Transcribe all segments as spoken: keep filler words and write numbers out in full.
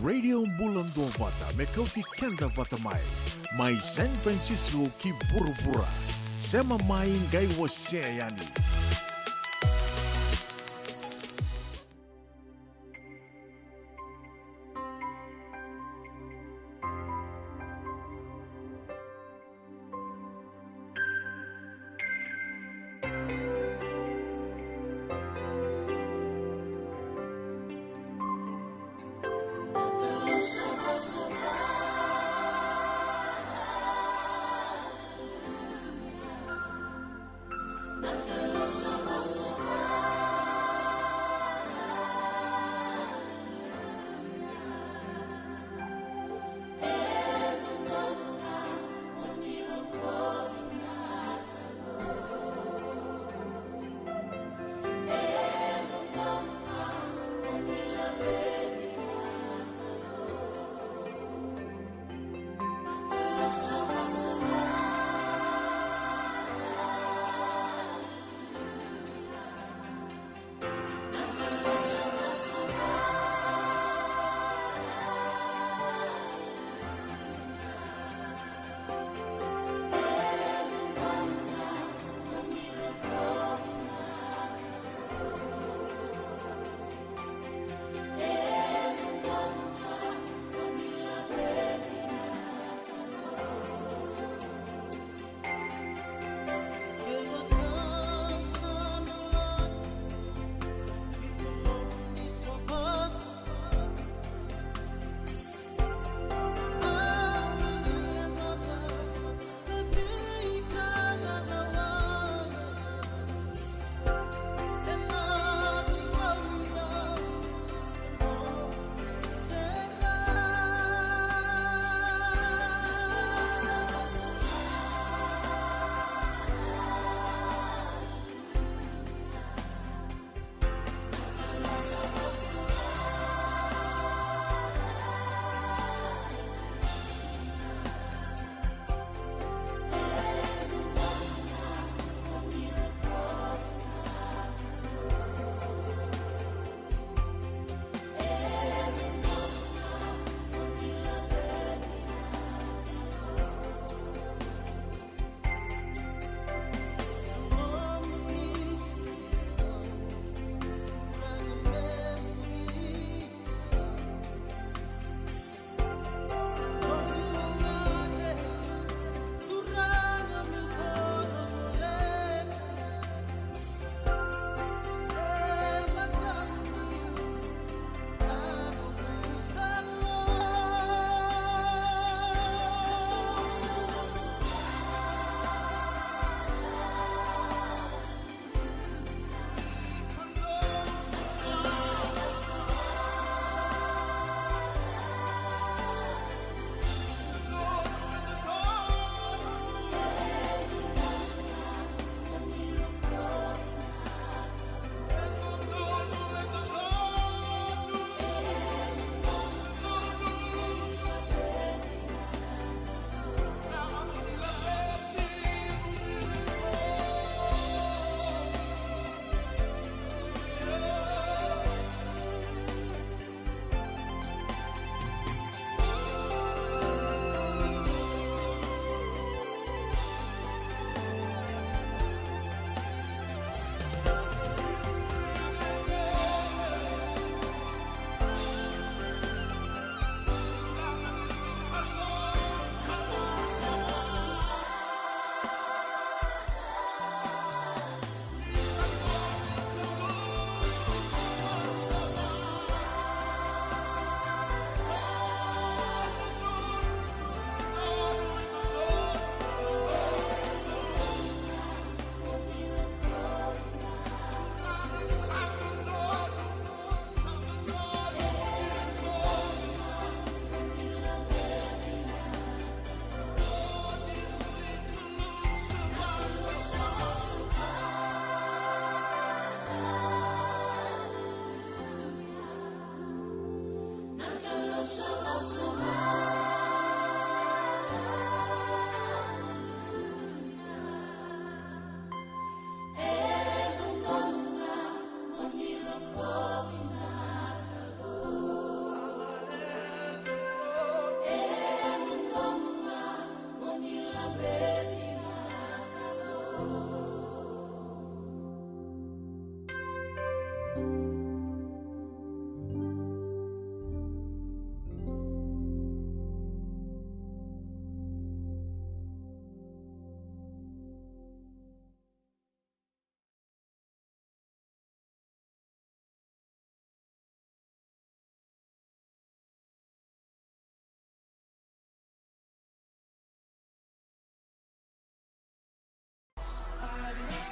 Radio Bula Duavata me kauti keda vata mai. Mai San Francisco ki vuravura. Sema mai qai wasea yani.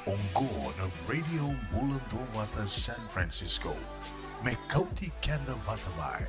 Oqo na Radio Bula Duavata San Francisco. Me kauti keda vata mai.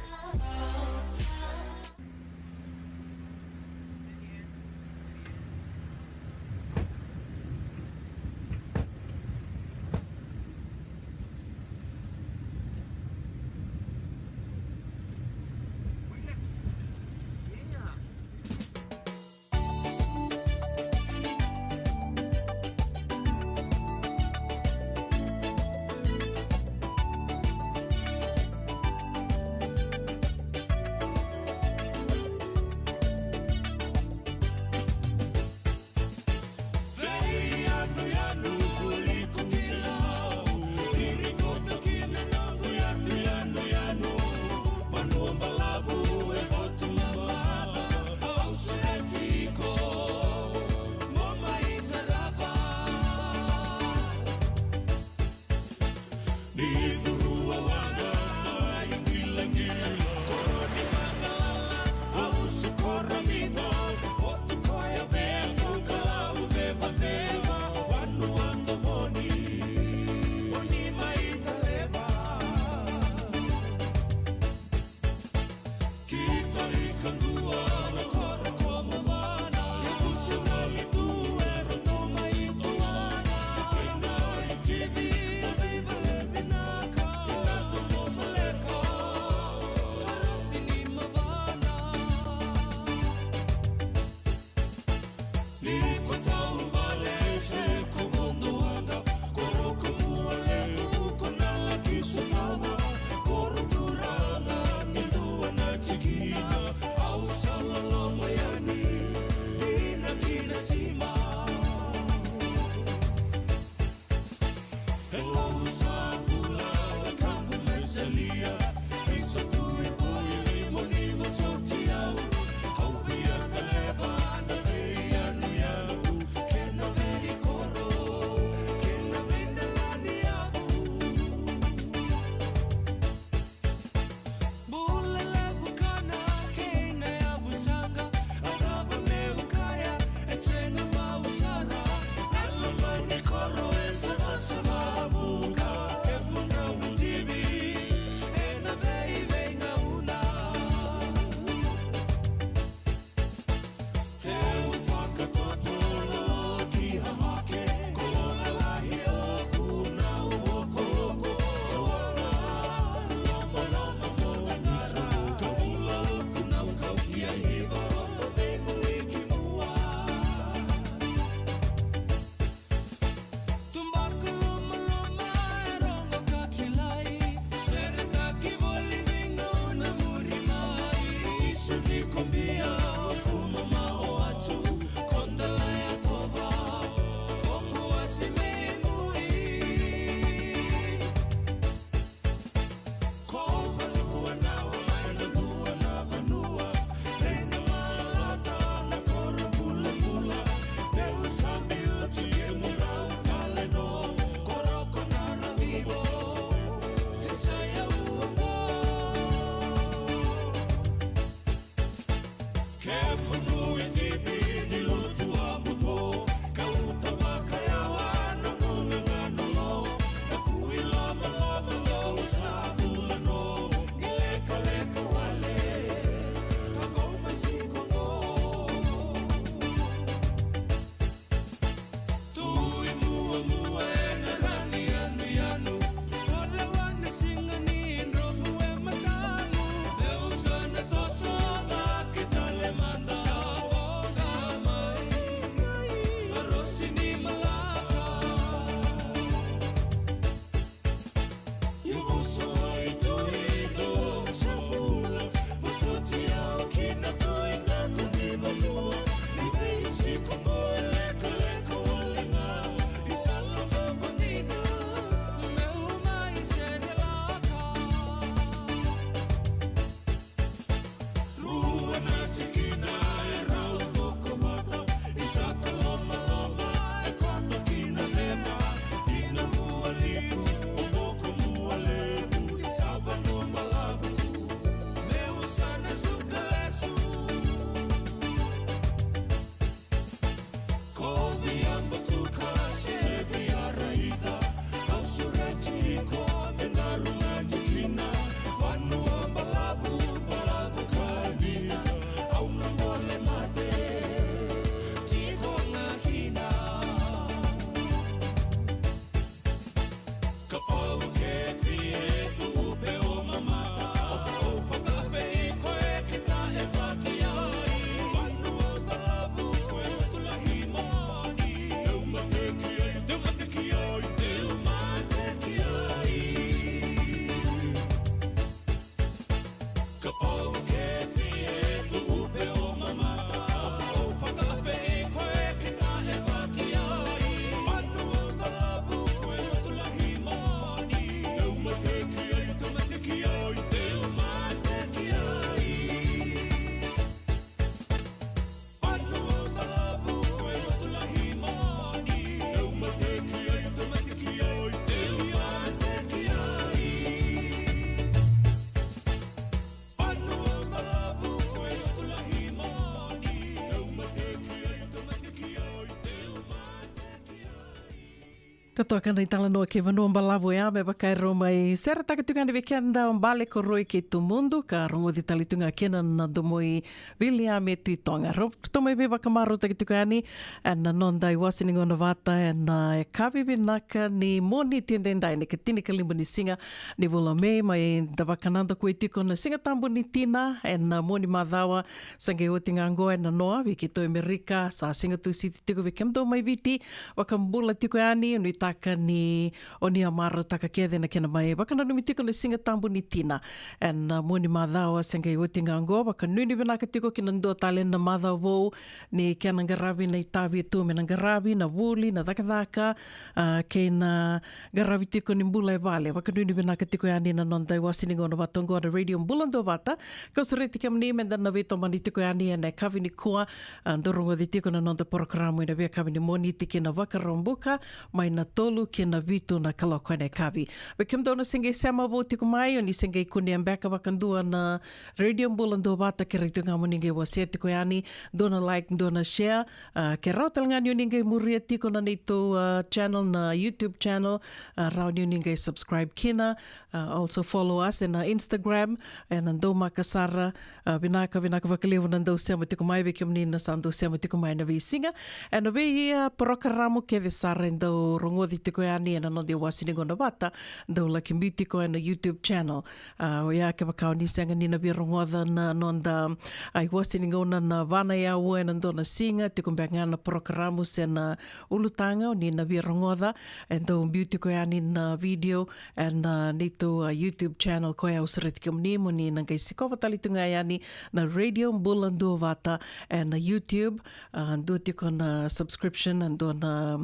Totoka na italanoa kei Vanua Balavu ya, me vaka e rau mai seretaka tiko yani vei keda o Bale, Koroi kei Tumudu, ka rogoci tale tu ga kina na domo i Viliame Tui Toga. Rau, ratou mai veivakamarautaki tiko yani ena noda iwase ni gauna vata ena yakavi vinaka ni Moniti edaidai, na ikatinikalima ni siga ni vula o Me, mai da vakanadakuya tiko na Siga Tabu ni Tina ena Moniti macawa. Sa qai oti ga oqo ena noa vei keitou e Amerika, sa Siga Tusiti tiko vei kemudou mai Viti. Vakabula tiko yani, nuitaka ni o ni a marautaka kece na kena mai vakananumi tiko na Siga Tabu ni Tina ena Moniti macawa, se qai oti ga oqo. Vakanuinui vinaka tiko ki na dua tale na macawa vou, ni kena qaravi na itavi e tu me na qaravi, na vuli, na cakacaka, a, kei na qaravi tiko ni bula e vale. Vakanuinui vinaka tiko yani na noda iwase ni gauna vata oqo na Radio Bula Duavata. Kau sureti kemuni me da na veitomani tiko yani ena yakavi nikua, a, dou rogoci tiko na noda porokaramu ena veiyakavi ni Moniti ki na Vakaraubuka, mai na tolu ki na vitu na kaloko ena yakavi. Vei kemudou na se qai sema vou tiko mai, o ni se qai kunea beka vakadua na Radio Bula Duavata, kerea tiko ga mo ni qai wasea tiko yani, dua na like, dua na share, a, ke rawa tale ga ni o ni qai muria tiko na neitou, a, channel, na YouTube channel, a, rawa ni o ni qai subscribe kina, a, also follow us ena Instagram, ena daumaka sara, a, vinaka, vinaka vakalevu na dau sema tiko mai, vei kemuni na sa dau sema tiko mai ena veisiga. Ena vei, a, porokaramu kece sara e dau rogoci tiko yani ena noda iwase ni gauna vata, dau laki biu tiko ena YouTube channel. A, oya kevaka o ni sega ni na via rogoca na noda, a, iwase ni gauna na va na yaua ena dua na siga, tiko beka ga na porokaramu se na ulutaga o ni na via rogoca, e dau biu tiko yani na video ena neitou, a, YouTube channel, koya au sureti kemuni mo ni na qai sikova tale tu ga yani na Radio Bula Duavata ena YouTube. A, dua tiko na subscription, a, dua na,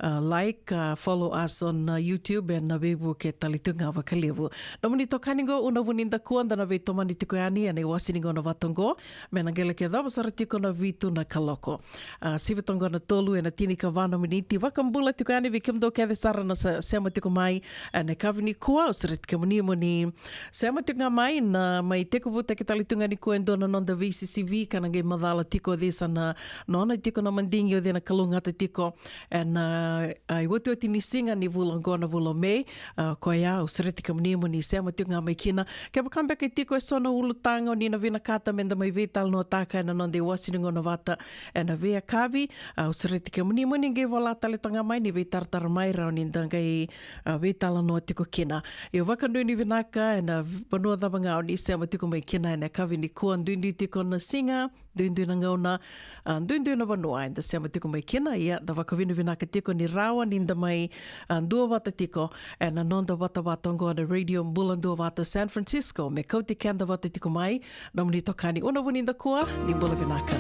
a, like, a, follow us on, a, YouTube, ena veivuke tale tu ga vakalevu. Nomuni itokani qo, Una Vunidakua, da na veitomani tiko yani ena iwase ni gauna vata oqo, me na qai laki yacova sara tiko na vitu na kaloko. A, sivi toka qo na tolu ena tinikava na miniti. Vakabula tiko yani vei kemudou kece sara na sa-, sema tiko mai ena yakavi nikua, au sureti kemuni mo ni sema tiko ga mai, na mai tekivutaki tale tu ga nikua e dua na noda veisisivi, ka na qai macala tiko o cei sa na nona tiko na madigi, o cei na kalougata tiko ena, a, iotioti ni siga ni vula oqo, na vula o Me. A, koya au sureti kemuni mo ni sema tiko ga mai kina. Kevaka beka e tiko eso na ulutaga o ni na vinakata me da mai veitalanoataka ena noda iwase ni gauna vata ena veiyakavi, a, au sureti kemuni mo ni qai vola tale toka ga mai, ni veitaratara mai, rawa ni da qai, a, veitalanoa tiko kina. Io, vakanuinui vinaka ena vanua cava ga o ni sema tiko mai kina ena yakavi nikua, duidui tiko na siga, duidui na gauna, a, duidui na vanua eda sema tiko mai kina. Ia, da vakavinavinaka tiko ni rawa ni da mai, a, duavata tiko ena noda vatavata oqo na Radio Bula Duavata San Francisco, me kauti keda vata tiko mai nomuni itokani Una Vunidakua. Ni bula vinaka.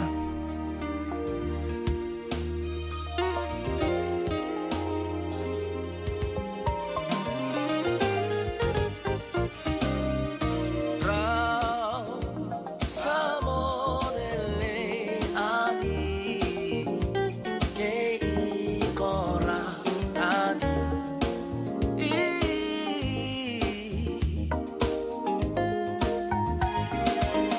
Rau sa modele adi, kei kora adi. Ii.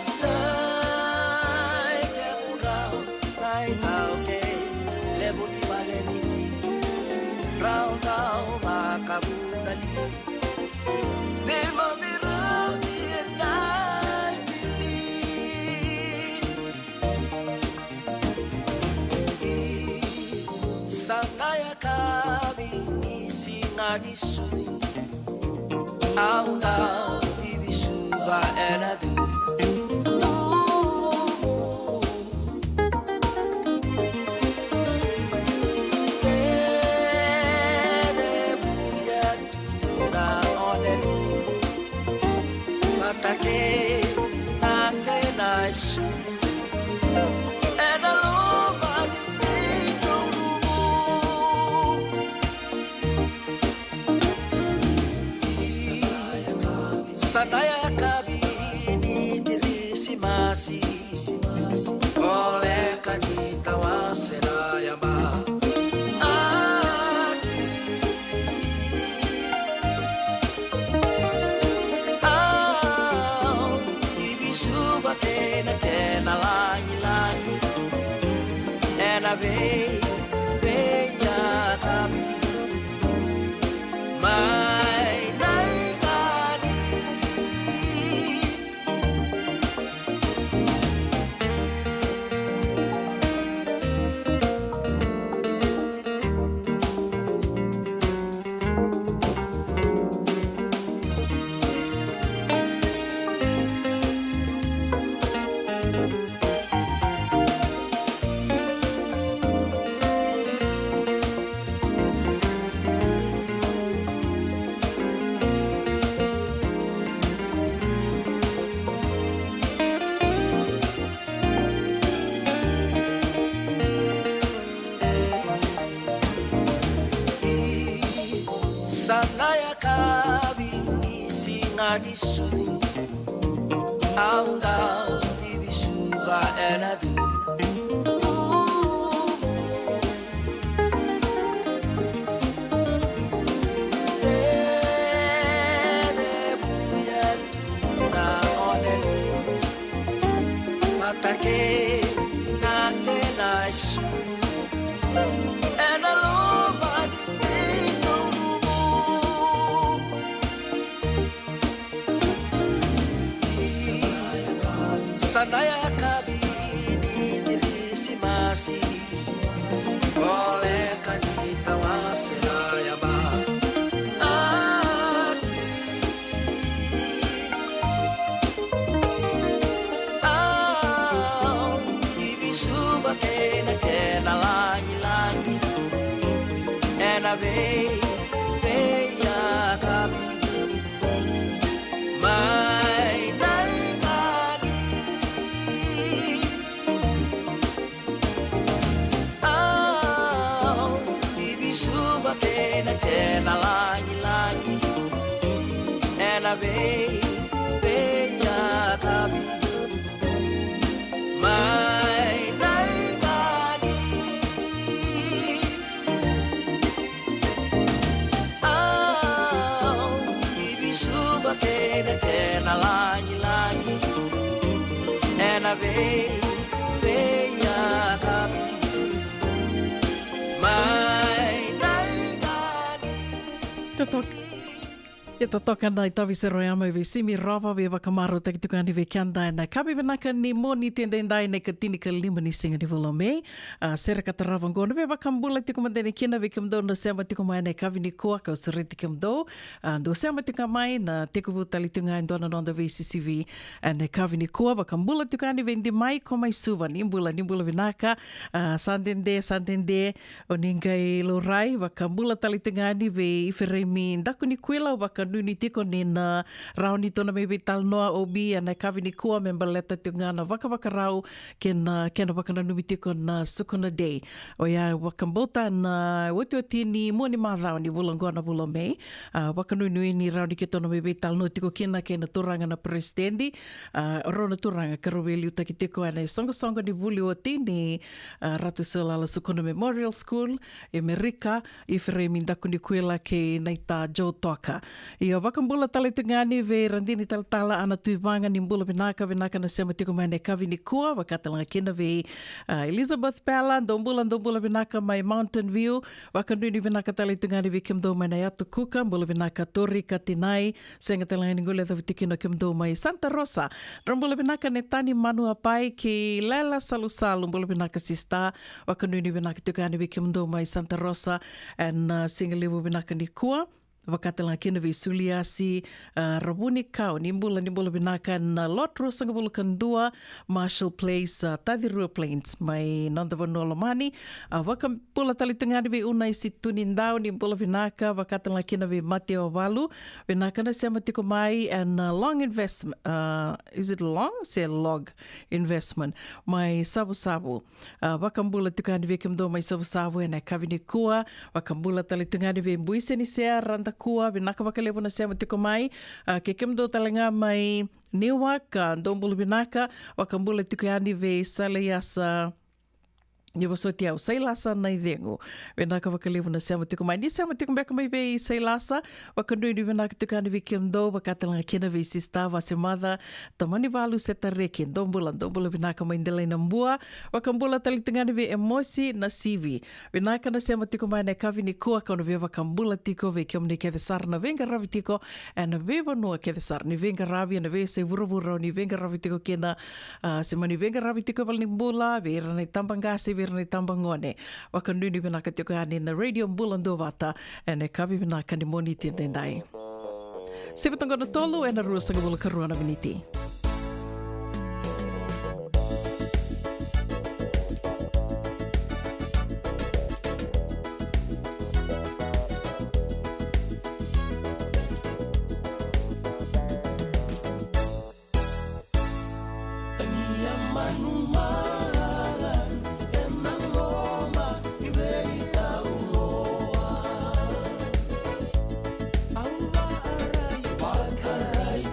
Sai ke murau, nai tau ke lebu ni vale ni ki. Rau tau makabu na li. Ni mami rau ni e nai ni li. Sa na yakavi ni siga ni sucu, au dau bibi suva ena cumu. Kene muya tu na one lumu, vata kei na kena e sucu. Ena loma ni neitou rumu. Sa na yakavi ni Kirisimasi, voleka ni tawase na yabaki. Au bibi suva kei na kena lagilagi. Ena vei, veiyakavi. Ni sucu au dau bibi suva ena cucu. Tele muya tu na one luvu. Mata kei na kena isu ena loma ni nomu. Sa na yakavi ni Kirisimasi, voleka ni tawasei na yabaki. Au bibi suva kei na kena lagilagi ena vei, veiyakavi. Mai na igani. Au bibi suva kei na kena lagilagi ena vei, veiyakavi. Mai na igani. Au bibi suva kei na kena lagilagi ena vei, veiyakavi. Mai na igani. Totoka. Ia totoka na itavi sere oya mai vei Simi Rova, veivakamarautaki tiko yani vei keda ena yakavi vinaka ni Moniti edaidai, na ikatinikalima ni siga ni vula o Me. A, sere ka tarava oqo na veivakabula tiko mada yani kina vei kemudou na sema tiko mai ena yakavi nikua, kau sureti kemudou. A, dou sema tiko ga mai, na tekivu tale tiko ga e dua na noda veisisivi ena yakavi nikua. Vakabula tiko yani vei Dimai ko mai Suva, ni bula, ni bula vinaka. A, sa dede, sa dede. O ni qai laurai, vakabula tale tiko ga yani vei Ifereimi Dakunikuila, au vakanuinui tiko ni na rawa ni tou na mai veitalanoa, Obi, ena yakavi nikua me baleta tiko ga na vakavakarau kei na kena vakananumi tiko na Sukuna Day. Oya vakabauta na otioti ni mua ni macawa ni vula oqo na vula o Me. A, vakanuinui ni rawa ni keitou na mai veitalanoa tiko kina kei na turaga na peresitedi, a, rau na turaga ka rau veiliutaki tiko ena isoqosoqo ni vuli oti ni, a, Ratu Seulala Sukuna Memorial School e Merika, Ifereimi Dakunikuila kei naita Joe Toka. Ia vakabula tale tiko ga yani vei Radini Talatala Ana Tuivaga, ni bula vinaka, vinaka na sema tiko mai ena yakavi nikua, vaka tale ga kina vei, a, Elizabeth Pela, dou bula, dou bula vinaka mai Mountain View. Vakanuinui vinaka tale tiko ga yani vei kemudou mai na Yatu Kuka, bula vinaka Tori Katinai, sega tale ga ni guilecavi tiko kina o kemudou mai Santa Rosa. Dou bula vinaka Netani Manuapai kei Lela Salusalu, bula vinaka sista. Vakanuinui vinaka tiko yani vei kemudou mai Santa Rosa ena, a, siga levu vinaka nikua. Vaka tale ga kina vei Suliasi, a, Ravunikau, ni bula, ni bula vinaka ena lot ruasagavulu ka dua Marshall Place, a, Tacirua Plains, mai noda vanua lomani. A, vakabula tale tiko ga yani vei Unaisi Tunidau, ni bula vinaka, vaka tale ga kina vei Mateo Valu, vinaka na sema tiko mai ena, a, Long Investment, a, is it Long? Se Log Investment, mai Savusavu. A, vakabula tiko yani vei kemudou mai Savusavu ena yakavi nikua, vakabula tale tiko yani vei Buisenisea Radakua, vinaka vakalevu na sema tiko mai, a, kei kemudou tale ga mai Newark, a, dou bula vinaka, vakabula tiko yani vei Salaiasa, ni vosoti au, Sailasa Naicegu. Vinaka vakalevu na sema tiko mai. Ni sema tiko beka mai vei Sailasa, vakanuinui vinaka tiko yani vei kemudou, vaka tale ga kina vei sista Vasemaca Tamanivalu Setareki. Dou bula, dou bula vinaka mai Delainabua. Vakabula tale tiko yani vei Emosi Nasivi. Vinaka na sema tiko mai ena yakavi nikua, kau na via vakabula tiko vei kemuni kece sara na veiqaravi tiko ena veivanua kece sara ni veiqaravi, ena veiyasai vuravura o ni veiqaravi tiko kina, a, se mani veiqaravi tiko e valenibula, vei ira na itabaqase, vei ira na itabagone. Vakanuinui vinaka tiko yani na Radio Bula Duavata ena yakavi vinaka ni Moniti edaidai. Sivi toqo na tolu ena ruasagavulu ka rua na miniti. Tania manumala ena loma ni veikau loa. Au vaarai, vakarai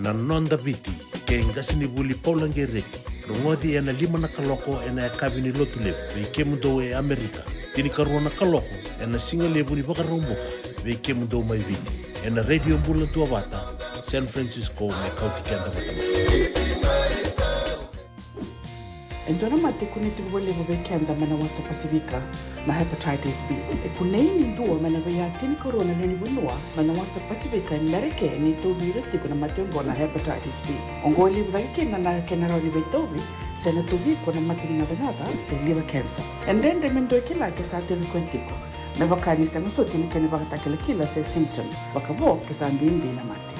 Na Noda Viti kei qasenivuli Paula Gereti. Rogoci ena lima na kaloko ena yakavi ni Lotulevu vei kemudou e Amerika. Tinikarua na kaloko ena sigalevu ni Vakaraubuka vei kemudou mai Viti. Ena Radio Bula Duavata, San Francisco, me kauti keda vata mai. E dua na mate e kunei tiko vakalevu vei keda mai na wasa Pasifika, na hepatitis B. E kunei ni dua mai na veiya tinikarua na lewe ni vanua mai na wasa Pasifika e Merika ni tauvi ira tiko na mate oqo na hepatitis B. Oqo e levu cake kina na kena rawa ni veitauvi se na tauvi iko na mate ni gacagaca se liver cancer. E dredre me dua e kila ke sa tauvi koya tiko, me vaka ni sega soti na kena ivakatakilakila se symptoms, vakavo ke sa bibi na mate.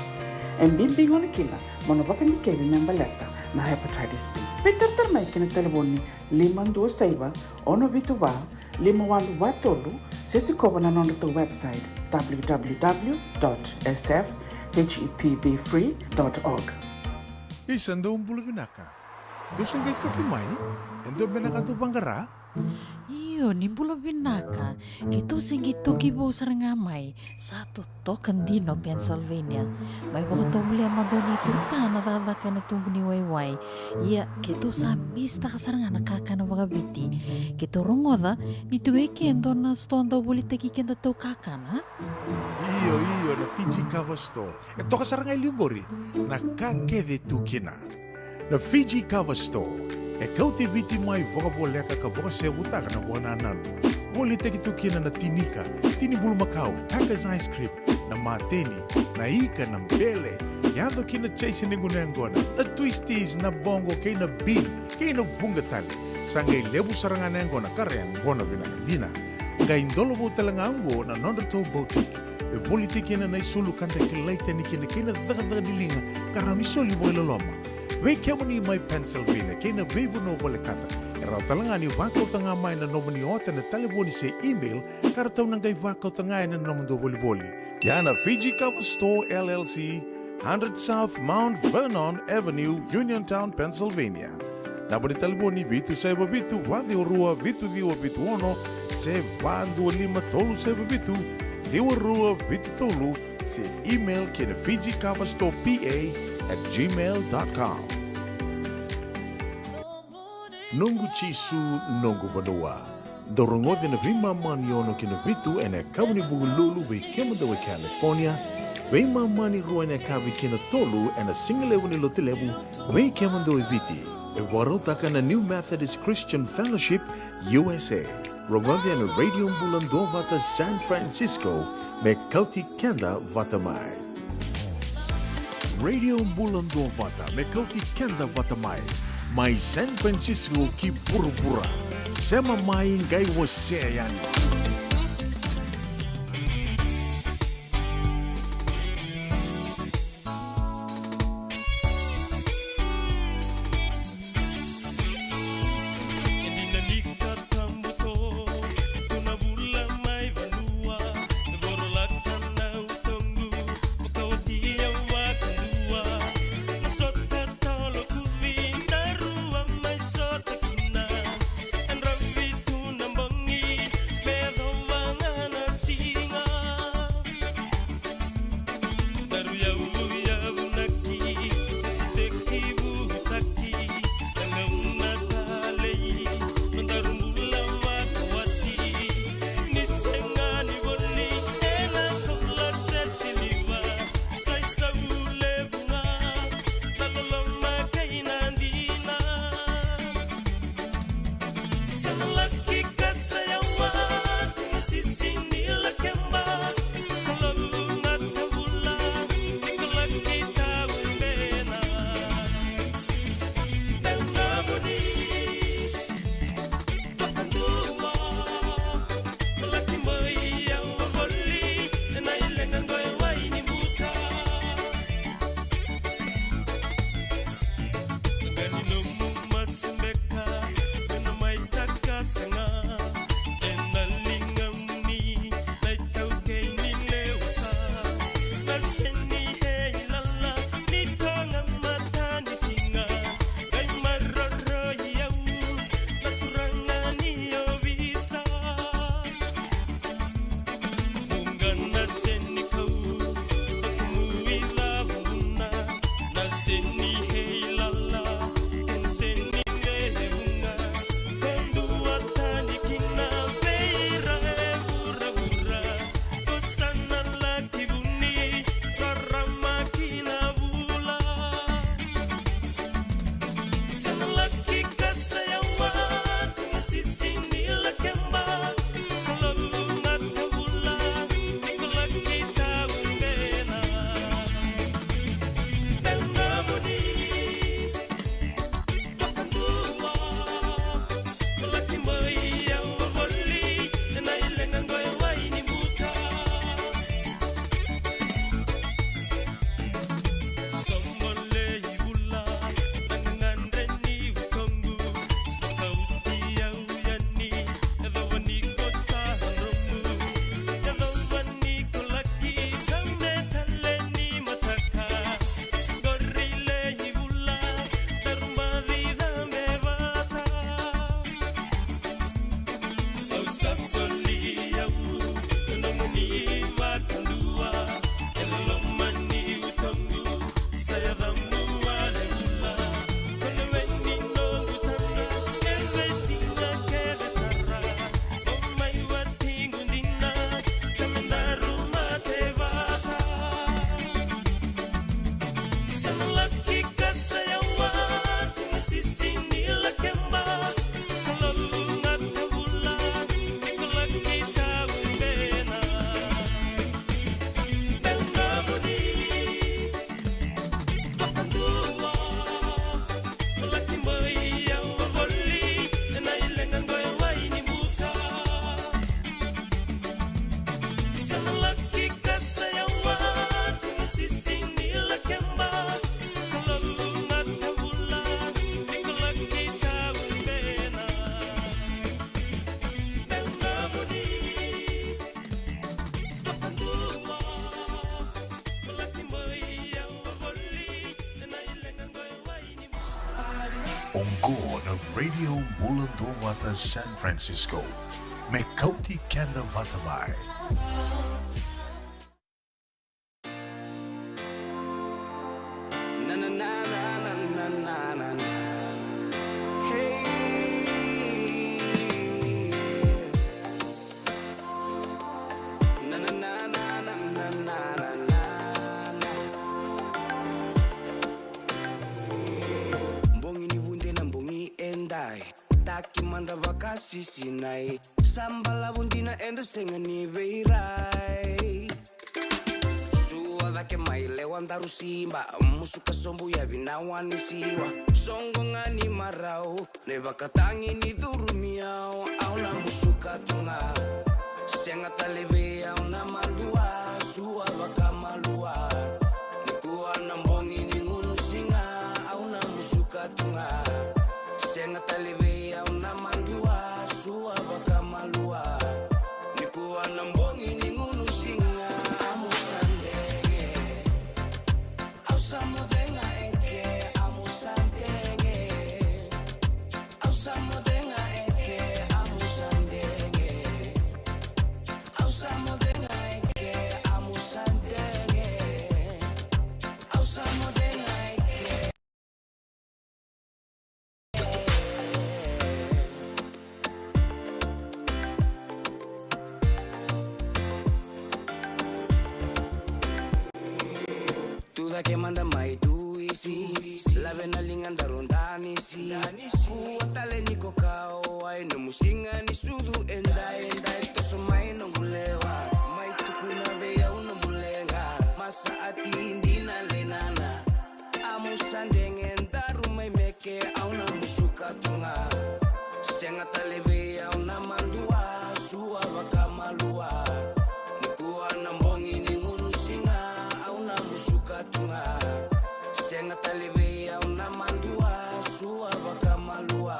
E bibi gona kina mo na vakadikevi me baleta na hepatitis B. Veitaratara mai ki na talevoni lima dua saiva, ono vitu va, lima walu va tolu, se sikova na nodratou website, w w w dot s f h e p b free dot org. Isa, dou bula vinaka. Dou se qai toki mai? E dua beka na ka dou vaqara? Io, ni bula vinaka. Keitou se qai toki vou sara ga mai. Sa totoka dina o Pennsylvania. Mai vakatovolea mada o neitou ta na cakacaka ena tubu ni waiwai. Ia, keitou sa misitaka sara ga na kakana vakaviti. Keitou rogoca ni tiko e ke e dua na sitoa dau volitaki kedatou kakana. Io, io, na Fiji Cover Store. E toka sara ga e liu qori na ka kece tu kina. Na Fiji Cover Store e kauti Viti mai vakavoleka ka vakasevutaka na vakanananu. Volitaki tu kina na tinika, tini bulumakau, Tucker's ice cream, na mateni, na ika, na bele, yaco kina chase ni gunu yaqona, na twisties, na boqo kei na bean, kei na vuqa tale. Sa qai levu sara ga na yaqona ka ra yaqona vinaka dina. Qai dolovou tale ga oqo na nodratou boutique. E volitaki kina na isulu ka da kilai tani kina kei na cakacaka ni liga ka rawa ni soli vakailoloma. Vei kemuni mai Pennsylvania kei na veivanua volekata, e rawa tale ga ni vakauta ga mai na nomuni ota na talevoni se email ka ratou na qai vakauta ga ena nomudou volivoli. Ia na Fiji Cover Store L L C, hundred South Mount Vernon Avenue, Uniontown, Pennsylvania. Naba ni talevoni vitu saiva vitu, va ciwa rua, vitu ciwa vitu ono, se va dua lima tolu saiva vitu, ciwa rua vitu tolu, se email ki na Fiji Cover Store P A at gmail dot com. Noqu Jisu, noqu vanua. Dou rogoci na veimama ni ono ki na vitu ena yakavi ni Vukelulu vei kemudou e California, veimama ni rua ena yakavi ki na tolu ena sigalevu ni Lotulevu vei kemudou e Viti. E vakarautaka na New Methodist Christian Fellowship U S A. Rogoci ena Radio Bula Duavata San Francisco me kauti keda vata mai. Radio Bula Duavata me kauti keda vata mai, mai San Francisco ki vuravura. Sema mai, qai wasea yani. Sa na laki kasa yawa, na sisi ni lakeba, ka lalu ga ka vula, ni ko laki ka ubena. Bena vuni, vakadua, ko laki mai yawa voli, na ilega qo e wai ni buka. Sa na laki kasa yawa, na sisi ni lakeba, ka lalu ga ka vula, ni ko laki ka ubena. Bena vuni, vakadua, ko laki mai yawa voli, na ilega qo e wai ni buka. Oqo na Radio Bula Duavata San Francisco. Me kauti keda vata mai. Na, na, na. Hey. Na, na, na. Bogi ni vude na bogi edai. Taki mada vakasisinai. Sa balavu dina eda sega ni veirai. Sua cake mai lewa daru siba. Musuka sobu yavi na wa ni siwa. Soqo ga ni marau. Na ivakatagi ni curumi au, au na musuka tu ga. Sega tale vei au na madua, sua vakamalua. Nikua na bogi ni gunu siga, au na musuka tu ga. Sega tale vei au na madua, sua vakamalua. Nikua na bogi ni gunu siga, amu sa dege. Au sa moce ga eke, amu sa dege. Au sa moce ga eke, amu sa dege. Au sa moce ga eke, amu sa dege. Au sa moce ga eke. Tu cake mada mai tu isi, lave na liga daru danisi. Kua tale ni ko kawa, e nomu siga ni sucu edai, edai. Toso mai noqu lewa, mai tukuna vei au nomu leqa. Masa ati dina lenana. Amu sa dege daru mai meke, au na musuka tu ga. Sega tale vei au na madua, sua vakamalua. Nikua na bogi ni gunu siga, au na musuka tu ga. Sega tale vei au na madua, sua vakamalua.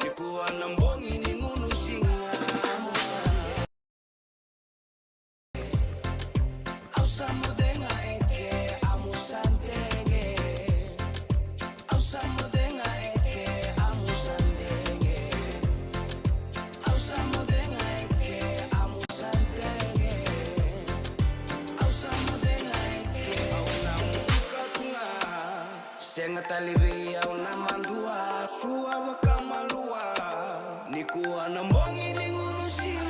Nikua na bogi ni gunu siga, amu sa dege. Au sa moce ga eke, amu sa dege. Au sa moce ga eke, amu sa dege. Au sa moce ga eke, amu sa dege. Au sa moce ga eke, au na musuka tu ga. Sega tale vei au na madua, sua vakamalua. Nikua na bogi ni gunu siga.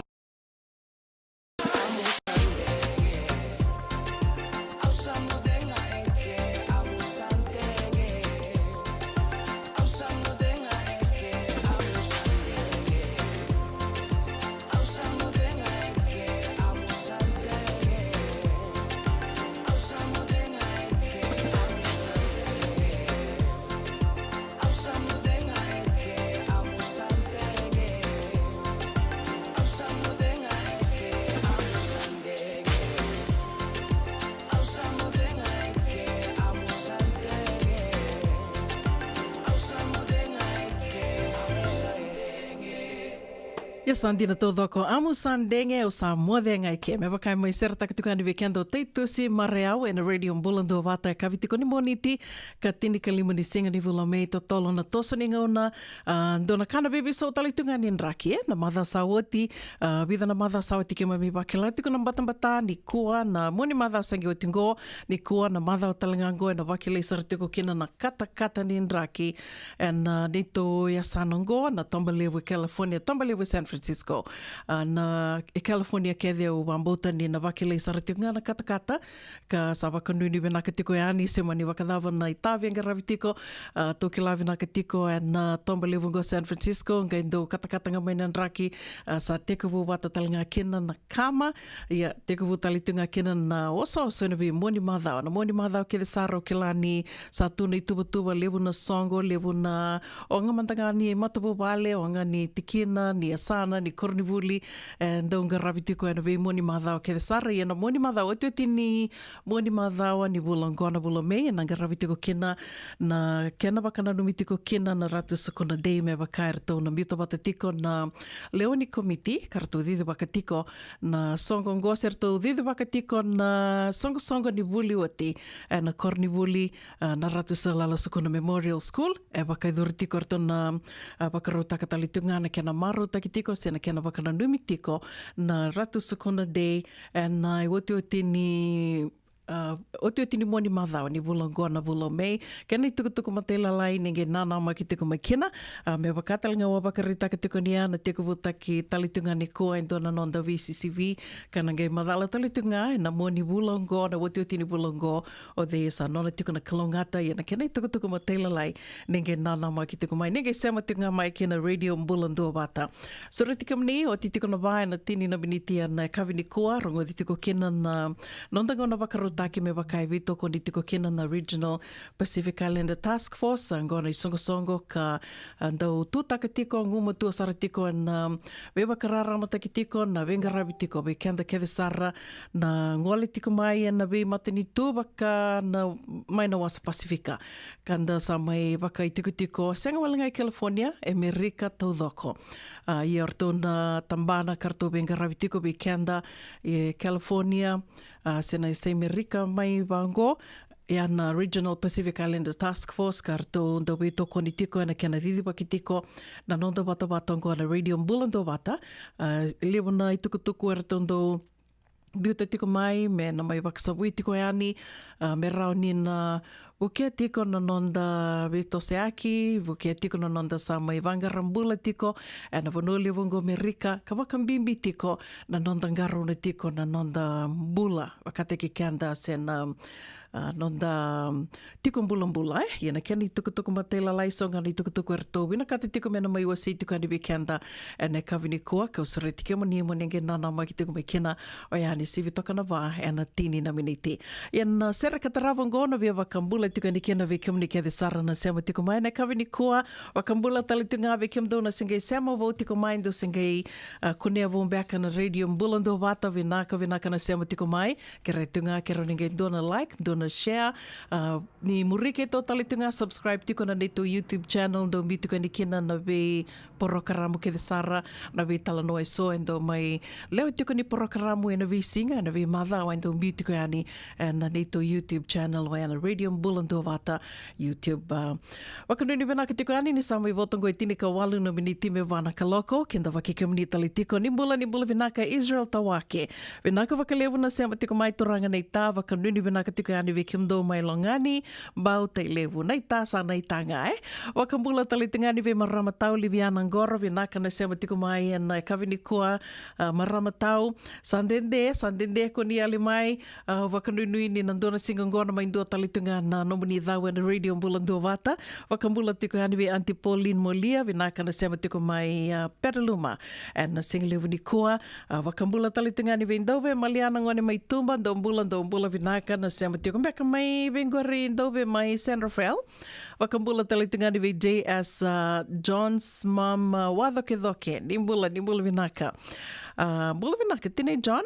Ia sa dina taucoko, amu sa dege, au sa moce ga eke. Me vaka e mai seretaka tiko yani vei keda o Taitusi Marayau ena Radio Bula Duavata, e kavi tiko ni Moniti, ka tinikalima ni siga ni vula o Me, totolo na toso ni gauna. A, dua na ka na veiveisau tale tu ga ni draki, e, na macawa sa oti, a, vica na macawa sa oti keimami vakila tiko na batabata. Nikua na mua ni macawa sa qai oti qo, nikua na macawa tale ga qo ena vakilai sara tiko kina na katakata ni draki ena, a, neitou yasana qo, na Toba Levu e California, Toba Levu e San Francisco. Francisco. A, na e California kece au vakabauta ni na vakilai sara tiko ga na katakata, ka sa vakanuinui vinaka tiko yani, se mani vakacava na itavi e qaravi tiko. A, tou kila vinaka tiko e na toba levu qo San Francisco, qai dau katakata ga mai na draki. A, sa tekivu vata tale ga kina na kama, ia tekivu tale tu ga kina na osooso e na veimua ni macawa. Na mua ni macawa kece sara au kila ni sa tu na ituvatuva, levu na soqo, levu na oga mada ga ni matavuvale, oga ni tikina, ni yasana, ni koronivuli, e dau qaravi tiko e na veimua ni macawa kece sara. Ia na mua ni macawa, otioti ni mua ni macawa ni vula oqo na vula o Me, e na qaravi tiko kina na kena vakananumi tiko kina na Ratu Sukuna Day, me vaka e ratou na biuta vata tiko na lewe ni komiti ka ratou cicivaka tiko na soqo oqo, se ratou cicivaka tiko na soqosoqo ni vuli oti e na koronivuli, a, na Ratu Salala Sukuna Memorial School. E vakayacori tiko e ratou na, a, vakarautaka tale tu ga na kena marautaki tiko se na kena vakananumi tiko na Ratu Sukuna Day e na iotioti ni, a, otioti ni mua ni macawa ni vula oqo na vula o Me. Kena itukutuku matailalai ni qai nanamaki tiko mai kina, a, me vaka tale ga au a vakaraitaka tiko ni a na tekivutaki tale tu ga nikua e dua na noda V C C V, ka na qai macala tale tu ga e na mua ni vula oqo, na otioti ni vula oqo, o cei sa nona tiko na kalougata. Ia na kena itukutuku matailalai ni qai nanamaki tiko mai, ni qai sema tiko ga mai kei na Radio Bula Duavata. Sureti kemuni, oti tiko na va e na tini na miniti e na yakavi nikua, rogoci tiko kina na noda gauna vakarautaki me vaka e veitokoni tiko kina na Regional Pacific Islander Task Force, a, oqo na isoqosoqo ka, a, dau tutaka tiko, gumatua sara tiko e na, a, veivakararamataki tiko, na veiqaravi tiko vei keda kece sara na gole tiko mai e na veimatanitu vaka na mai na wasa Pasifika, ka da sa mai vakaitikotiko, sega wale ga i California, e Merika taucoko. A, ia o ratou na tabana ka ratou veiqaravi tiko vei keda e California, a, se na yasai Merika mai vaqo, ia na Regional Pacific Islander Task Force, ka ratou dau veitokoni tiko e na kena cicivaki tiko na noda vatavata oqo na Radio Bula Duavata. A, levu na itukutuku e ratou dau biuta tiko mai me na mai vakasavui tiko yani, a, me rawa ni na vukea tiko na noda veitosoyaki, vukea tiko na noda sa mai vaqara bula tiko e na vanua levu oqo Merika, ka vakabibi tiko na noda qarauna tiko na noda bula vakataki keda se na, a, noda, um, tiko bulabula, e. Ia na kena itukutuku matailalai, so ga na itukutuku e ratou vinakata tiko me na mai wasei tiko yani vei keda e na yakavi nikua, kau sureti kemuni mo ni qai nanamaki tiko mai kina, oya ni sivi toka na va e na tini na miniti. Ia na sere ka tarava oqo na via vakabula tiko yani kina vei kemuni kece sara na sema tiko mai e na yakavi nikua. Vakabula tale tu ga vei kemudou na se qai sema vou tiko mai, dou se qai, a, kunea vou beka na Radio Bula Duavata. Vinaka, vinaka na sema tiko mai. Kerea tu ga, kerea ni qai dua na like, dua na share, a, ni muri keitou tale tu ga, subscribe tiko na neitou YouTube channel, dou biu tiko yani kina na veiporokaramu kece sara, na veitalanoa eso e dau mai lewa tiko ni porokaramu e na veisiga, e na veimacawa e dau biu tiko yani e na neitou YouTube channel, oya na Radio Bula Duavata YouTube, a, vakanuinui vinaka tiko yani ni sa mai vo toka e tinikawalu na miniti me va na kaloko, keda vaki kemuni tale tiko. Ni bula, ni bula vinaka Israel Tawake. Vinaka vakalevu na sema tiko mai turaga naita, vakanuinui vinaka tiko yani vei kemudou mai Logani, Bau, Tailevu, naita sa naita ga, e. Vakabula tale tiko yani vei marama tau Liviana Qoro, vinaka na sema tiko mai e na yakavi nikua, a, marama tau, sa dede, sa dede ko ni yali mai, a, vakanuinui ni na dua na siga oqo na mai dua tale tu ga na nomuni cau e na Radio Bula Duavata. Vakabula tiko yani vei Aunty Pauline Molia, vinaka na sema tiko mai, a, Petaluma e na siga levu nikua. A, vakabula tale tu ga yani vei Dauve Maliana gone mai Tuba, dou bula, dou bula vinaka na sema tiko beka mai vei qori Dauve mai San Rafael. Vakabula tale tu ga yani vei J S, a, John's mom, a, Wacokecoke, ni bula, ni bula vinaka. A, bula vinaka tinai John.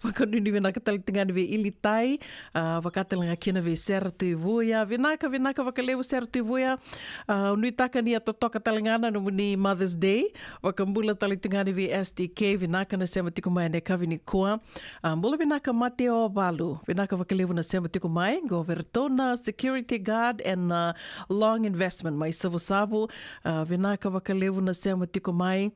Vakanuinui vinaka tale tu ga yani vei Ilitai, a, vaka tale ga kina vei Sera Tuivuya. Vinaka, vinaka vakalevu Sera Tuivuya. A, au nuitaka ni a totoka tale ga na nomuni Mother's Day. Vakabula tale tu ga yani vei S D K, vinaka na sema tiko mai e na yakavi nikua. A, bula vinaka Mateo Valu, vinaka vakalevu na sema tiko mai, qo vei ratou na security guard e na Long Investment mai Savusavu. A, vinaka vakalevu na sema tiko mai.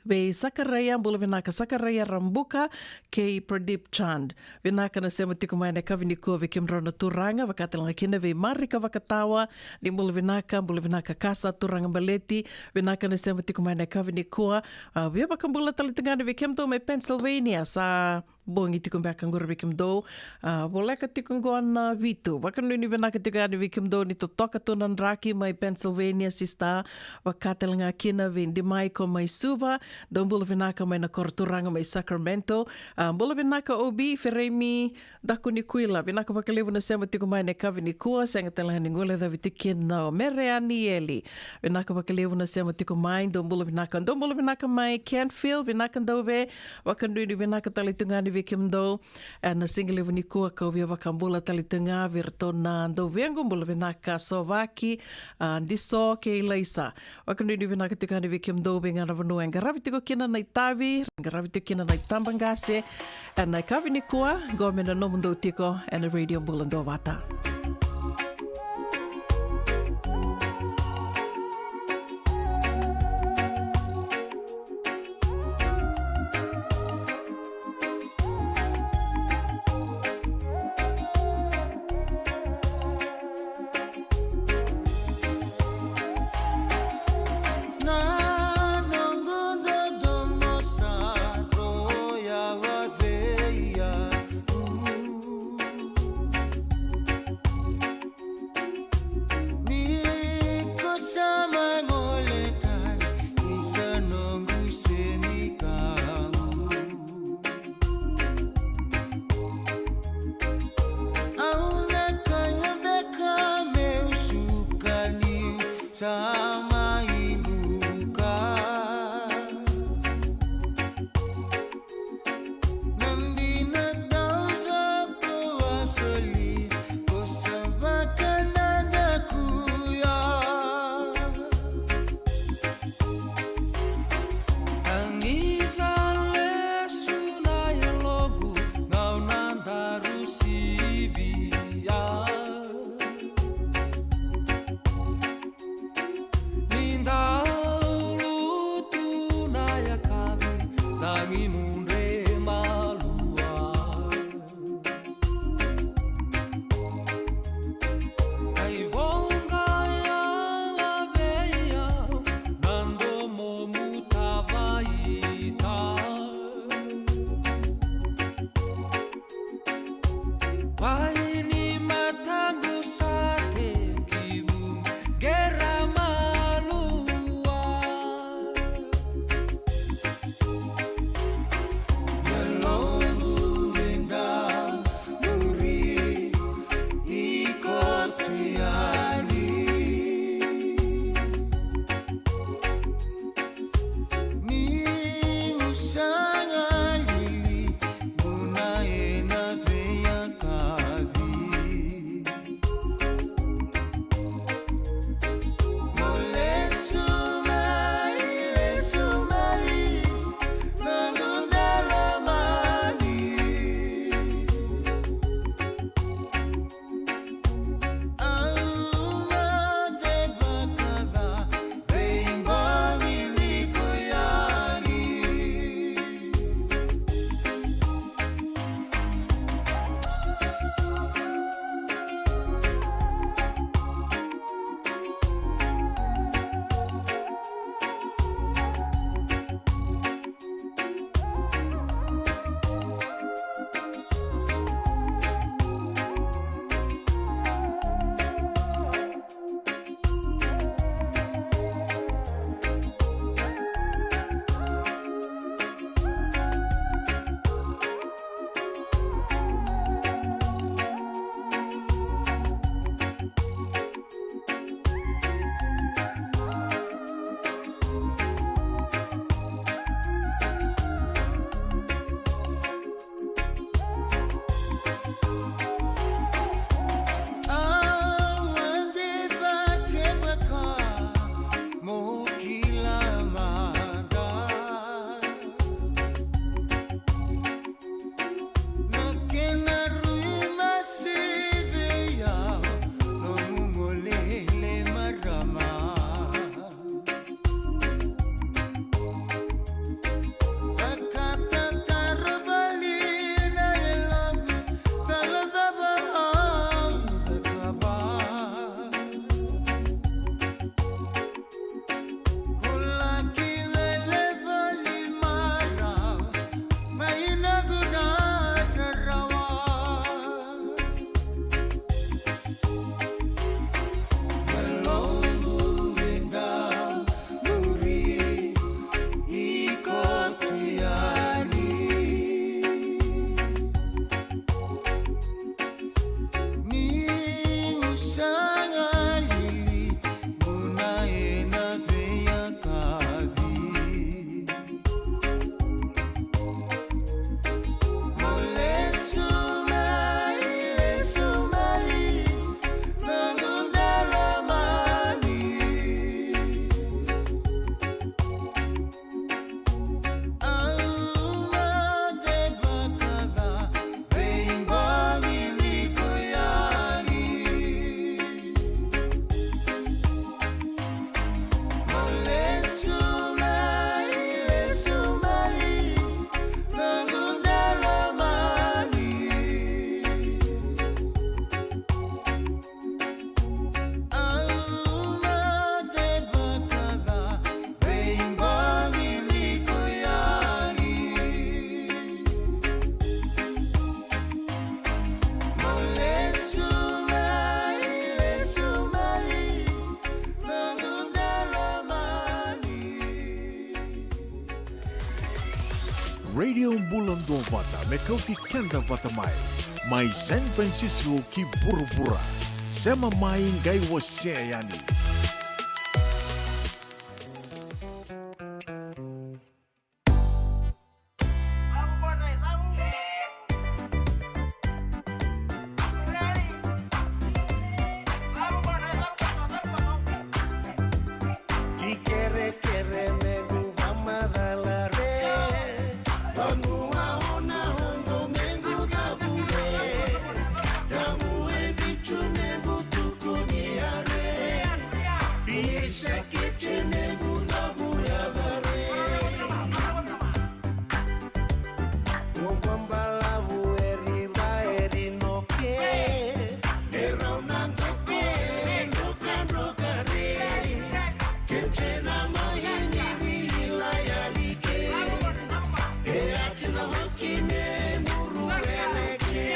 vei Sakaraia, bula vinaka Sakaraia Rabuka, kei Pradip Chand. Vinaka na sema tiko mai na yakavi nikua vei kemudrau na turaga, vakatalega kina vei Marika Vakatawa, ni bula vinaka, bula vinaka Kasa, turaga baleti, vinaka na sema tiko mai na yakavi nikua. A, via vakabula tale tu ga ni vei kemudou mai Pennsylvania, sa bogi tiko beka qori vei kemudou. A, voleka tiko qo na vitu. Vakanuinui vinaka tiko yani vei kemudou ni totoka tu na draki mai Pennsylvania, sista. Vakatalega kina vei Dimaiko mai Suva. Dou bula vinaka mai na koro turaga mai Sacramento. A, bula vinaka Obi, Feremi, Daku ni Kuila. Vinaka vakalevu na sema tiko mai na yakavi nikua. Sega talega ni guilecavi tiko kina o Mere Anieli. Vinaka vakalevu na sema tiko mai. Dou bula vinaka. Dou bula vinaka mai Canfield. Vinaka Dauve. Vakanuinui vinaka tale tu ga ni vei kemudou. E na siga levu nikua kau via vakabula tale tu ga vei iratou na dauvequ, bula vinaka Sovaki, a, Diso kei Laisa. Vakanuinui vinaka tiko yani vei kemudou vei ga na vanua e qaravi tiko kina na itavi, qaravi tiko kina na itabaqase. E na yakavi nikua, qo me na nomudou tiko e na Radio Bula Duavata. Radio Bula Duavata, me kauti keda vata mai. Mai San Francisco ki vuravura. Sema mai, qai wasea yani. Ki kerekere mequ vakamacala re, vanua o na oqo mequ cavu re, cavu e vitu mequ tukuni a re, ki sekete mequ cavu yaca re. O vakabalavu e riva e rinoke, e rau na doke, e drokadroka re, ke jena mai ni ri ila yali ke, e a jena hoki me muru ele ke.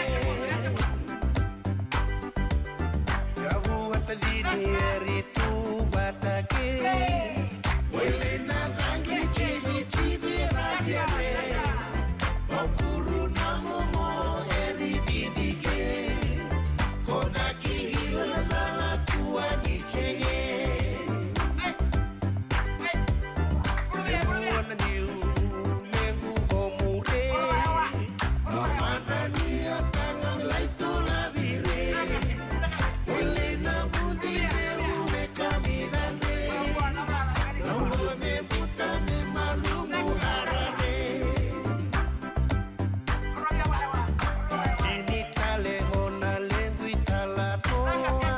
Ka vuata dini e ri tu vata ke. Wele na cagi ni jivijiviradia re. Vaukuru na momo e ri didike. Ko na ki hila na cala kua ni jege. E mua na niu lequ ko mure. Mamadra ni a taga me lai tolavi re. Wele na vudi reu e kamida re. Na ulua me buta me malumu hara re. Kini tale ho na lequ i tala toa.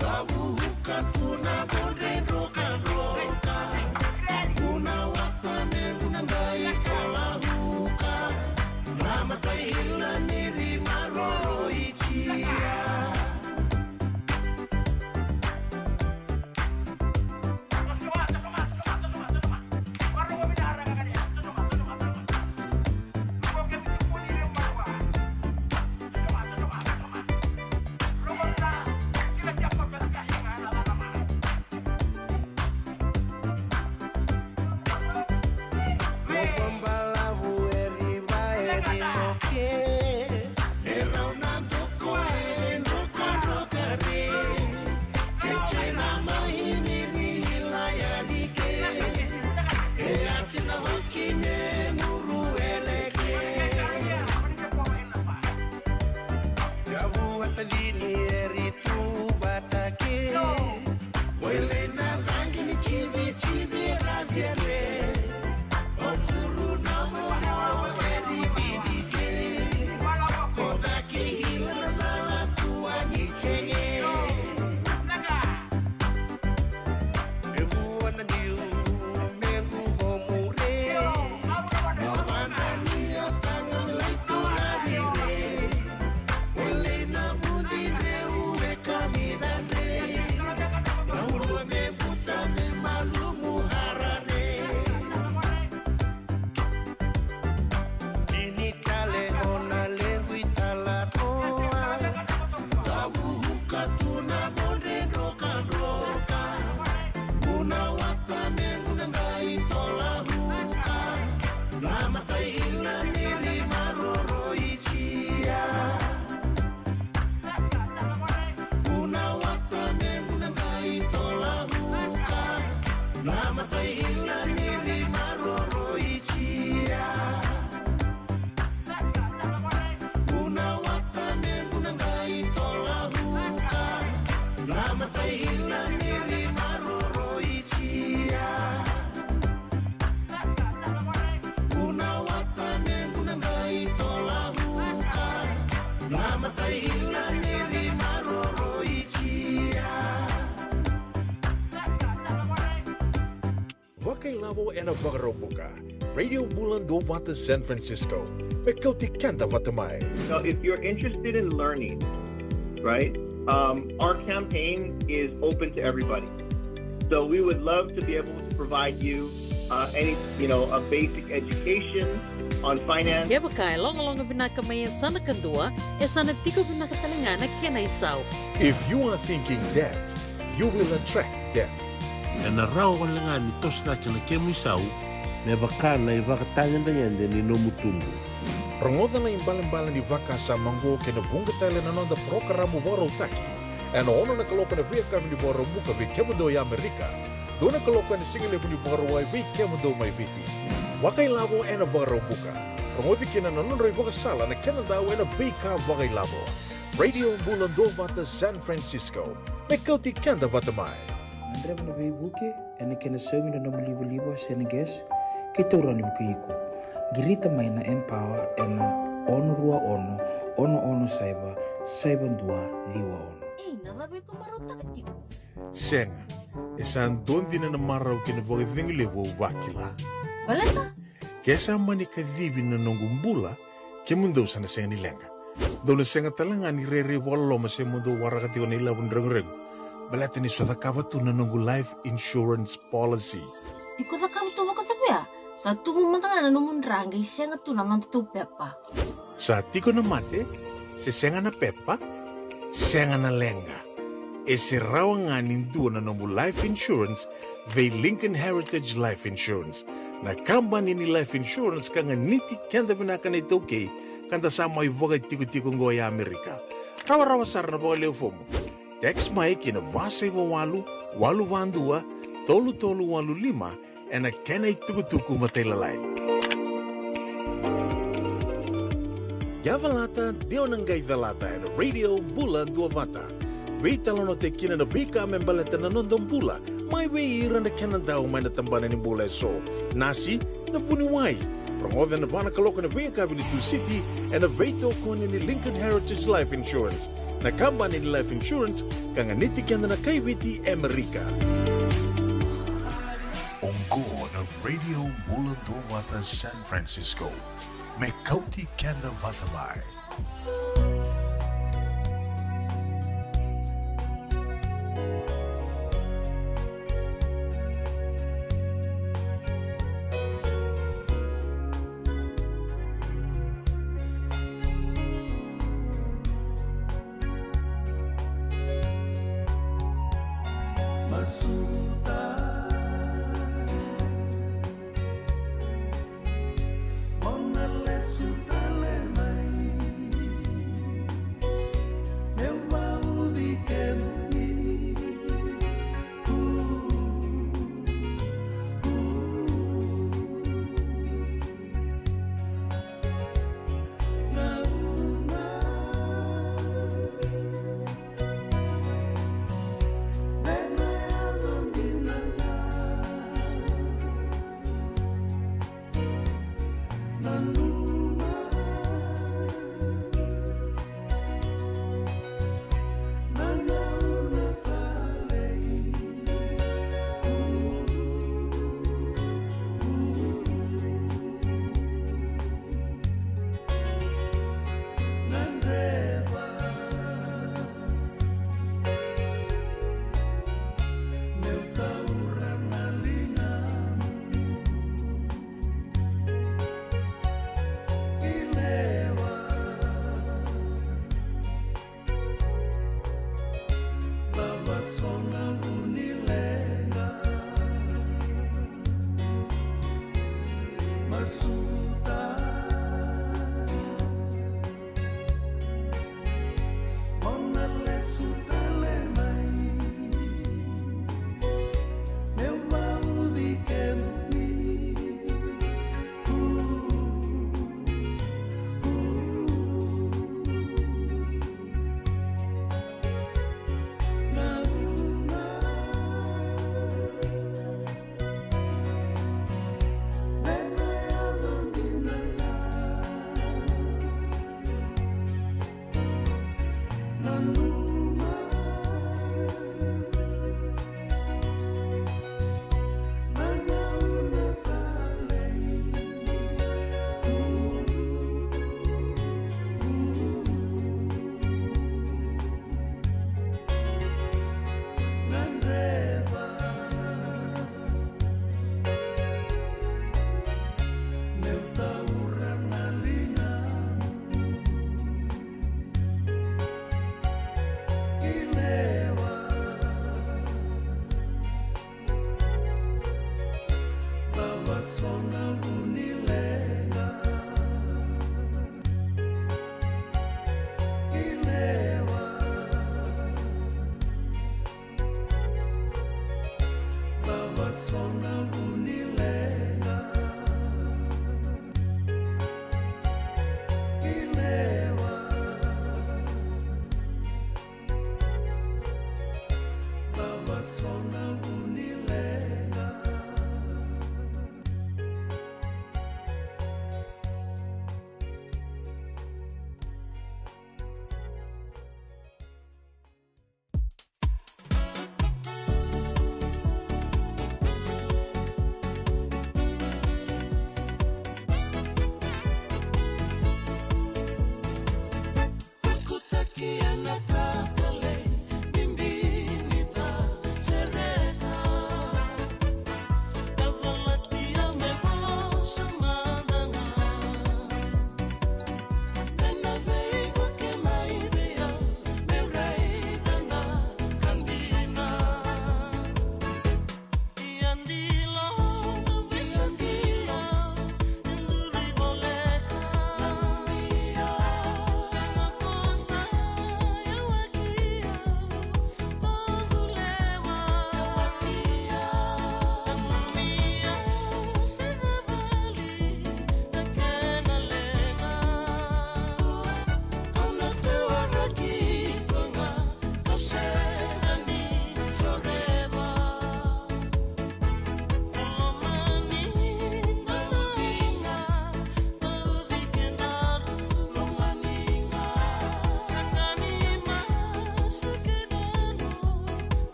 Vavuka tu na vodre drokadroka. Guna wata me guna qai kolahuka. Na matai ila ni ri maroroi jia. Mo vakabalavu e riva e rinoke. E rau na doko e drokadroka re. Ke jena mai ni ri ila yali ke. E a jena hoki me muru ele ke. Ka vuata dini e ri tu vata ke. Wele na cagi ni jivijiviradia re. Vaukuru na momo e ri didike. Ko na ki hila na cala kua ni jege. E mua na niu mequ ko mure. Na vana ni a taga me lai tolavi re. Wele na vudi reu e kamida re. Na ulua me buta me malumu hara re. Kini tale ho na lequ i tala toa. Vavuka tu na vodre drokadroka. Guna wata me guna qai tolahuka. Na matai ila ni ri maroroi jia. Guna wata me guna qai tolahuka. Na matai ila ni ri maroroi jia. Guna wata me guna qai tolahuka. Na matai ila ni ri maroroi jia. Guna wata me guna qai tolahuka. Na matai ila ni ri maroroi jia. Vakailavo ena Vakaraubuka. Radio Bula Duavata San Francisco. Me kauti keda vata mai. So if you're interested in learning, right, um, our campaign is open to everybody. So we would love to be able to provide you, uh, any, you know, a basic education on finance. Kevaka e logaloga vinaka mai e sa na kadua, e sa na tiko vinaka tale ga na kena isau. If you are thinking debt, you will attract debt. Ena rawa wale ga ni toso cake na kemu isau, me vaka na ivakatagedegede ni nomu tubu. Rogoca na ibalebale ni vakasama oqo kei na vuqa tale na noda parokaramu vakarautaki ena ono na kaloko ena veiyakavi ni Vakaraubuka vei kemudou e Amerika, dua na kaloko ena sigalevu ni Vakarauwai vei kemudou mai Viti. Vakailavo ena Vakaraubuka. Rogoci kina na nodrau ivakasala na kenadau ena veika vakailavo. Radio Bula Duavata San Francisco, me kauti keda vata mai. Gadreva na veivuke ena kena saumi na nomu livaliva se na gas, keitou rawa ni vukei iko. Qirita mai na Empower ena ono rua ono, ono ono saiva, saiva dua ciwa ono. Ei, na cava iko marautaka tiko? Sega, e sa dua dina na marau kei na vakacegu levu au vakila. Baleta? Ke sa mani kacivi na noqu bula, kemudou sa na sega ni leqa. Dou na sega tale ga ni rairai vakaloloma se mo dou waraka tiko na ilavo ni reguregu. Baleta niu sa cakava tu na noqu life insurance policy. Iko cakava tu vakacava ya? Sa tubu mada ga na nomu dra qai sega tu na nodatou pepa. Sa tiko na mate, se sega na pepa, sega na leqa. E se rawa ga ni dua na nomu life insurance vei Lincoln Heritage Life Insurance, na kabani ni life insurance ka ganiti keda vinaka na iTaukei, ka da sa mai vakaitikotiko oqo e Amerika. Rawarawa sara na vakalewe fomu. Text mai ki na va saiva walu, walu va dua, tolu tolu walu lima, ena kena itukutuku matailalai. Ia calata, de o na qai calata ena Radio Bula Duavata. Veitalanoataki kina na veika me baleta na noda bula, mai vei ira na kenadau mai na tabana ni bula eso, nasi, na vuniwai. Rogoca ena va na kaloko ena veiyakavi ni Tusiti ena veitokoni ni Lincoln Heritage Life Insurance, na kabani ni life insurance ka ganiti keda na kai Viti e Amerika. Oqo na Radio Bula Duavata San Francisco, me kauti keda vata mai.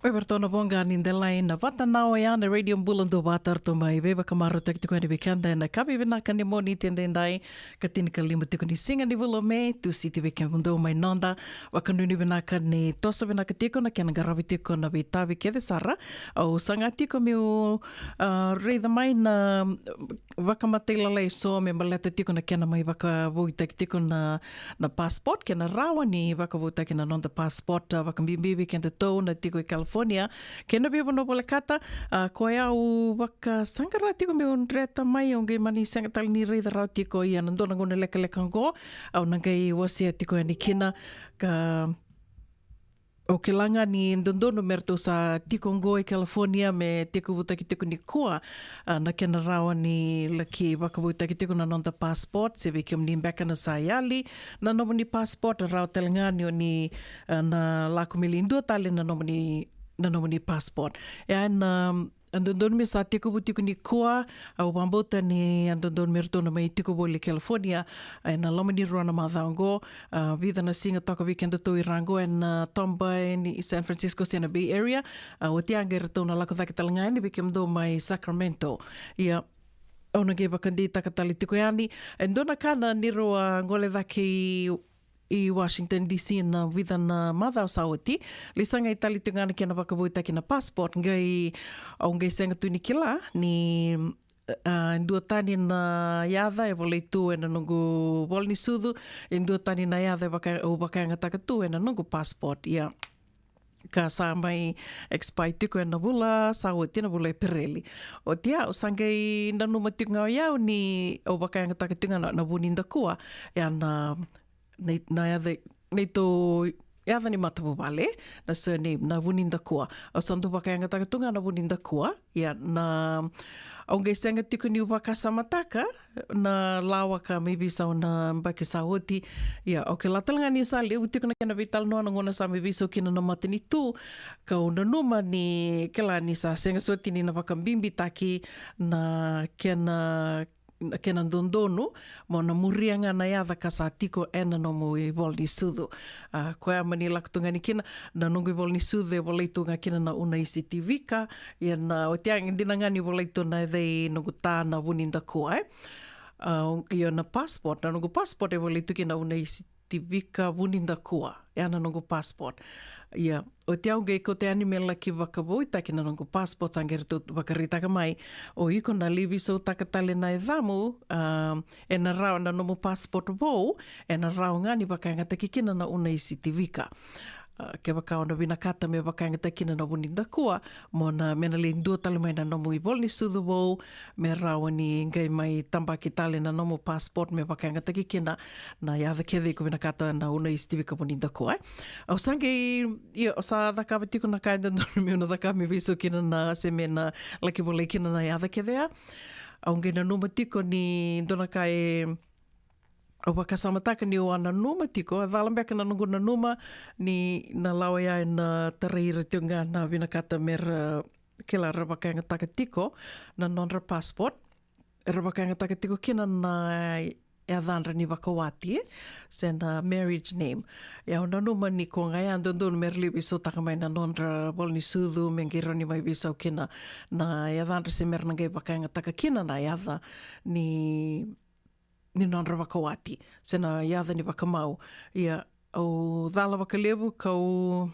Oi, varatou na voqa ni delai na vata na oya na Radio Bula Duavata, ratou mai veivakamarautaki tiko yani vei keda ena yakavi vinaka ni Moniti edaidai, ka tinikalima tiko ni siga ni vula o Me, Tusiti vei kemudou mai noda. Vakanuinui vinaka ni toso vinaka tiko na kena qaravi tiko na veitavi kece sara. Au saga tiko meu, ah, raica mai na vakamatailalai eso me baleta tiko na kena mai vakavoutaki tiko na, na passport, kei na rawa ni vakavoutaki na noda passport, ah, vakabibi vei kedatou na tiko e California kei na veivanua volekata. Ah, koya au vakasaqara tiko meu dreta mai, au qai mani sega tale ni raica rawa tiko, ia na dua na gauna lekaleka oqo au na qai wasea tiko yani kina, ka au kila ga ni dodonu me ratou sa tiko oqo e California me tekivutaki tiko nikua, ah, na kena rawa ni laki vakavoutaki tiko na noda passport. Se vei kemuni beka na sa yali na nomuni passport, rawa tale ga ni o ni, ah, na lako me lai dua tale na nomuni, na nomuni passport. E a na, a dodonu me sa tekivu tiko nikua. Au vakabauta ni a dodonu me ratou na mai tiko voli e California ena loma ni rua na macawa oqo. A, vica na siga toka vei kedatou i ra oqo ena, a, toba ni San Francisco se na Bay Area. A, oti a qai ratou na lako cake tale ga yani vei kemudou mai Sacramento. Ia, au na qai vakadeitaka tale tiko yani e dua na ka na neirau a gole cake i, i Washington D C na vica na macawa sa oti. Lesaga i tale tiko ga na kena vakavoutaki na passport, qai, au qai sega tu ni kila ni, a, dua tani na yaca e volai tu ena noqu vola ni sucu, e dua tani na yaca e vaka, au vakayagataka tu ena noqu passport. Ia, ka sa mai expire tiko ena vula sa oti, na vula Epereli. Oti au sa qai nanuma tiko ga o yau ni au vakayagataka tiko ga na, na Vunidakua. Ia na, na, na yaca, neitou yaca ni matavuvale, na surname, na Vunidakua. Au sa dau vakayagataka tu ga na Vunidakua. Ia na, au qai sega tiko niu vakasamataka na lawa ka mai veisau na yabaki sa oti. Ia, au kila tale ga ni sa levu tiko na kena veitalanoa na gauna sa mai veisau kina na matanitu. Kau nanuma ni kila ni sa sega soti ni na vakabibitaki na kena, na kena dodonu mo na muria ga na yaca ka sa tiko ena nomu ivola ni sucu. A, koya mani lako tu ga ni kina, na noqu ivola ni sucu e volai tu ga kina na Unaisi Tivika. Ia na, oti a dina ga ni volai tu na yaca i noqu ta na Vunidakua, e. A, io na passport, na noqu passport e volai tu kina Unaisi Tivika Vunidakua. Ia na noqu passport. Ia, oti au qai kauta yani me laki vakavoutaki na noqu passport, sa qai ratou vakaraitaka mai, o iko na lai veisautaka tale na yacamu, a, ena rawa na nomu passport vou, ena rawa ga ni vakayagataki kina na Unaisi Tivika. A, kevaka o na vinakata me vakayagataki kina na Vunidakua, mo na, me na lai dua tale mai na nomu ivola ni sucu vou, me rawa ni qai mai tabaki tale na nomu passport me vakayagataki kina na yaca kece iko vinakata na Unaisi Tivika Vunidakua, e. Au sa qai, ia, au sa cakava tiko na ka e dodonu meu na cakava me veisau kina na, se me na laki volai kina na yaca kece ya. Au qai nanuma tiko ni dua na ka e, au vakasamataka niu a nanuma tiko, a cala beka na noqu nanuma ni na lawa ya ena tarai ira tiko ga na vinakata me ra, kila, ra vakayagataka tiko na nodra passport, ra vakayagataka tiko kina na yacadra ni vakawati, e, se na marriage name. Ia au nanuma ni ko ga ya dodonu me ra lai veisautaka mai na nodra vola ni sucu, me qai rawa ni mai veisau kina na yacadra se me ra na qai vakayagataka kina na yaca ni, ni nodra vakawati se na yaca ni vakamau. Ia, au cala vakalevu, kau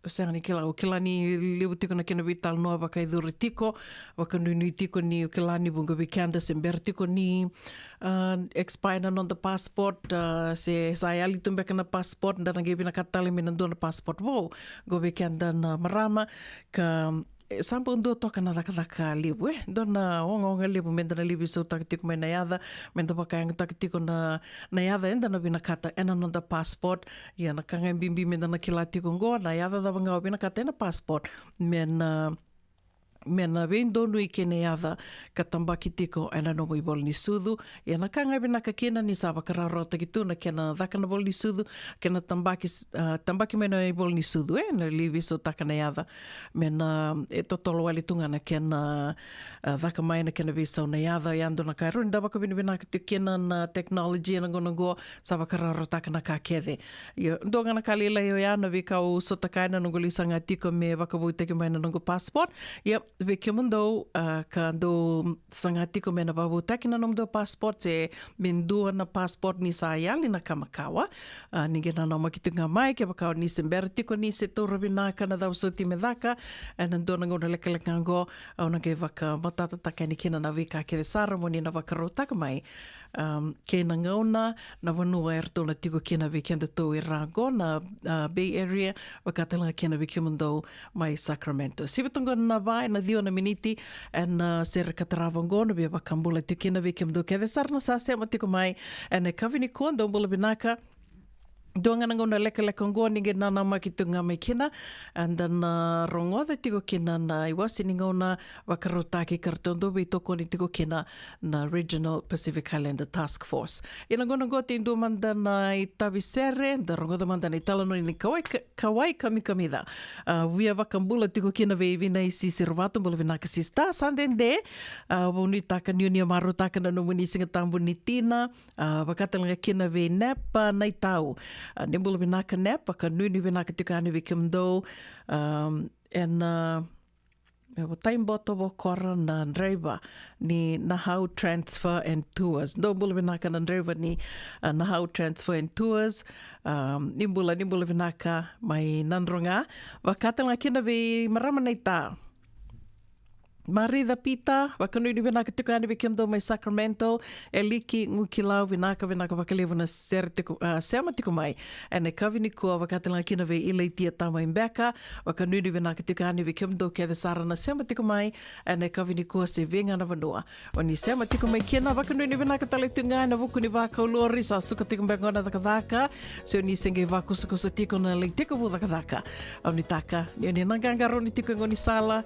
sega ni kila, au kila ni levu tiko na kena veitalanoa vakayacori tiko, vakanuinui tiko niu kila ni vuqa vei keda se bera tiko ni, a, expire na noda passport, a, se sa yali tu beka na passport, da na qai vinakata tale mai na dua na passport vou. Qo vei keda na marama, ka, e, sa bau dua toka na cakacaka levu, e, dua na ogaoga levu me da na lai veisautaka tiko mai na yaca, me da vakayagataka tiko na, na yaca eda na vinakata ena noda passport. Ia na ka ga e bibi me da na kila tiko qo, na yaca cava ga o vinakata ena passport, me na, me na veidonui kei na yaca ka tabaki tiko ena nomu ivola ni sucu. Ia na ka ga e vinaka kina ni sa vakarawarawataki tu na kena caka na vola ni sucu, kena tabaki, a, tabaki mai na ivola ni sucu, e, na lai veisautaka na yaca. Me na, e, totolo wale tu ga na kena, a, caka mai na kena veisau na yaca. Ia dua na ka e rawa ni da vakavinavinaka tiko kina na technology ena gauna qo, sa vakarawarawataka na ka kece. Ia, dua ga na ka lailai oya na veika au sotava ena noqu lai saga tiko me vakavoutaki mai na noqu passport. Ia, vei kemudou, a, ka dou saga tiko me na vakavoutaki na nomudou passport se me dua na passport ni sa yali na ka makawa, a, ni qai nanamaki tiko ga mai, kevaka o ni se bera tiko ni se taura vinaka na cava soti me caka ena dua na gauna lekaleka qo, au na qai vakamatatataka yani kina na veika kece sara mo ni na vakarautaka mai. Am, kei na gauna, na vanua eratou na tiko kina vei kedatou i ra qo na, a, Bay Area, vaka tale ga kina vei kemudou mai Sacramento. Sivi tu qo na va ena ciwa na miniti ena, a, sere ka tarava qo, na via vakabula tiko kina vei kemudou kece sara na sa sema tiko mai ena yakavi nikua, dou bula vinaka. Dua ga na gauna lekaleka oqo ni qai nanamaki tu ga mai kina, eda na rogoca tiko kina na iwase ni gauna vakarautaki ka ratou dau veitokoni tiko kina na Regional Pacific Islander Task Force. Ia na gauna oqo e dua mada na itavi sere, da rogoca mada na italanoa ni Kawai, Kawai Kamikamica. A, via vakabula tiko kina vei Vinaisi Sirovatu, bula vinaka sister, sa dede. A, vou nuitaka ni o ni a marautaka na nomuni Siga Tabu ni tina, a, vaka tale ga kina vei Nepa Naitau. A, ni bula vinaka Nepa, ka nuinui vinaka tiko yani vei kemudou. Am, ena, a, e, Taiboto Vokora na draiva ni Nahau Transfer and Tours. Dou bula vinaka na draiva ni, a, Nahau Transfer and Tours. Am, ni bula, ni bula vinaka mai Nadroga. Vaka tale ga kina vei marama naita Marica Pita, vakanuinui vinaka tiko yani vei kemudou mai Sacramento, Eliki Gukilau, vinaka, vinaka vakalevu na sere tiko, a, sema tiko mai ena yakavi nikua, vaka tale ga kina vei Ilaitia Tamai Beka, vakanuinui vinaka tiko yani vei kemudou kece sara na sema tiko mai ena yakavi nikua se vei ga na vanua o ni sema tiko mai kina. Vakanuinui vinaka tale tu ga ena vuku ni vakau lori, sa suka tiko beka na cakacaka, se o ni se qai vakusakusa tiko na lai tekivu cakacaka. Au nuitaka ni o ni na qaqarauni tiko e gaunisala,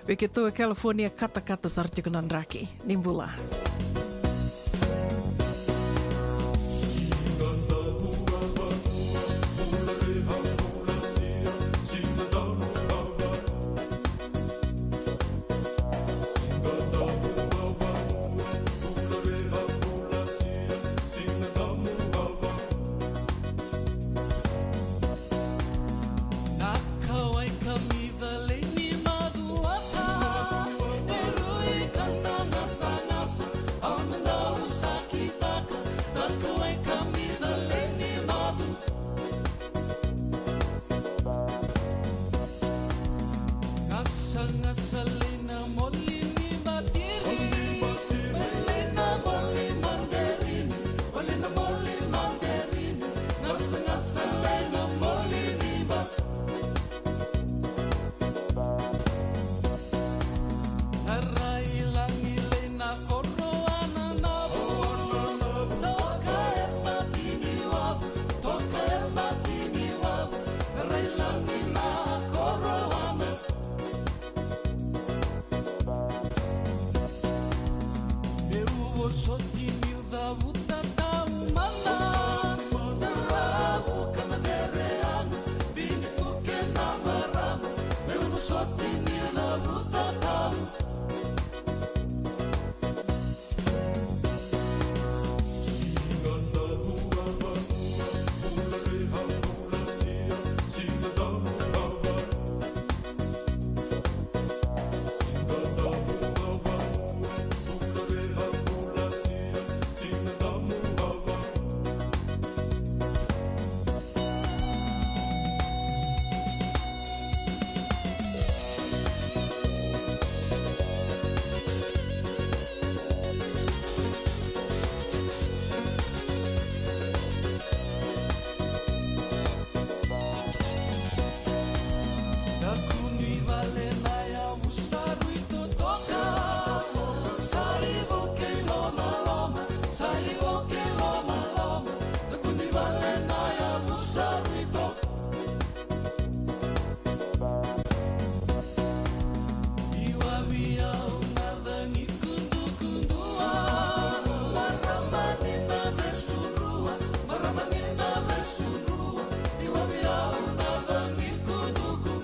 vei keitou e California, katakata sara tiko na draki. Ni bula. Na Kawai Kamikamica lewe ni macuata, e rui ka na gasagasa, au na dau sakitaka. Na Kawai Kamikamica lewe ni macu. Gasagasa lewe na moli ni batiri, lewe na moli manderini, lewe na moli manderini, gasagasa lewe na moli ni ba. Na rai lagi lewe na koro ana na vu, toka e mati ni wavu, toka e mati ni wavu, na rai lagi na koro ana. Meu vosoti niu cavuta taumada, na ravu ka na vereana, vini tu kei na marama. Meu vosoti niu cavuta tau. Daku ni vale na yavu sa rui totoka, sa ivo kei lomaloma, sa ivo kei lomaloma. Daku ni vale na yavu sa rui totoka. Iwavi au na cagi kudukudua, marama ni na vesurua, marama ni na vesurua. Iwavi au na cagi kuduku.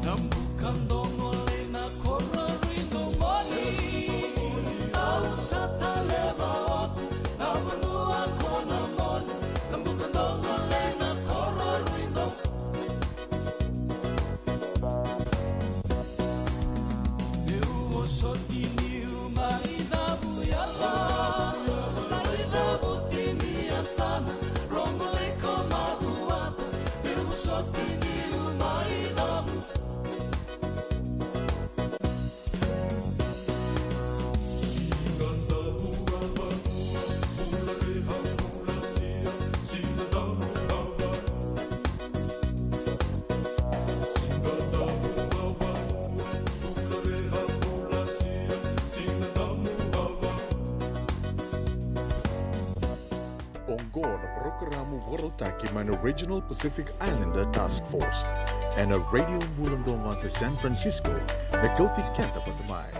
Na buka dogo lei na koro rui domoni, au sa taleva oti na vanua ko na moli. Na buka dogo lei na koro rui do. Meu vosoti niu mai cavu yala, mai cavu tini yasana, rogo lei ko macuata. Meu vosoti niu mai cavu. Oqo na parokaramu vakarautaki mai na Regional Pacific Islander Task Force ena Radio Bula Duavata San Francisco, me kauti keda vata mai.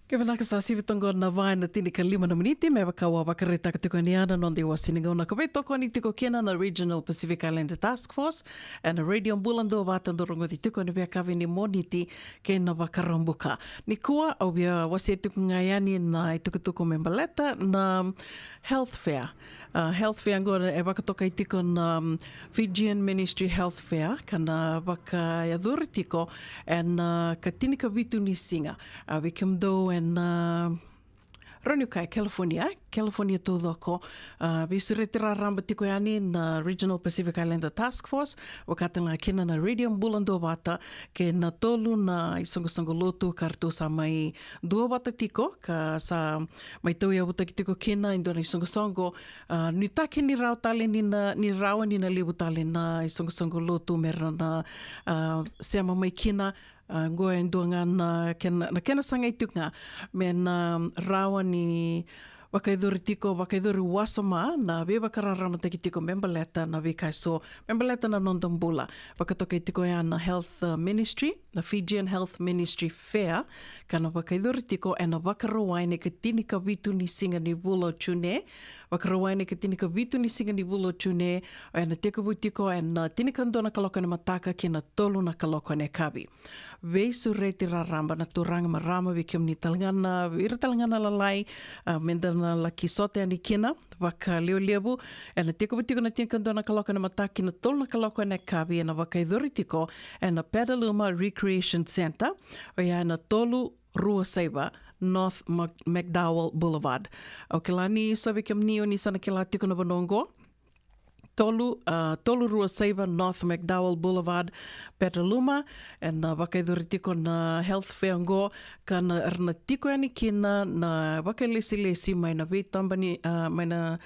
Kevaka sa sivi toka na va ena tinikalima na miniti, me vaka au a vakaraitaka tiko yani na noda iwasewase ni gauna ka veitokoni tiko kina na Regional Pacific Islander Task Force ena Radio Bula Duavata, dau rogoci tiko ena veiyakavi ni Moniti kei na Vakaraubuka. Nikua au via wasea tiko ga yani na itukutuku me baleta na health fair. A, health fair oqo e vakatokai tiko na, um, Fijian Ministry Health Fair, ka na vakayacori tiko ena, a, ka tinikavitu ni siga. A, vei kemudou ena, a, rawa ni kaya California, California taucoko. A, veisureti raraba tiko yani na Regional Pacific Islander Task Force, vaka talega kina na Radio Bula Duavata, kei na tolu na isoqosoqo lotu ka ratou sa mai duavata tiko, ka sa mai tauyavutaki tiko kina e dua na isoqosoqo. A, nuitaki ni rawa tale ni na, ni rawa ni na levu tale na isoqosoqo lotu me ra na, a, sema mai kina. A, oqo e dua ga na kena, na kena sagai tiko ga me na rawa ni vakayacori tiko, vakayacori wasoma na veivakararamataki tiko me baleta na veika eso, me baleta na noda bula. Vakatokai tiko ya na Health, uh, Ministry, na Fijian Health Ministry Fair, ka na vakayacori tiko ena Vakarauwai ena ikatinikavitu ni siga ni vula o June. Vakarauwai ena ikatinikavitu ni siga ni vula o June, ena tekivu tiko ena, a, tinikadua na kaloko ena mataka ki na tolu na kaloko ena yakavi. Veisureti raraba na turaga, marama, vei kemuni talega na, ira talega na lalai, a, me da na laki sota yani kina vakalevulevu. Ena tekivu tiko na tinikadua na kaloko ena mataka ki na tolu na kaloko ena yakavi, ena vakayacori tiko ena Petaluma Recreation Centre, oya ena tolu rua saiva North Mac-, McDowell Boulevard. Au kila ni so vei kemuni o ni sa na kila tiko na vanua oqo. Tolu, a, tolu rua saiva North McDowell Boulevard, Petaluma, ena, a, vakayacori tiko na health fair oqo, ka na, ra na tiko yani kina na vakailesilesi mai na veitabani, a, mai na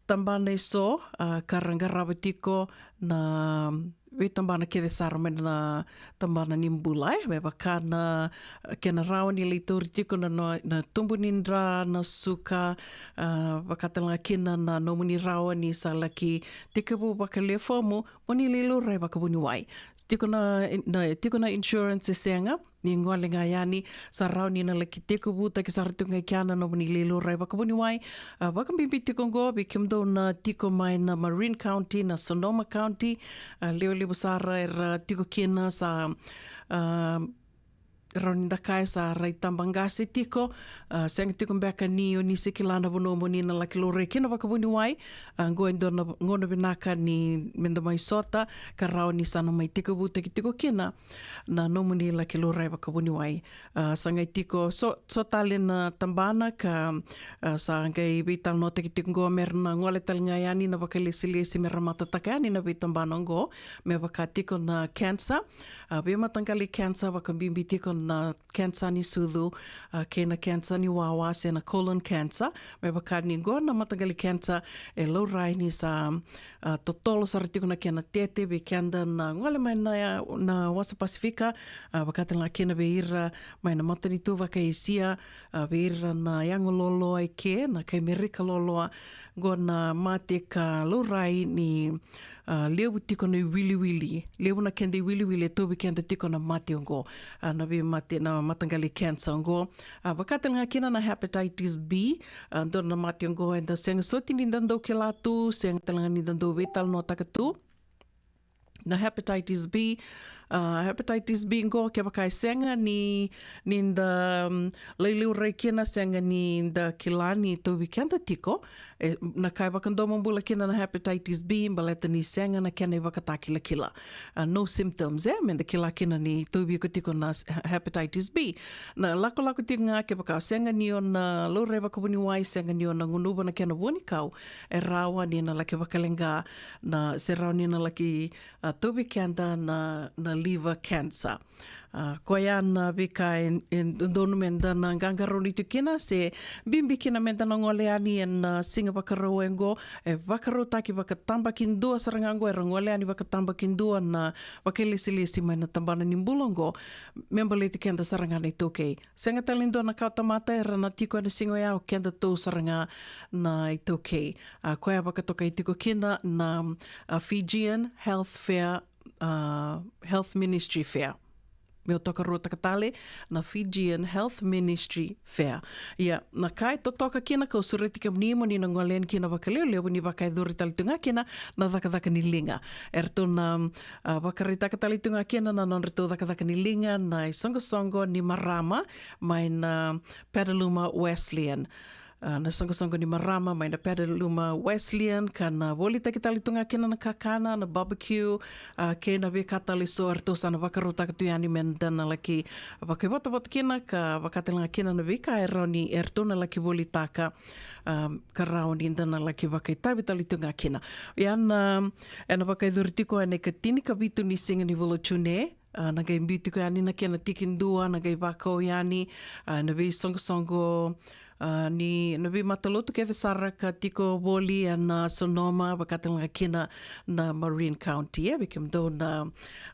tabana eso, a, ka ra qarava tiko na veitabana kece sara mai na tabana ni bula, e, me vaka na, a, kena rawa ni lai tauri tiko na, na, na tubu ni dra, na suka, a, vaka talega kina na nomuni rawa ni sa laki tekivu vakalewe fomu mo ni lai laurai vakavuniwai. Tiko na, na, tiko na insurance e sega, ni gole ga yani, sa rawa ni na laki tekivutaki sara tiko ga kina na nomuni lai laurai vakavuniwai. A, vakabibi tiko oqo vei kemudou na tiko mai na Marin County, na Sonoma County, a, levulevu sara era tiko kina sa, a, rawa ni da kaya sa rai tabaqase tiko, a, sega tiko beka ni o ni se kila na vanua mo ni na laki laurai kina vakavuniwai. A, oqo e dua na gauna vinaka ni me da mai sota, ka rawa ni sa na mai tekivutaki tiko kina na nomuni laki laurai vakavuniwai. A, sa qai tiko so, so tale na tabana ka, a, sa qai veitalanoataki tiko oqo me ra na gole tale ga yani na vakailesilesi me ra matataka yani na veitabana oqo, me vaka tiko na cancer, a, veimataqali cancer, vakabibi tiko na cancer ni sucu, a, kei na cancer ni wawa se na colon cancer, me vaka ni oqo na mataqali cancer e laurai ni sa, a, totolo sara tiko na kena tete vei keda na gole mai na, na wasa Pasifika, a, vaka tale ga kina vei ira mai na matanitu vaka Esia, a, vei ira na yago loaloa e ke, na kai Merika loaloa, oqo na mate ka laurai ni, a, levu tiko na iwiliwili, levu na keda iwiliwili e tauvi keda tiko na mate oqo, a, na veimate, na mataqali cancer oqo. A, vaka tale ga kina na hepatitis B, a, dua na mate oqo eda sega soti ni da dau kila tu, sega tale ga ni da dau veitalanoataka tu. Na hepatitis B, a, hepatitis B oqo kevaka e sega ni, ni da, mm, lai laurai kina, sega ni da kila ni tauvi keda tiko, e, na ka e vakadomobula kina na hepatitis B, baleta ni sega na kena ivakatakilakila. A, no symptoms, e, me da kila kina ni tauvi iko tiko na s-, hepatitis B. Na lakolako tiko ga kevaka o sega ni o na laurai vakavuniwai, sega ni o na gunuva na kena vuanikau, e rawa ni na laki vakaleqa na, se rawa ni na laki, a, tauvi keda na, na liver cancer. A, koya na veika e, e dodonu meda na qaqarauni tu kina, se bibi kina meda na gole yani ena, a, siga Vakarauwai oqo, e vakarautaki vakatabakidua sara ga oqo, era gole yani vakatabakidua na vakailesilesi mai na tabana ni bula oqo, me baleti keda sara ga na iTaukei. Sega tale ni dua na kawatamata era na tiko ena siga oya, o kedatou sara ga na iTaukei. A, koya vakatokai tiko kina na, a, Fijian Health Fair, a, Health Ministry Fair. Meu tokaruataka tale, na Fijian Health Ministry Fair. Ia, na ka e totoka kina kau sureti kemuni mo ni na gole yani kina vakalevulevu ni vakayacori tale tu ga kina na cakacaka ni liga. Eratou na, a, vakaraitaka tale tu ga kina na nodratou cakacaka ni liga na isoqosoqo ni marama mai na Petaluma Wesleyan. A, na isoqosoqo ni marama mai na Petaluma Wesleyan, ka na volitaki tale tu ga kina na kakana, na barbecue, a, kei na veika tale eso eratou sa na vakarautaka tu yani meda na laki vakaivotavota kina, ka vaka tale ga kina na veika e rawa ni eratou na laki volitaka, a, ka rawa nida na laki vakaitavi tale tu ga kina. Ia na, ena vakayacori tiko ena ikatinikavitu ni siga ni vula o June, a, na qai biu tiko yani na kena tikidua, na qai vakau yani, a, na veisoqosoqo, a, ni, na veimatalotu kece sara ka tiko voli ena Sonoma, vaka tale ga kina na Marin County. E, vei kemudou na,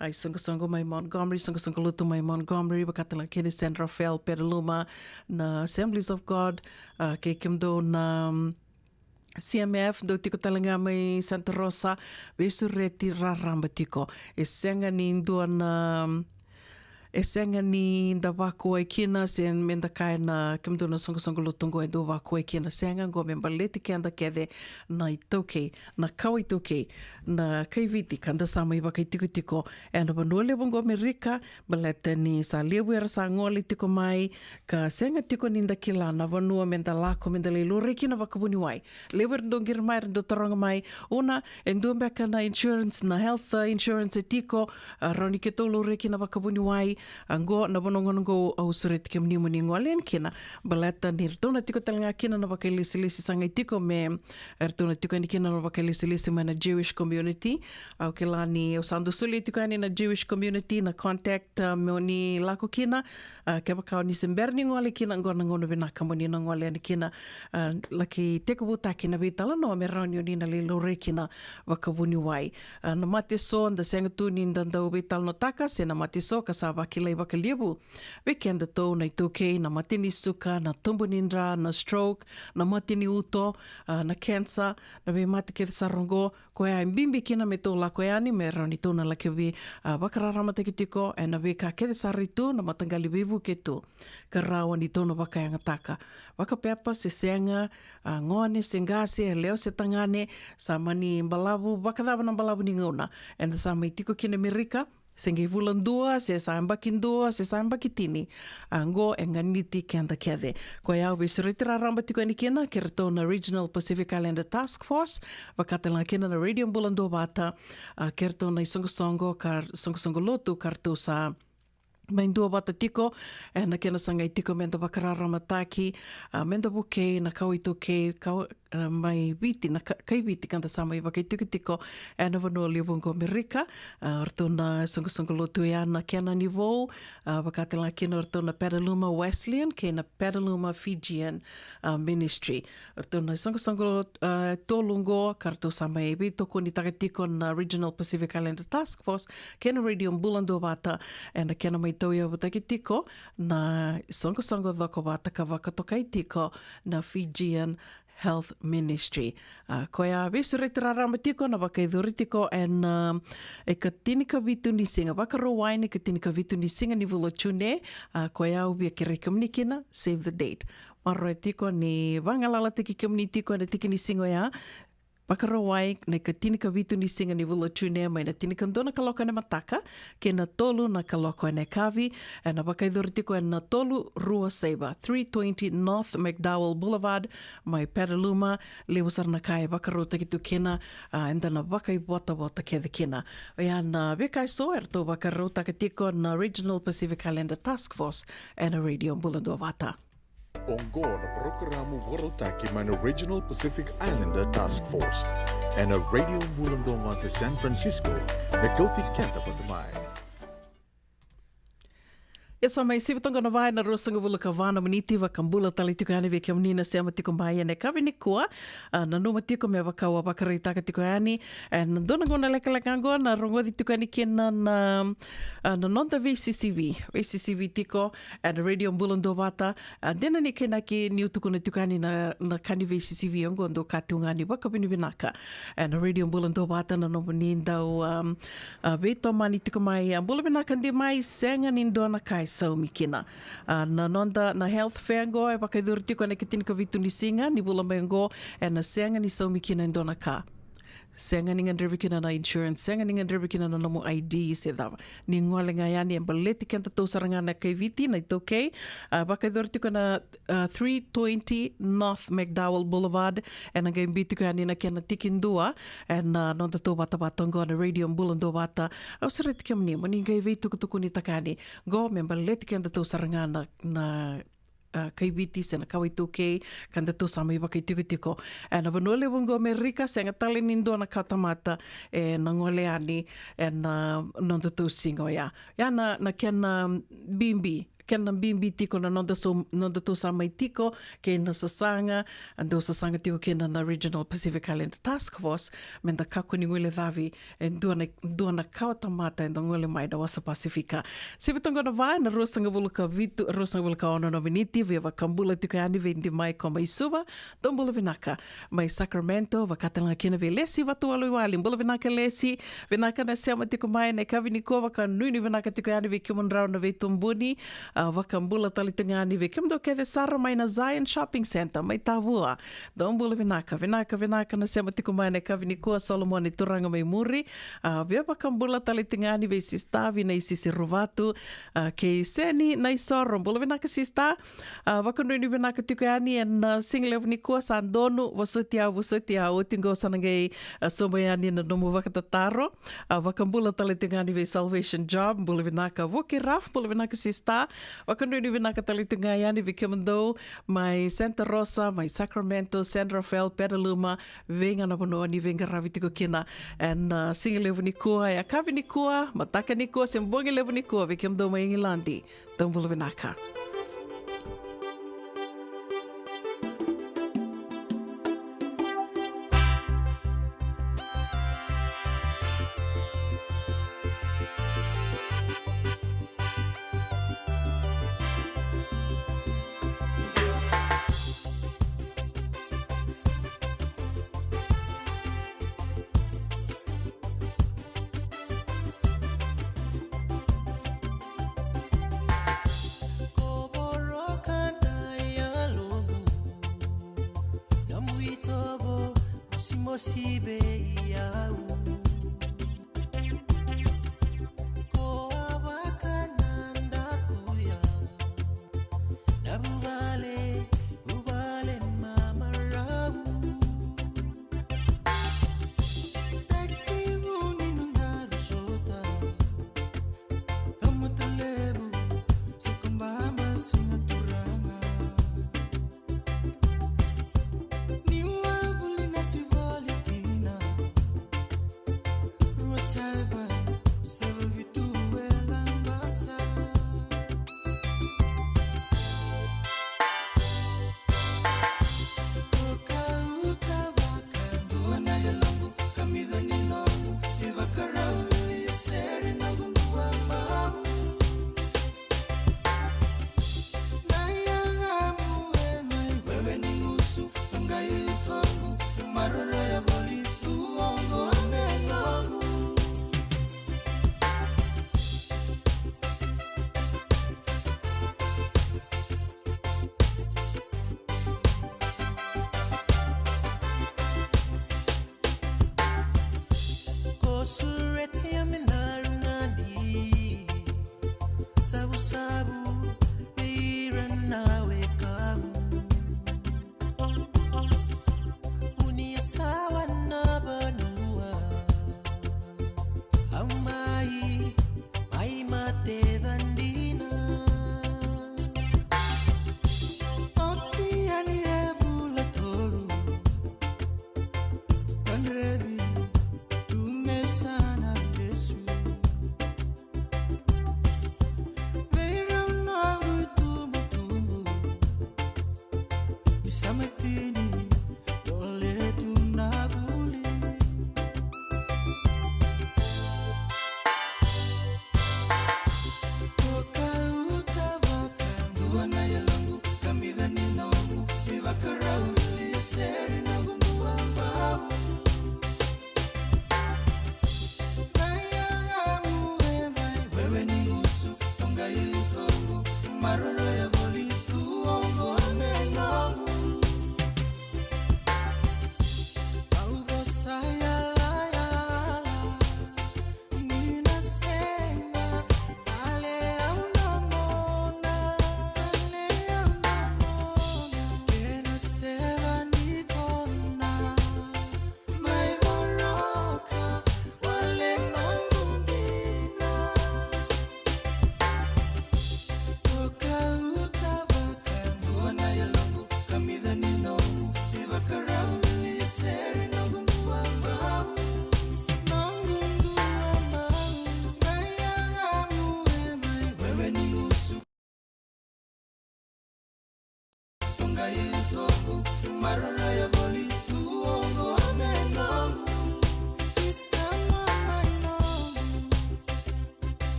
a, isoqosoqo mai Montgomery, soqosoqo lotu mai Montgomery, vaka tale ga kina San Rafael, Petaluma, na Assemblies of God, a, kei kemudou na, mm, C M F, dou tiko tale ga mai Santa Rosa, veisureti raraba tiko. E sega ni dua na, e sega ni da vakuai kina, se meda kaya na kemudou na soqosoqo lotu oqo e dau vakuai kina. Sega, oqo me baleti keda kece na iTaukei, na kawa iTaukei, na kai Viti ka da sa mai vakaitikotiko ena vanua levu oqo Amerika, baleta ni sa levu era sa gole tiko mai, ka sega tiko ni da kila na vanua meda lako, meda lai laurai kina vakavuniwai. Levu era dau qiri mai, era dau taroga mai, Una, e dua beka na insurance, na health, uh, insurance e tiko, a, rawa ni keitou laurai kina vakavuniwai. Oqo na vanua gona oqo au sureti kemuni mo ni gole yani kina, baleta ni ratou na tiko tale ga kina na vakailesilesi sa qai tiko me, e, ratou na tiko yani kina na vakailesilesi mai na Jewish community. Au kila ni au sa dau solia tiko yani na Jewish community na contact, a, mo ni lako kina, a, kevaka o ni se bera ni gole kina, oqo na gauna vinaka mo ni na gole yani kina, a, laki tekivutaki na veitalanoa me rawa ni o ni na lai laurai kina vakavuniwai. A, na mate eso da sega tu ni da dau veitalanoataka, se na mate eso ka sa vakilai vakalevu vei kedatou na iTaukei, na mate ni suka, na tubu ni dra, na stroke, na mate ni uto, a, na cancer, na veimate kece sara oqo, koya e bibi kina me tou lako yani, me rawa ni tou na laki vei, a, vakararamataki tiko ena veika kece sara e tu, na mataqali veivuke tu, ka rawa ni tou na vakayagataka. Vakapepa se sega, a, gone se qase, yalewa se tagane, sa mani balavu, vakacava na balavu ni gauna eda sa mai tiko kina Amerika, se qai vula dua, se sa yabaki dua, se sa yabaki tini. A, oqo e ganiti keda kece. Koya au veisureti raraba tiko yani kina kei ratou na Regional Pacific Islander Task Force, vaka tale ga kina na Radio Bula Duavata, a, kei ratou na isoqosoqo ka, soqosoqo lotu ka ratou sa mai duavata tiko, e, na kena sa qai tiko meda vakararamataki, a, meda vukei na kawa iTaukei, kawa, a, mai Viti, na ka-, kai Viti ka da sa mai vakaitikotiko ena vanua levu oqo Amerika. A, o ratou na soqosoqo lotu ya na kena ni vou, a, vaka tale ga kina o ratou na Petaluma Wesleyan kei na Petaluma Fijian, a, Ministry. O ratou na soqosoqo, a, tolu oqo ka ratou sa mai veitokonitaka tiko na Regional Pacific Islander Task Force kei na Radio Bula Duavata, ena kena mai tauyavutaki tiko na soqosoqo cokovata ka vakatokai tiko na Fijian Health Ministry. A, koya veisureti raraba tiko na vakayacori tiko ena, a, ikatinikavitu ni siga, Vakarauwai na ikatinikavitu ni siga ni vula o June. A, koya au via kerei kemuni kina, save the date. Maroroya tiko ni vagalalataki kemuni tiko ena tiki ni siga oya, Vakarauwai na ikatinikavitu ni siga ni vula o June, mai na tinikadua na kaloko ena mataka kei na tolu na kaloko ena yakavi. Ena vakayacori tiko ena tolu rua saiva, three twenty North McDowell Boulevard, mai Petaluma. Levu sara na ka e vakarautaki tu kina, a, eda na vakaivotavota kece kina. Oya na veika eso eratou vakarautaka tiko na Regional Pacific Islander Task Force ena Radio Bula Duavata. Oqo na parokaramu vakarautaki mai na Regional Pacific Islander Task Force ena Radio Bula Duavata San Francisco, me kauti keda vata mai. E sa mai sivi toka na va ena ruasagavulu ka va na miniti. Vakabula tale tiko yani vei kemuni na sema tiko mai ena yakavi nikua. A, nanuma tiko me vaka au a vakaraitaka tiko yani, e, na dua na gauna lekaleka oqo na rogoci tiko yani kina na, a, na noda veisisivi, veisisivi tiko ena Radio Bula Duavata. A, dina ni kena ki niu tukuna tiko yani na, na ka ni veisisivi oqo, dou ka tu ga ni vakavinavinaka ena Radio Bula Duavata na nomuni dau, um, a, veitomani tiko mai. A, bula vinaka Dimai, sega ni dua na ka e saumi kina. A, na noda, na health fair oqo e vakayacori tiko ena ikatini ka vitu ni siga ni vula mai oqo, ena sega ni saumi kina e dua na ka. Sega ni gadrevi kina na insurance, sega ni gadrevi kina na nomu I D se cava. Ni gole ga yani, e baleti kedatou sara ga na kai Viti, na iTaukei. A, vakayacori tiko na, a, three twenty North McDowell Boulevard. Ena qai biu tiko yani na kena tikidua ena nodatou vatavata oqo na Radio Bula Duavata. Au sureti kemuni mo ni qai veitukutukunitaka yani. Qo me baleti kedatou sara ga na, na, a, kai Viti se na kawa iTaukei, ka datou sa mai vakaitikotiko ena vanua levu oqo Amerika. Sega tale ni dua na kawatamata ena gole yani ena nodatou siga oya. Ia na, na kena bibi, kena bibi tiko na noda so, nodatou sa mai tiko kei na sasaga, a, dau sasaga tiko kina na Regional Pacific Island Task Force, me da kakua ni guilecavi e dua na, dua na kawatamata eda gole mai na wasa Pasifika. Sivi toka na va ena ruasagavulu ka vitu, ruasagavulu ka ono na miniti. Via vakabula tiko yani vei Dimai ko mai Suva, dou bula vinaka. Mai Sacramento, vakatalega kina vei Lesi Vatuwaluwali. Bula vinaka Lesi, vinaka na sema tiko mai na yakavi nikua. Vakanuinui vinaka tiko yani vei kemudrau na veitubuni. A, vakabula tale tiko yani vei kemudou kece sara mai na Zion Shopping Centre mai Tavua. Dou bula vinaka, vinaka, vinaka na sema tiko mai na yakavi nikua. Solomoni Turaga mai Muri. A, via vakabula tale tiko yani vei Sista Vinaisisi Ruvatu, a, kei Seni Naisoro. Bula vinaka Sista. A, vakanuinui vinaka tiko yani ena, a, siga levu nikua. Sa donu, vosoti au, vosoti au, oti qo sa na qai, a, sobu yani na nomu vakatataro. A, vakabula tale tiko yani vei Salvation Job, bula vinaka. Vuki Raf, bula vinaka Sista. Vakanuinui vinaka tale tiko ga yani vei kemudou mai Santa Rosa, mai Sacramento, San Rafael, Petaluma, vei ga na vanua ni veiqaravi tiko kina ena, a, siga levu nikua, yakavi nikua, mataka nikua se bogi levu nikua vei kemudou mai Igiladi. Dou bula vinaka. Ko voroka na yaloqu, nomu itovo mosimosi vei au. Ko a vaka na dakuya, na vuvale, vuvale mamarau. Tekivu ni nodaru sota, tamata levu se ko baba se na turaga. Niu a vuli na sivoli kina,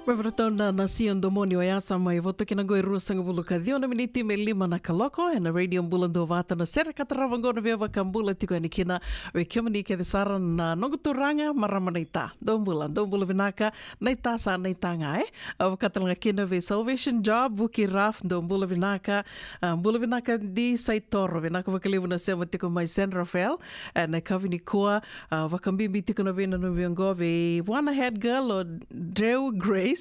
Mai vei ratou na, na Sia Domoni, oya sa mai voto kina qo e ruasagavulu ka ciwa na miniti me lima na kaloko ena Radio Bula Duavata, na sere ka tarava qo na veivakabula tiko yani kina vei kemuni kece sara na noqu turaga, marama naita. Dou bula, dou bula vinaka, naita sa naita ga, e? A, vakatalega kina vei Salvation Job, Vuki Raf, dou bula vinaka. A, bula vinaka di Saitoro, vinaka vakalevu na sema tiko mai San Rafael, e, na kavi nikua. A, vakabibi tiko na veinanumi oqo vei vua na head girl o Drew Grace.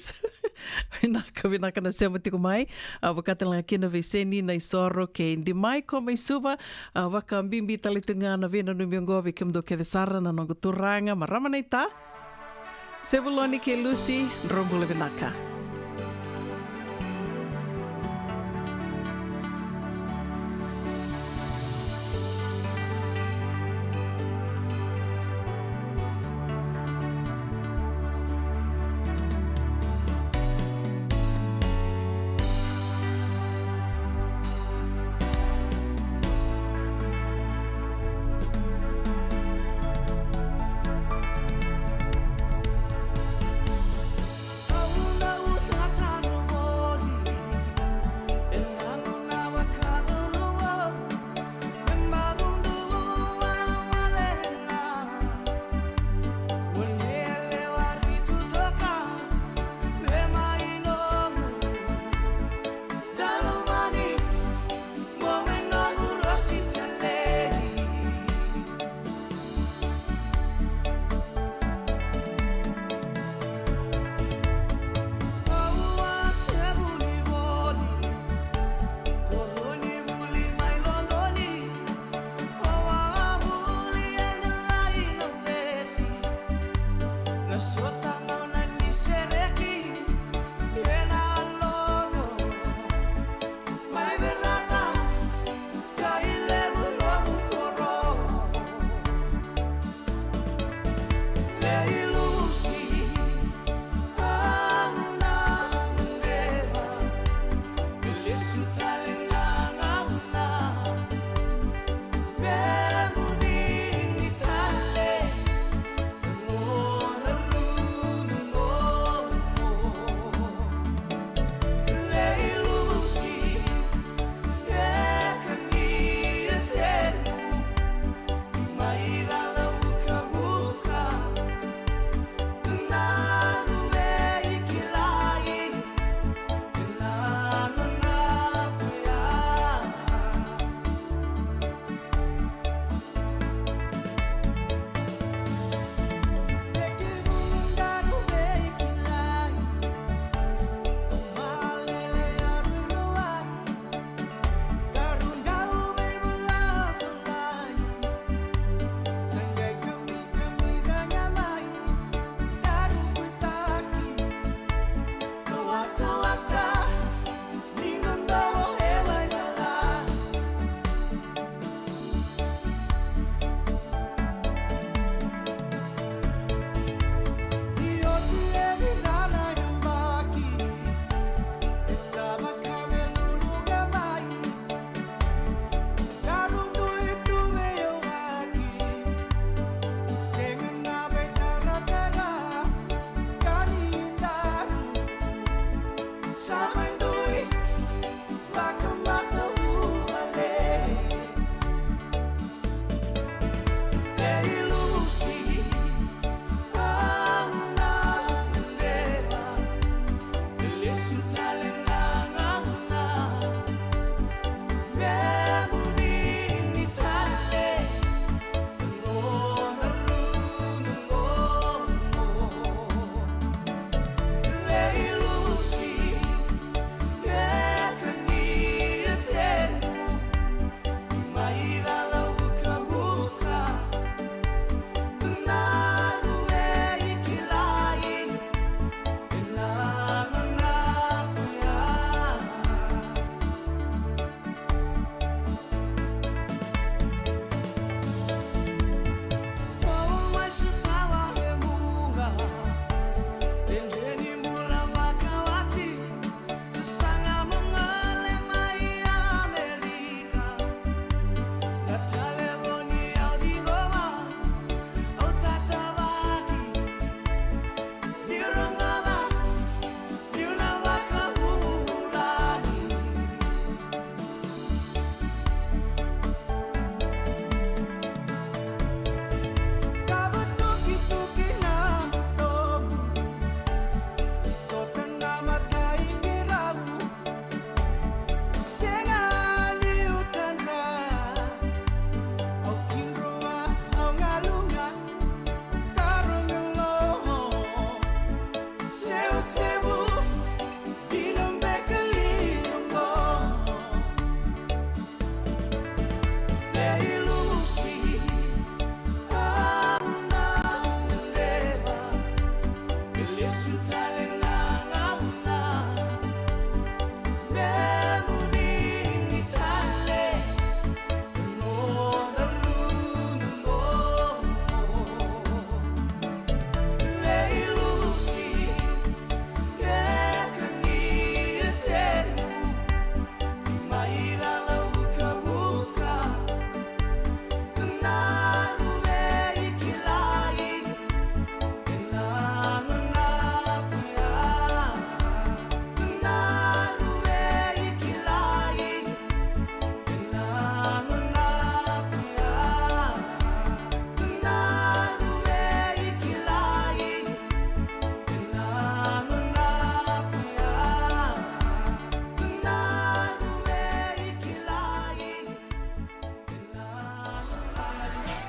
Vinaka, vinaka na sema tiko mai. A, vakatalega kina vei Seni Naisoro kei Dimai ko mai Suva. A, vakabibi tale tu ga na veinanumi oqo vei kemudou kece sara na noqu turaga, marama naita. Sevuloni kei Lucy, drau bula vinaka.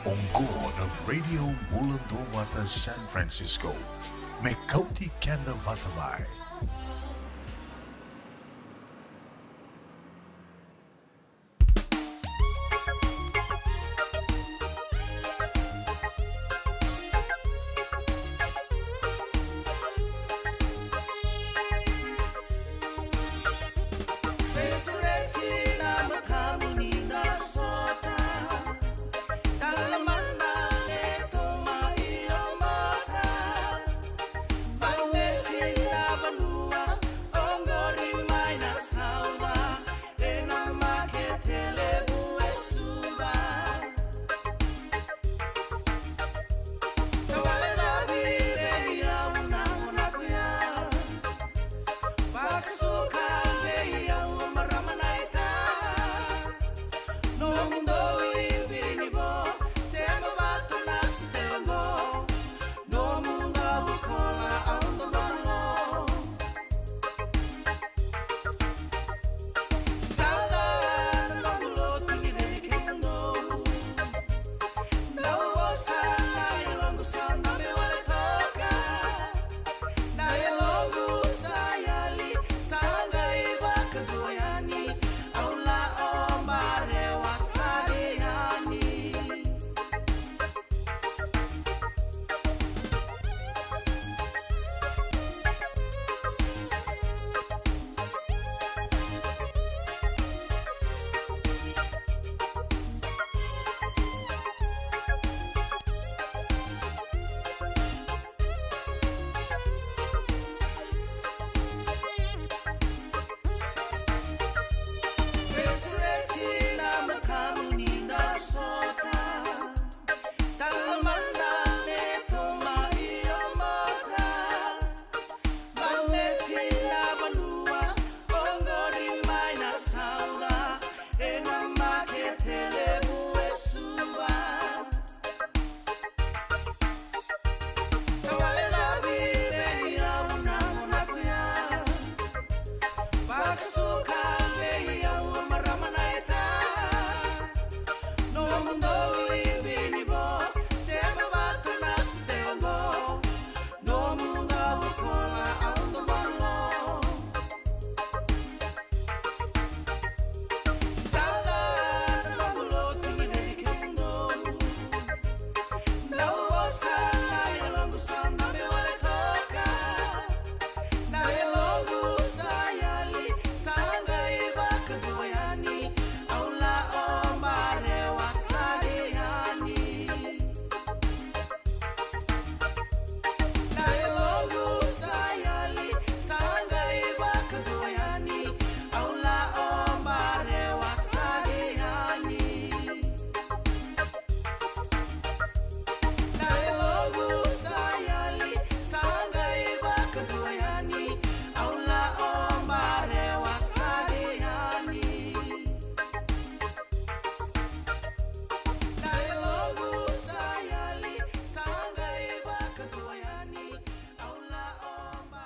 Oqo na Radio Bula Duavata San Francisco, me kauti keda vata mai.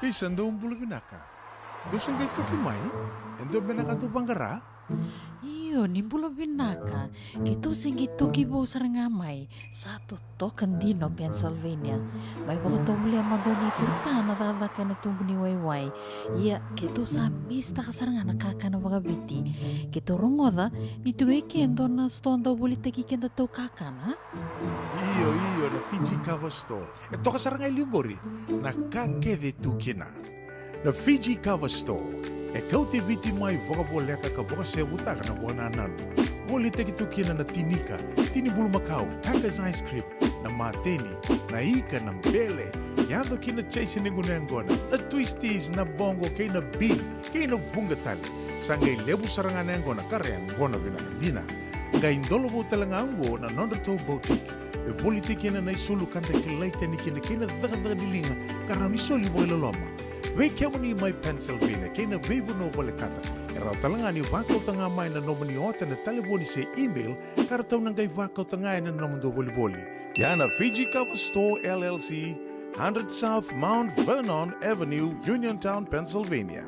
Isa, dou bula vinaka. Dou se qai toki mai? E dua beka na ka dou vaqara? Io, ni bula vinaka. Keitou se qai toki vou sara ga mai. Sa totoka dina o Pennsylvania. Mai vakatovolea mada o Nei Turutana na cakacaka ena tubu ni waiwai. Ia, keitou sa misitaka sara ga na kakana vakaviti. Keitou rogoca ni tiko e ke e dua na sitoa dau volitaki kedatou kakana. Io, io, na Fiji Cover Store. E toka sara ga e liu qori na ka kece tu kina. Na Fiji Cover Store e kauti Viti mai vakavoleka ka vakasevutaka na vakanananu. Volitaki tu kina na tinika, tini bulumakau, Tucker's ice cream, na mateni, na ika, na bele, yaco ki na chase ni gunu yaqona, na twisties, na boqo kei na bean, kei na vuqa tale. Sa qai levu sara ga na yaqona ka ra yaqona vinaka dina. Qai dolovou tale ga oqo na nodratou boutique. E volitaki kina na isulu ka da kilai tani kina kei na cakacaka ni liga ka rawa ni soli vakailoloma. Vei kemuni mai Pennsylvania kei na veivanua volekata, e rawa tale ga ni vakauta ga mai na nomuni ota ena talevoni se email ka ratou na qai vakauta ga ena nomudou volivoli. Ia na Fiji Cover Store L L C, hundred South Mount Vernon Avenue, Uniontown, Pennsylvania.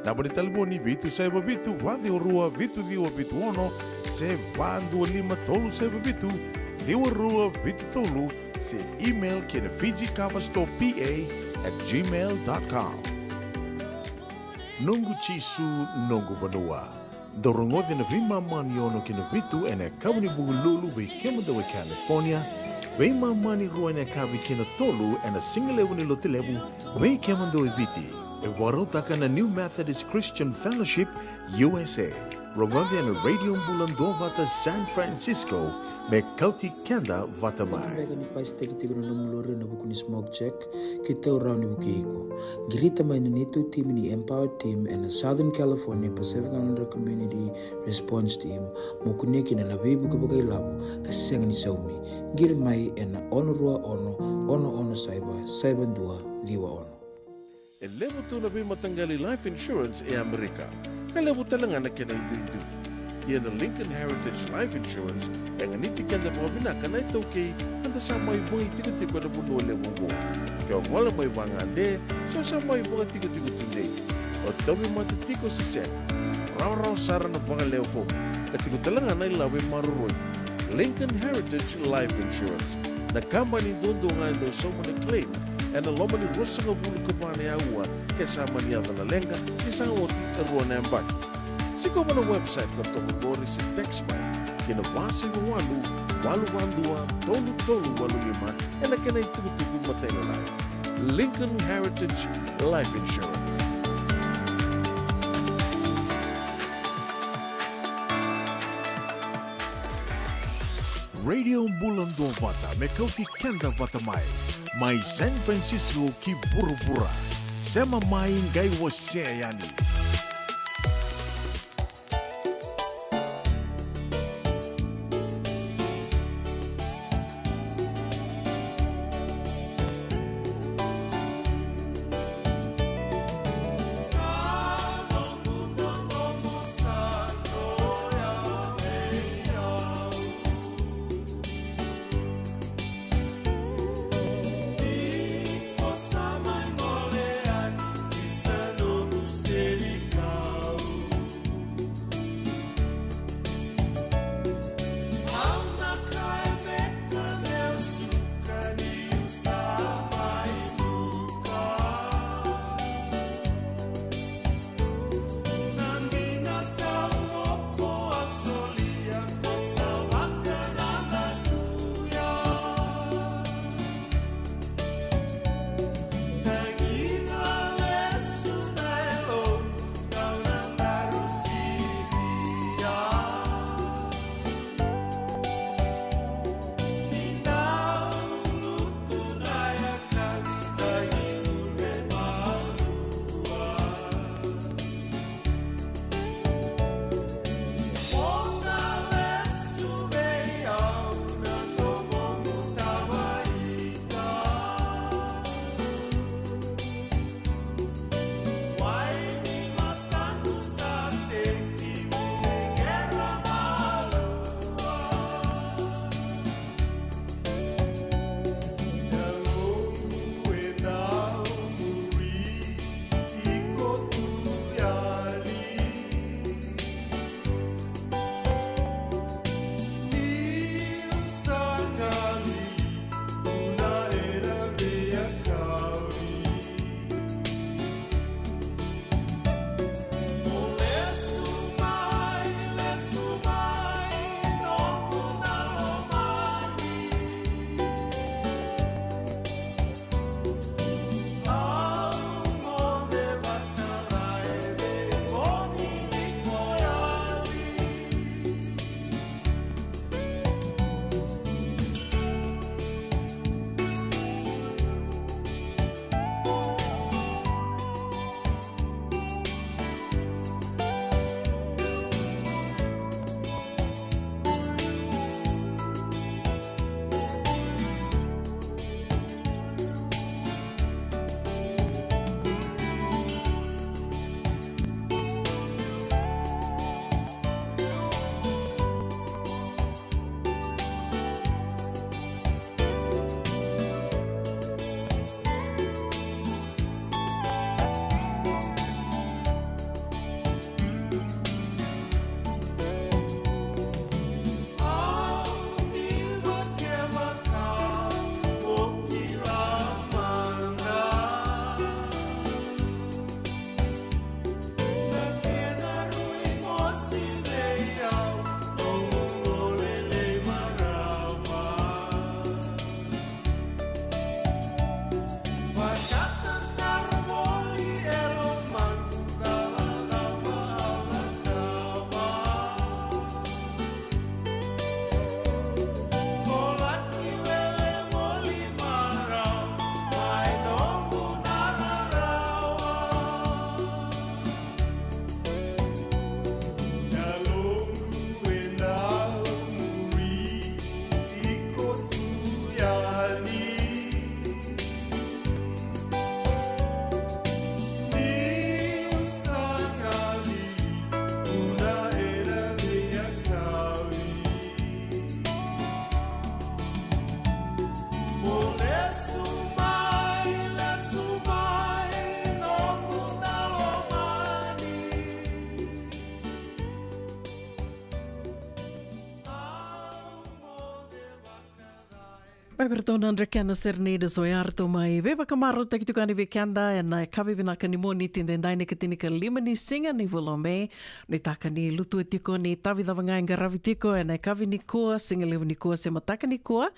Naba ni talevoni vitu saiva vitu, va ciwa rua, vitu ciwa vitu ono, se va dua lima tolu saiva vitu, ciwa rua vitu tolu, se email ki na Fiji Cover Store P A at gmail dot com. Noqu Jisu, noqu vanua. Dou rogoca na veimama ni ono ki na vitu ena yakavi ni Vukelulu vei kemudou e California, veimama ni rua ena yakavi ki na tolu ena sigalevu ni Lotulevu vei kemudou e Viti. E vakarautaka na New Methodist Christian Fellowship U S A. Rogoca ena Radio Bula Duavata San Francisco, me kauti keda vata mai. Beka ni pasitaki tiko na nomu lori ena vuku ni smoke check, keitou rawa ni vukei iko. Qirita mai na neitou timi ni Empower Team ena Southern California Pacific Islander Community Response Team, mo kunea kina na veivuke vakailavo ka sega ni saumi. Qiri mai ena ono rua ono, ono ono saiva, saiva dua ciwa ono. E levu tu na veimataqali life insurance e Amerika, ka levu tale ga na kena iduidui. Ia na Lincoln Heritage Life Insurance e ganiti keda vakavinaka na iTaukei ka da sa mai vakaitikotiko ena vanua levu oqo. Ke o gole mai vagade se o sa mai vakatikotiko tudei, o tauvimate tiko se sega, rawarawa sara na vakalewe fomu, ka tiko tale ga na ilavo e maroroi. Lincoln Heritage Life Insurance, na kabani duadua ga e dau sauma na claim ena loma ni ruasagavulu ka va na aua ke sa mani yaco na leqa ke sa oti e rua na yabaki. Sikova na website ka toka qori se text mai ki na va saiva walu, walu va dua, tolu tolu walu lima ena kena itukutuku matailalai. Lincoln Heritage Life Insurance. Radio Bula Duavata me kauti keda vata mai, mai San Francisco ki vuravura. Sema mai qai wasea yani. Vei iratou na Drekena Serenaders, o ya ratou mai veivakamarautaki tiko yani vei keda ena yakavi vinaka ni Moniti edaidai, na ikatinika lima ni siga ni vula o Me. Nuitaka ni lutu tiko, ni tavi cava ga e qaravi tiko ena yakavi nikua, siga levu nikua se mataka nikua,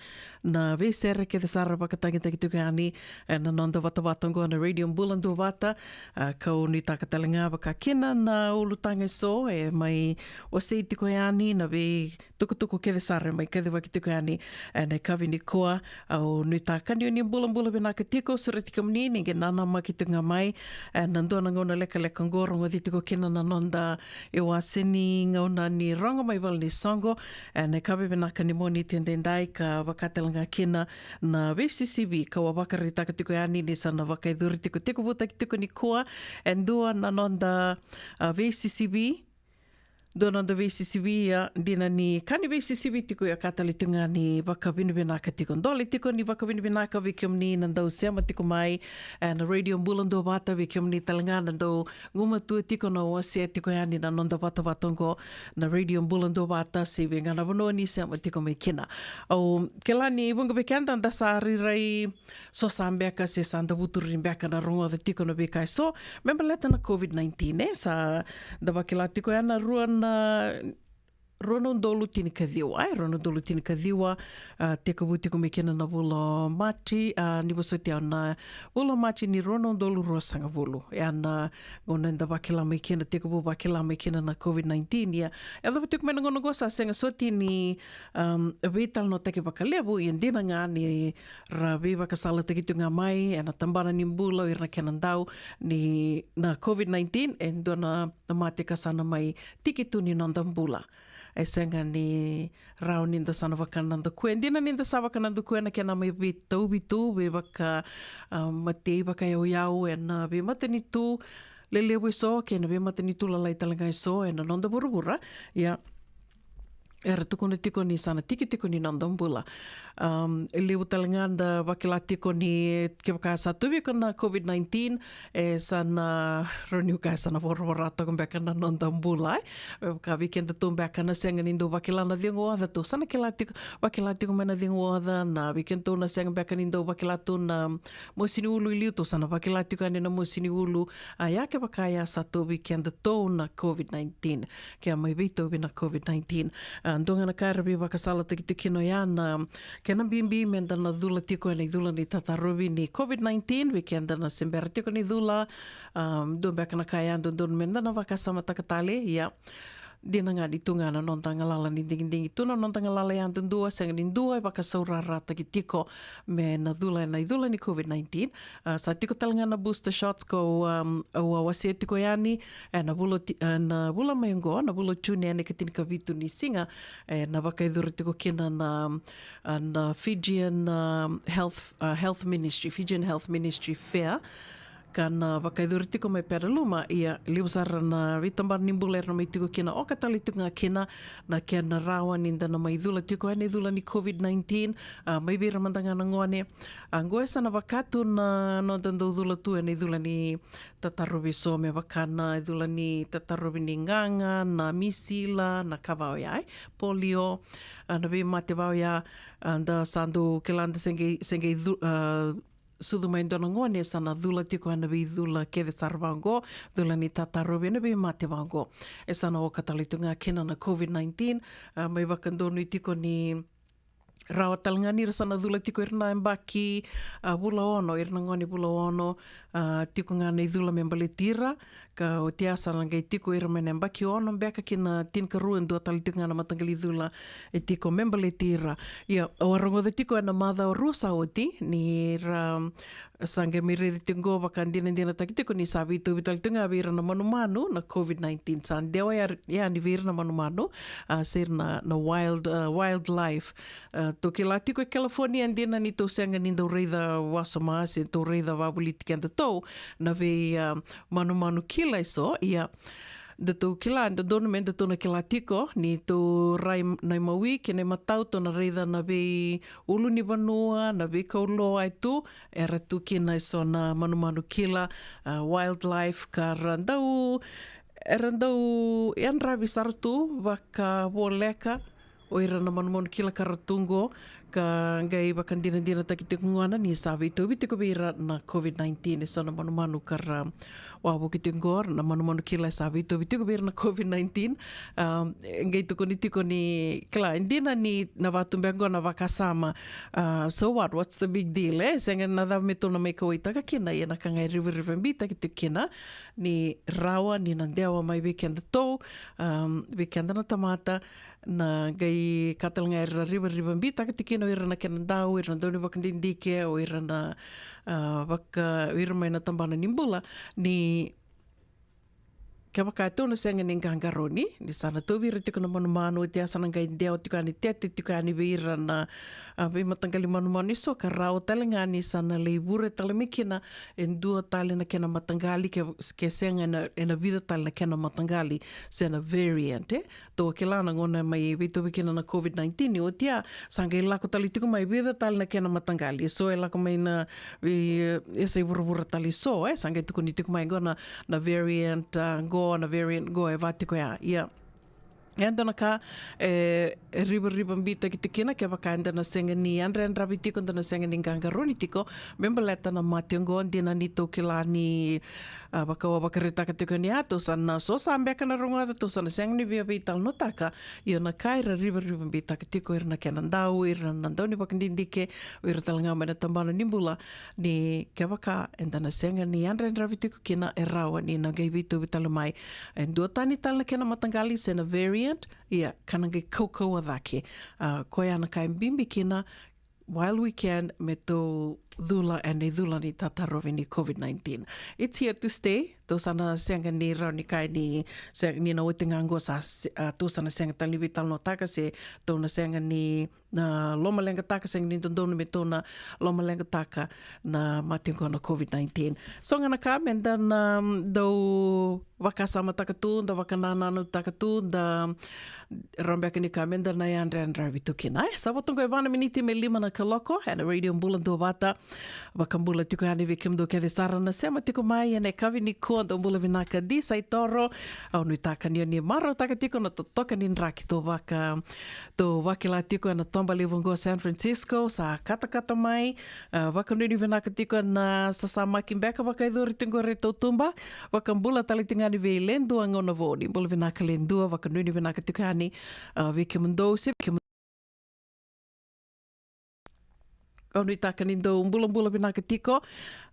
na veisere kece sara vakatagitaki tiko yani ena noda vatavata oqo na Radio Bula Duavata. A, kau nuitaka tale ga vaka kina na ulutaga eso e mai wasei tiko yani, na veitukutuku kece sara e mai kacivaki tiko yani ena yakavi nikua. Au nuitaka ni o ni bulabula vinaka tiko, sureti kemuni ni qai nanamaki tiko ga mai ena dua na gauna lekaleka oqo, rogoci tiko kina na noda iwase ni gauna ni rogo mai valenisoqo ena yakavi vinaka ni Moniti edaidai, ka vaka tale ga kina na veisisivi kau a vakaraitaka tiko yani ni sa na vakayacori tiko, tekivutaki tiko nikua e dua na noda, a, veisisivi. Dua na noda veisisivi, ia, dina ni ka ni veisisivi tiko, ia ka tale tiko ga ni vakavinavinaka tiko. Dole tiko ni vakavinavinaka vei kemuni na dau sema tiko mai ena Radio Bula Duavata, vei kemuni tale ga na dau gumatua tiko na wasea tiko yani na noda vatavata oqo na Radio Bula Duavata, se vei ga na vanua ni sema tiko mai kina. Au kila ni vuqa vei keda da sa rairai sosa beka se sa da vuturi beka na rogoca tiko na veika eso me baleta na COVID nineteen, e sa da vakila tiko ya na rua na, rua na udolu tinikaciwa, e, rua na udolu tinikaciwa, a, tekivu tiko mai kina na vula o Maji, a, ni vosoti au, na vula o Maji ni rua na udolu ruasagavulu. Ya na gauna eda vakila mai kina, tekivu vakila mai kina na COVID nineteen, ia e yacova tiko mai na gauna oqo sa sega soti ni, um, veitalanoataki vakalevu, ia dina ga ni ra veivakasalataki tiko ga mai ena tabana ni bula o ira na kena dau ni na COVID nineteen, e dua na, na mate ka sa na mai tiki tu ni noda bula. E sega ni rawa ni da sa na vakanadakua, e dina ni da sa vakanadakua ena kena mai veitauvi tu, veivaka, a, matei vakayauyau ena veimatanitu lelevu eso kei na veimatanitu lalai tale ga eso ena noda vuravura. Ia, era tukuna tiko ni sa na tiki tiko ni noda bula. Um, e levu tale ga da vakila tiko ni kevaka sa tauvi iko na COVID nineteen, e sa na, rawa niu kaya, sa na voravora toka beka na noda bula, e. Vaka vei kedatou beka na sega ni dau vakila na cegu oca, tou sa na kila tiko, vakila tiko mai na cegu oca, na vei kedatou na sega beka ni dau vakila tu na mosi ni ulu i liu, tou sa na vakila tiko yani na mosi ni ulu. A, ia kevaka ya sa tauvi kedatou na COVID nineteen, ke a mai veitauvi na COVID nineteen. A, dua ga na ka era veivakasalataki tiko kina oya na kena bibi me da na cula tiko ena icula ni tatarovi ni COVID nineteen, vei keda na se bera tiko ni cula. A, dua beka na ka e yadudunu me da na vakasamataka tale, ia, dina ga ni tu ga na noda galala ni digidigi, tu na noda galala yadudua, sega ni dua e vakasaurarataki tiko me na cula ena icula ni COVID nineteen. A, sa tiko tale ga na booster shots kau, um, au a wasea tiko yani ena vula ti-, ena vula mai oqo, na vula o June, ena ikatinikavitu ni siga, ena vakayacori tiko kina na, a, na Fijian, um, Health, a, Health Ministry, Fijian Health Ministry Fair. Ka na vakayacori tiko mai Petaluma, ia, levu sara na veitabana ni bula era na mai tiko kina, oka tale tiko ga kina na kena rawa ni da na mai cula tiko ena icula ni COVID nineteen. A, mai vei ira mada ga na gone. A, oqo e sa na vaka tu na noda dau cula tu ena icula ni tatarovi eso, me vaka na icula ni tatarovi ni gaga, na misila, na ka va oya, e, polio, a, na veimate va oya. A, da sa dau kila da se qai, se qai cu-, a, sucu mai e dua na gone, sa na cula tiko ena veicula kece sara vaqo, cula ni tatarovi ena veimate vaqo. E sa na oka tale tu ga kina na COVID nineteen, a, mai vakadonui tiko ni rawa tale ga ni ra sa na cula tiko ira na yabaki, a, vula ono, ira na gone vula ono, a, tiko ga na icula me baleti ira, ka oti ya sa na qai tiko ira mai na yabaki ono beka ki na tinikarua, e dua tale tiko ga na mataqali cula e tiko me baleti ira. Ia, au a rogoca tiko ena macawa rua sa oti ni ra sa qai mai raici tiko oqo, vakadinadinataki tiko ni sa veitauvi tale tiko ga vei ira na manumanu na COVID nineteen. Sa dewa ya, yani vei ira na manumanu, a, se ira na, na wild, a, wildlife. A, tou kila tiko e California, dina ni tou sega ni dau raica wasoma se tou raica vavoliti kedatou na vei, a, manumanu kila eso, ia, datou kila, e dodonu me datou na kila tiko ni tou rai na imawi kei na imatau tou na raica na veiulunivanua, na veikau loa e tu, era tu kina eso na manumanu kila, a, wildlife, ka ra dau, era dau yadravi sara tu vakavoleka o ira na manumanu kila ka ra tu oqo, Ka qai vakadinadinataki tiko gona ni sa veitauvi tiko vei ira na COVID nineteen e so na manumanu ka ra wavoki tiko qo, na manumanu kila e sa veitauvi tiko vei ira na COVID nineteen. Um, e qai tukuni tiko ni kila, e dina ni na vatu beka qo na vakasama. Uh, so what? What's the big deal, e? Sega na cava me tou na mai kauaitaka kina, ia na ka ga e rivarivabi taki tiko kina ni rawa ni na dewa mai vei kedatou, um, vei keda na tamata, na qai ka tale ga era rivarivabitaka tiko kina o ira na kena dau, o ira na dau ni vakadidike, o ira na, ah, vaka, o ira mai na tabana ni bula, ni kevaka e tou na sega ni qaqaroni, ni sa na tauvi ira tiko na manumanu, oti ya sa na qai dewa tiko yani, tete tiko yani vei ira na, ah, veimataqali manumanu e so, ka rawa tale ga ni sa na lai vure tale mai kina e dua tale na kena mataqali, ke, ke sega ena, ena vica tale na kena mataqali, se na variant, e? Tou kila na gauna mai veitauvi kina na COVID nineteen, ni oti ya sa qai lako tale tiko mai vica tale na kena mataqali. So e lako mai na, e, e sa i vuravura tale so, e, sa qai tukuni tiko mai qo na, na variant, ah, qo, na variant qo, e va tiko ya. Ia. E dua na ka, e, e rivarivabitaki tiko kina, kevaka eda na sega ni yadrayadravi tiko, eda na sega ni qaqaroni tiko me baleta na mate qo, dina ni tou kila ni, ah, vaka au a vakaraitaka tiko ni a, tou sa na, so sa beka na rogoca, tou sa na sega ni via veitalanoataka. Ia na ka era rivarivabitaka tiko, ira na kena dau, ira na dau ni vakadidike, o ira tale ga mai na tabana ni bula, ni kevaka eda na sega ni yadrayadravi tiko kina, e rawa ni na qai veitauvi tale mai e dua tani tale na kena mataqali se na variant, ia ka na qai kaukauwa cake. Ah, koya na ka e bibi kina, while we can, me tou cula ena icula ni tatarovi ni COVID nineteen. It's here to stay. Tou sa na sega ni rawa ni kaya ni, se, ni na oti ga qo sa se-, ah, tou sa na sega tale ni veitalanoataka, se tou na sega ni, ah, lomaleqataka, sega ni dodonu me tou na lomaleqataka na mate qo na COVID nineteen. So ga na ka meda na, mm, dau vakasamataka tu, da vakanananutaka tu, da rawa beka ni ka meda na yadrayadravi tu kina. E, sa vo toka e va na miniti me lima na kaloko ena Radio Bula Duavata. Vakabula tiko yani vei kemudou kece sara na sema tiko mai ena yakavi nikua, dou bula vinaka. Di Saitoro, au nuitaka ni o ni marautaka tiko na totoka ni draki tou vaka, tou vakila tiko ena toba levu qo San Francisco, sa katakata mai. Ah, vakanuinui vinaka tiko na sasamaki beka vakayacori tiko qori e tautuba. Vakabula tale tiko ga yani vei Ledua Gaunavou, ni bula vinaka Ledua, vakanuinui vinaka tiko yani, ah, vei kemudou se vei kemudou. Au nuitaka ni dou bulabula vinaka tiko.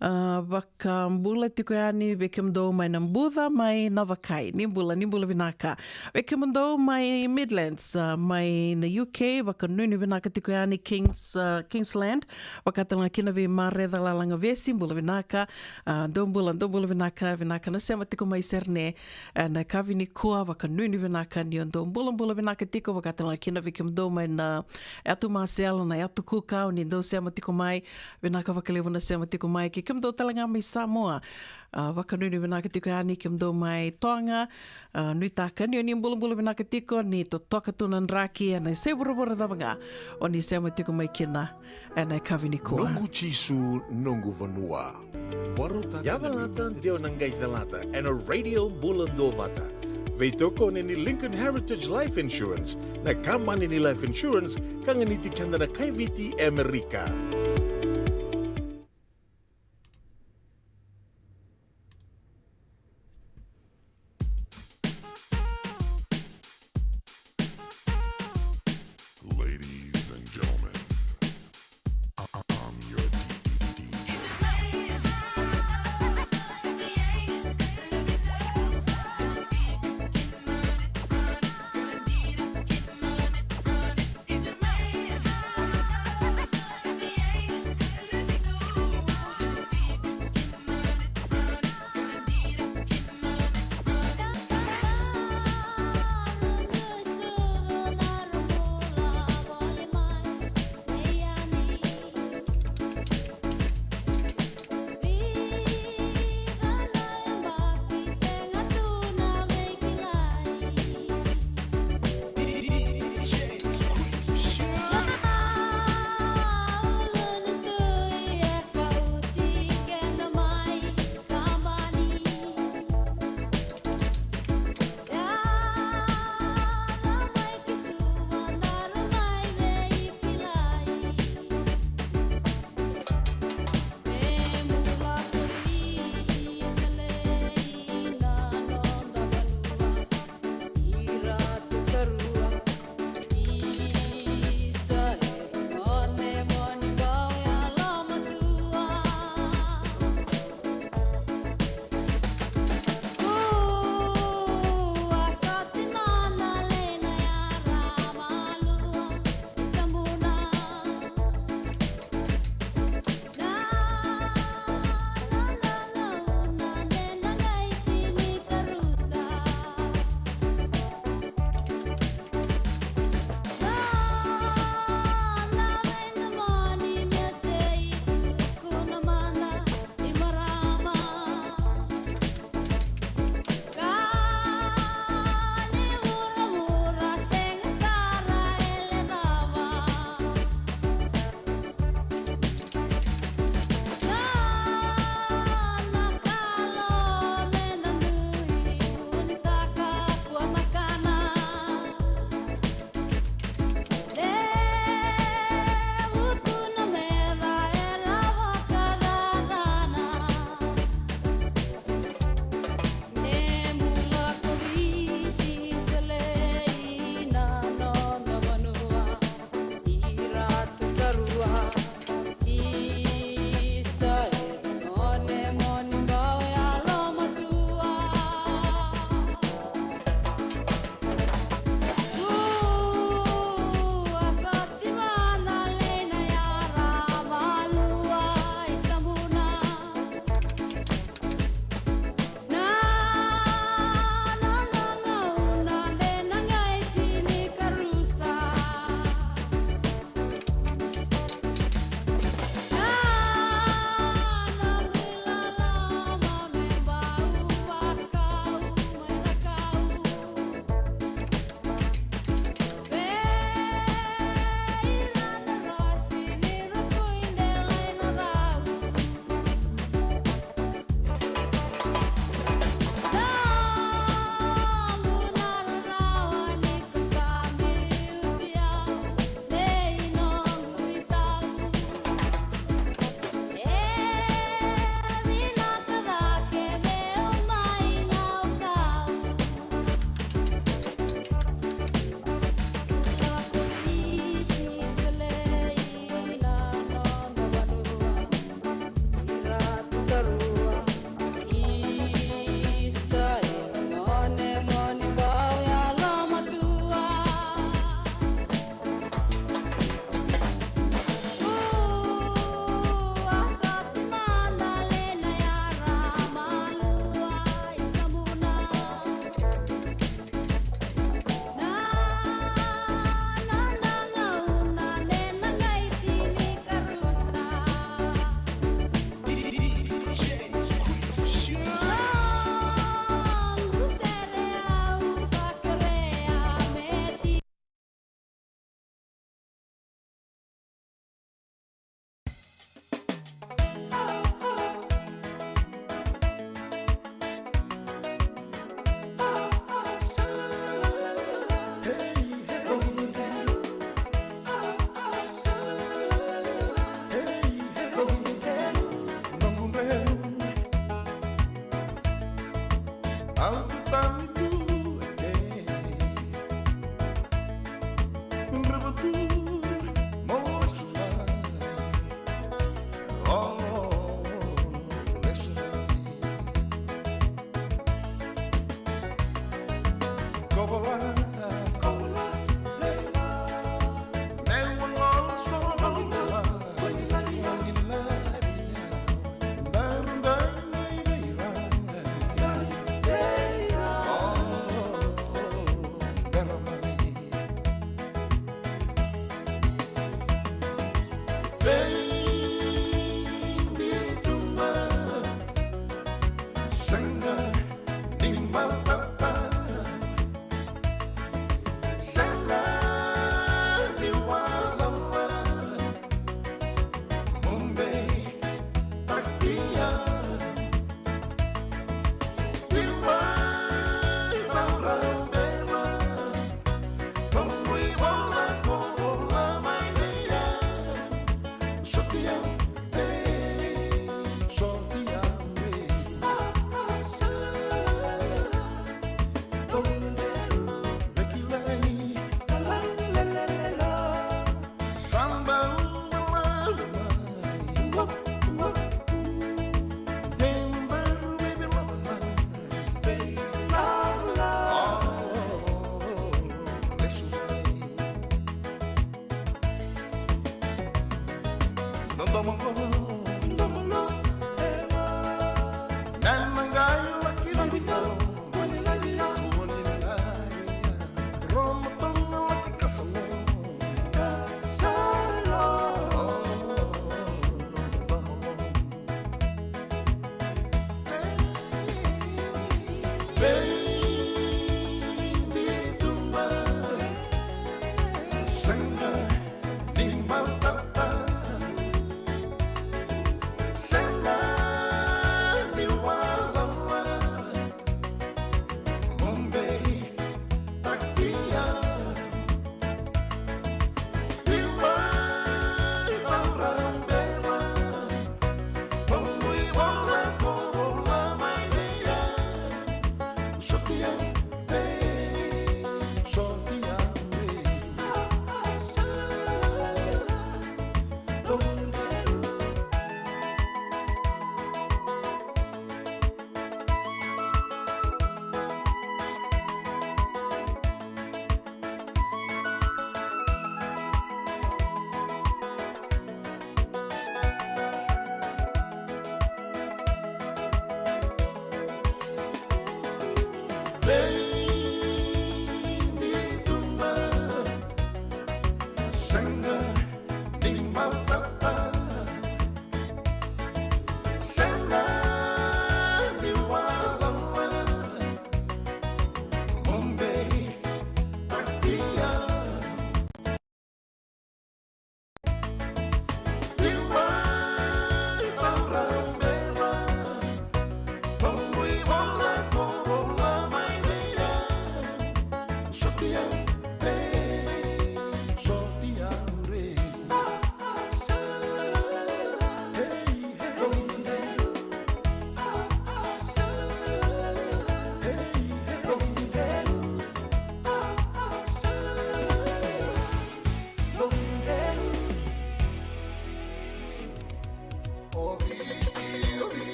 Ah, vakabula tiko yani vei kemudou mai Nabuca, mai Navakai. Ni bula, ni bula vinaka. Vei kemudou mai Midlands, ah, mai na U K, vakanuinui vinaka tiko yani Kings, ah, Kingsland. Vaka tale ga kina vei Mareca Lalagavesi, bula vinaka. Ah, dou bula, dou bula vinaka, vinaka na sema tiko mai Sydney. Ena yakavi nikua, vakanuinui vinaka ni o dou bulabula vinaka tiko, vaka tale ga kina vei kemudou mai na yatu Marcel, na yatu Cook, o ni dou sema tiko mai, vinaka vakalevu na sema tiko mai, kei kemudou tale ga mai Samoa. Ah, vakanuinui vinaka tiko yani kemudou mai Tonga. Ah, nuitaka ni o ni bulabula vinaka tiko, ni totoka tu na draki ena yasai vuravura cava ga o ni sema tiko mai kina ena yakavi nikua. Noqu Jisu, noqu vanua. Yavalata, deu na qai calata ena Radio Bula Duavata. Veitokoni ni Lincoln Heritage Life Insurance, na kabani ni life insurance ka ganiti keda na kai Viti e Amerika. Ladies and gentlemen, I- I'm your D- D-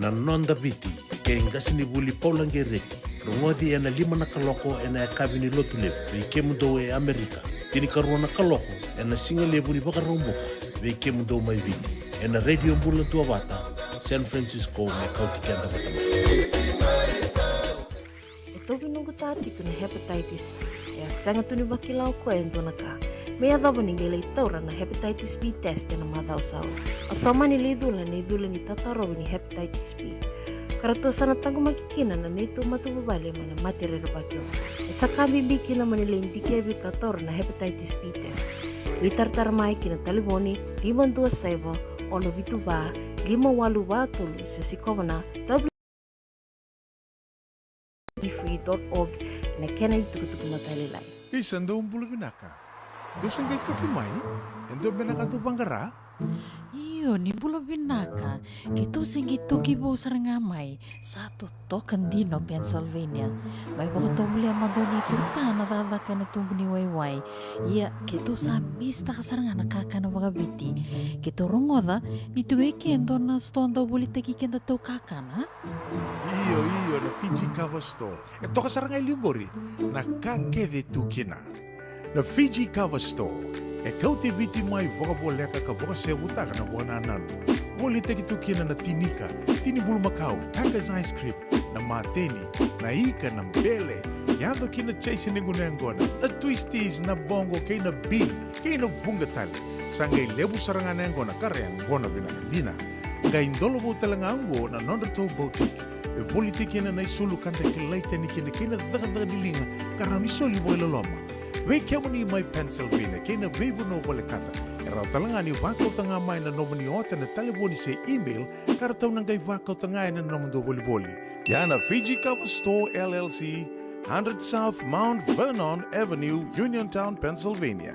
Na Noda Viti, kei qasenivuli Paula Gereti. Rogoci ena lima na kaloko ena yakavi ni Lotulevu vei kemudou e Amerika. Tinikarua na kaloko ena sigalevu ni Vakaraubuka vei kemudou mai Viti, ena Radio Bula Duavata, San Francisco, me kauti keda vata mai. E tauvi noqu ta tiko na hepatitis B. E a sega tu ni vakila o koya e dua na ka me yacova ni qai lai taura na hepatitis B test ena macawa sa oti. Au sa mani lai cula ena icula ni tatarovi ni hepatitis B, ka ratou sa na taqomaki kina na neitou matavuvale mai na mate rerevaki oqo. E sa ka bibi kina mo ni lai dikevi ka taura na hepatitis B test. Veitaratara mai ki na talevoni lima dua saiva, ono vitu va, lima walu va tolu, se sikova na free dot org, na kena itukutuku matailalai. Isa, dou bula vinaka. Dou se qai toki mai? E dua beka na ka dou vaqara? Io, ni bula vinaka. Keitou se qai toki vou sara ga mai. Sa totoka dina o Pennsylvania. Mai vakatovolea mada ni tuta na cakacaka ena tubu ni waiwai. Ia, keitou sa misitaka sara ga na kakana vakaviti. Keitou rogoca ni tu e ke dua na sitoa dau volitaki kedatou kakana. Io, io, na Fiji Cover Store. E toka sara ga e liu qori na ka kece tu kina. Na Fiji Cover Store e kauti Viti mai vakavoleka ka vakasevutaka na vakanananu. Volitaki tu kina na tinika, tini bulumakau, Tiger's ice cream, na mateni, na ika, na bele, yaco ki na chase ni gunu yaqona, na twisties, na bongo kei na bean, kei na vuqa tale. Sa qai levu sara ga na yaqona ka ra yaqona vinaka dina. Qai dola vou tale ga oqo na nodratou boutique. E volitaki kina na isulu ka da kilai tani kina kei na cakacaka ni liga ka rawa ni soli vakailoloma. Vei kemuni mai Pennsylvania kei na veivanua volekata, e rawa tale ga ni vakauta ga mai na nomuni ota na talevoni se email ka ratou na qai vakauta ga ena nomudou volivoli. Ia na Fiji Cover Store L L C, hundred South Mount Vernon Avenue, Uniontown, Pennsylvania.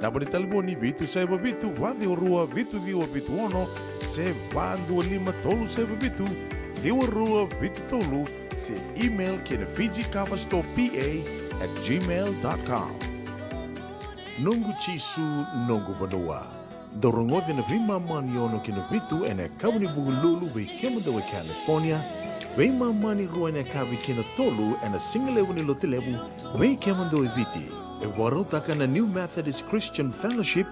Naba ni talevoni vitu saiva vitu, va ciwa rua, vitu ciwa vitu ono, se va dua lima tolu saiva vitu, ciwa rua vitu tolu, se email ki na Fiji Cover Store P A at gmail dot com. Noqu Jisu, noqu vanua. Dou rogoci na veimama ni ono ki na vitu ena yakavi ni Vukelulu vei kemudou e California, veimama ni rua ena yakavi ki na tolu ena sigalevu ni Lotulevu vei kemudou e Viti. E vakarautaka na New Methodist Christian Fellowship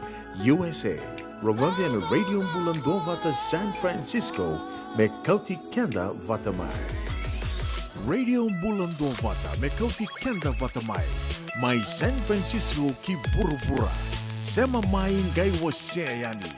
U S A. Rogoci ena Radio Bula Duavata San Francisco me kauti keda vata mai. Radio Bula Duavata me kauti keda vata mai, mai San Francisco ki vuravura. Sema mai, qai wasea yani.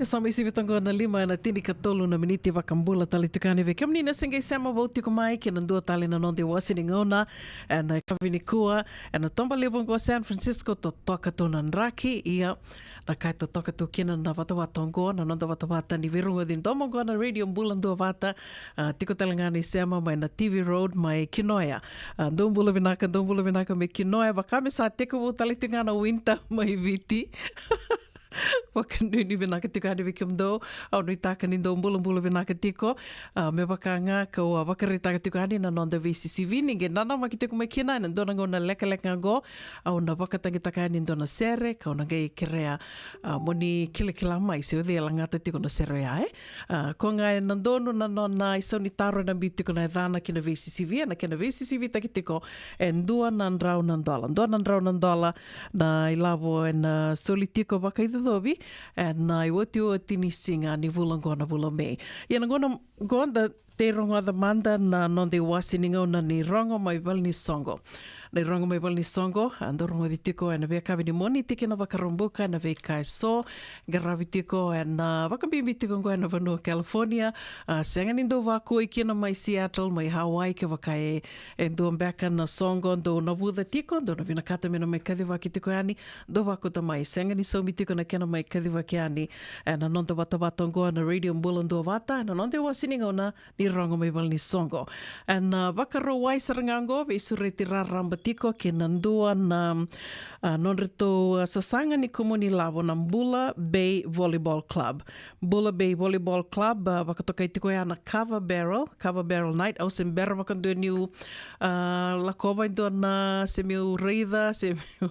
Sa mai sivi toka na lima ena tinikatolu na miniti. Vakabula tale tiko yani vei kemuni na se qai sema vou tiko mai ki na dua tale na noda iwase ni gauna ena yakavi nikua. Ena toba levu oqo San Francisco, totoka tu na draki, ia na ka e totoka tu kina na vatavata oqo, na noda vatavata ni veirogoci domo oqo na Radio Bula Duavata. A, tiko tale ga na isema mai na T V Road mai Kinoya. A, dou bula vinaka, dou bula vinaka mai Kinoya. Vaka me sa tekivu tale tiko ga na winter mai Viti. Vakanuinui vinaka tiko yani vei kemudou. Au nuitaka ni dou bulabula vinaka tiko. A, me vaka ga kau a vakaraitaka tiko yani na noda veisisivi ni qai nanamaki tiko mai kina ena dua na gauna lekaleka ga oqo. Au na vakatagitaka yani dua na sere kau na qai kerea, a, mo ni kilakila mai se o cei e lagata tiko na sere oya, e. A, ko ga ena donu na nona isau ni taro ena biu tiko na yacana ki na veisisivi, ena kena veisisivitaki tiko e dua na drau na dola. Dua na drau na dola na ilavo ena soli tiko vakaicocovi ena iotioti ni siga ni vula oqo na vula o Me. Ia na gauna oqo da tei rogoca mada na noda iwase ni gauna ni rogo mai valenisoqo. Na irogo mai valenisoqo, a, dau rogoci tiko ena veiyakavi ni Moniti kei na Vakaraubuka ena veika eso. Qaravi tiko ena vakabibi tiko oqo ena vanua o California. A, sega ni dau vakui kina mai Seattle, mai Hawaii, kevaka e, e dua beka na soqo dou navuca tiko, dou na vinakata me na mai kacivaki tiko yani, dou vakauta mai. Sega ni saumi tiko na kena mai kacivaki yani ena noda vatavata oqo na Radio Bula Duavata, ena noda iwase ni gauna ni rogo mai valenisoqo. Ena, a, Vakarauwai sara ga oqo, veisureti raraba tiko ki na dua na, a, nodratou, a, sasaga ni kumuni lavo na Bula Bay Volleyball Club. Bula Bay Volleyball Club, a, vakatokai tiko ya na Kava Barrel, Kava Barrel Night. Au se bera vakadua niu, a, lakova e dua na, se meu raica, se meu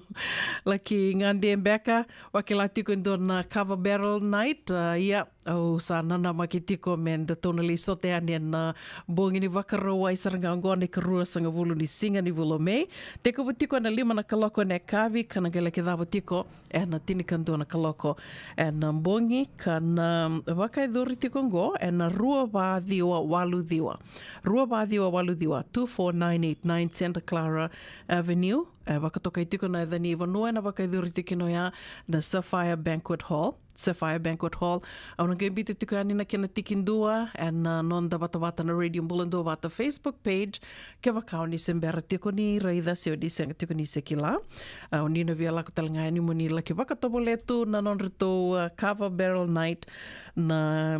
laki gade beka, vakila tiko e dua na Kava Barrel Night. A, ia, au sa nanamaki tiko me datou na lai sota yani ena, a, bogi ni Vakarauwai sara ga oqo na ikaruasagavulu ni siga ni vula o Me. Tekivu tiko ena lima na kaloko ena yakavi ka na qai laki cava tiko ena tinikadua na kaloko ena, a, bogi, ka na, a, vakayacori tiko oqo ena rua va ciwa walu ciwa. Rua va ciwa walu ciwa, two four nine eight nine Santa Clara Avenue. E vakatokai tiko na yaca ni vanua ena vakayacori tiko kina oya na Sapphire Banquet Hall. Sapphire Banquet Hall. Au na qai biuta tiko yani na kena tikidua ena, a, noda vatavata na Radio Bula Duavata Facebook page. Kevaka o ni se bera tiko ni raica se o ni sega tiko ni se kila, a, o ni na via lako tale ga yani mo ni laki vakatovolea tu na nodratou, a, Kava Barrel Night na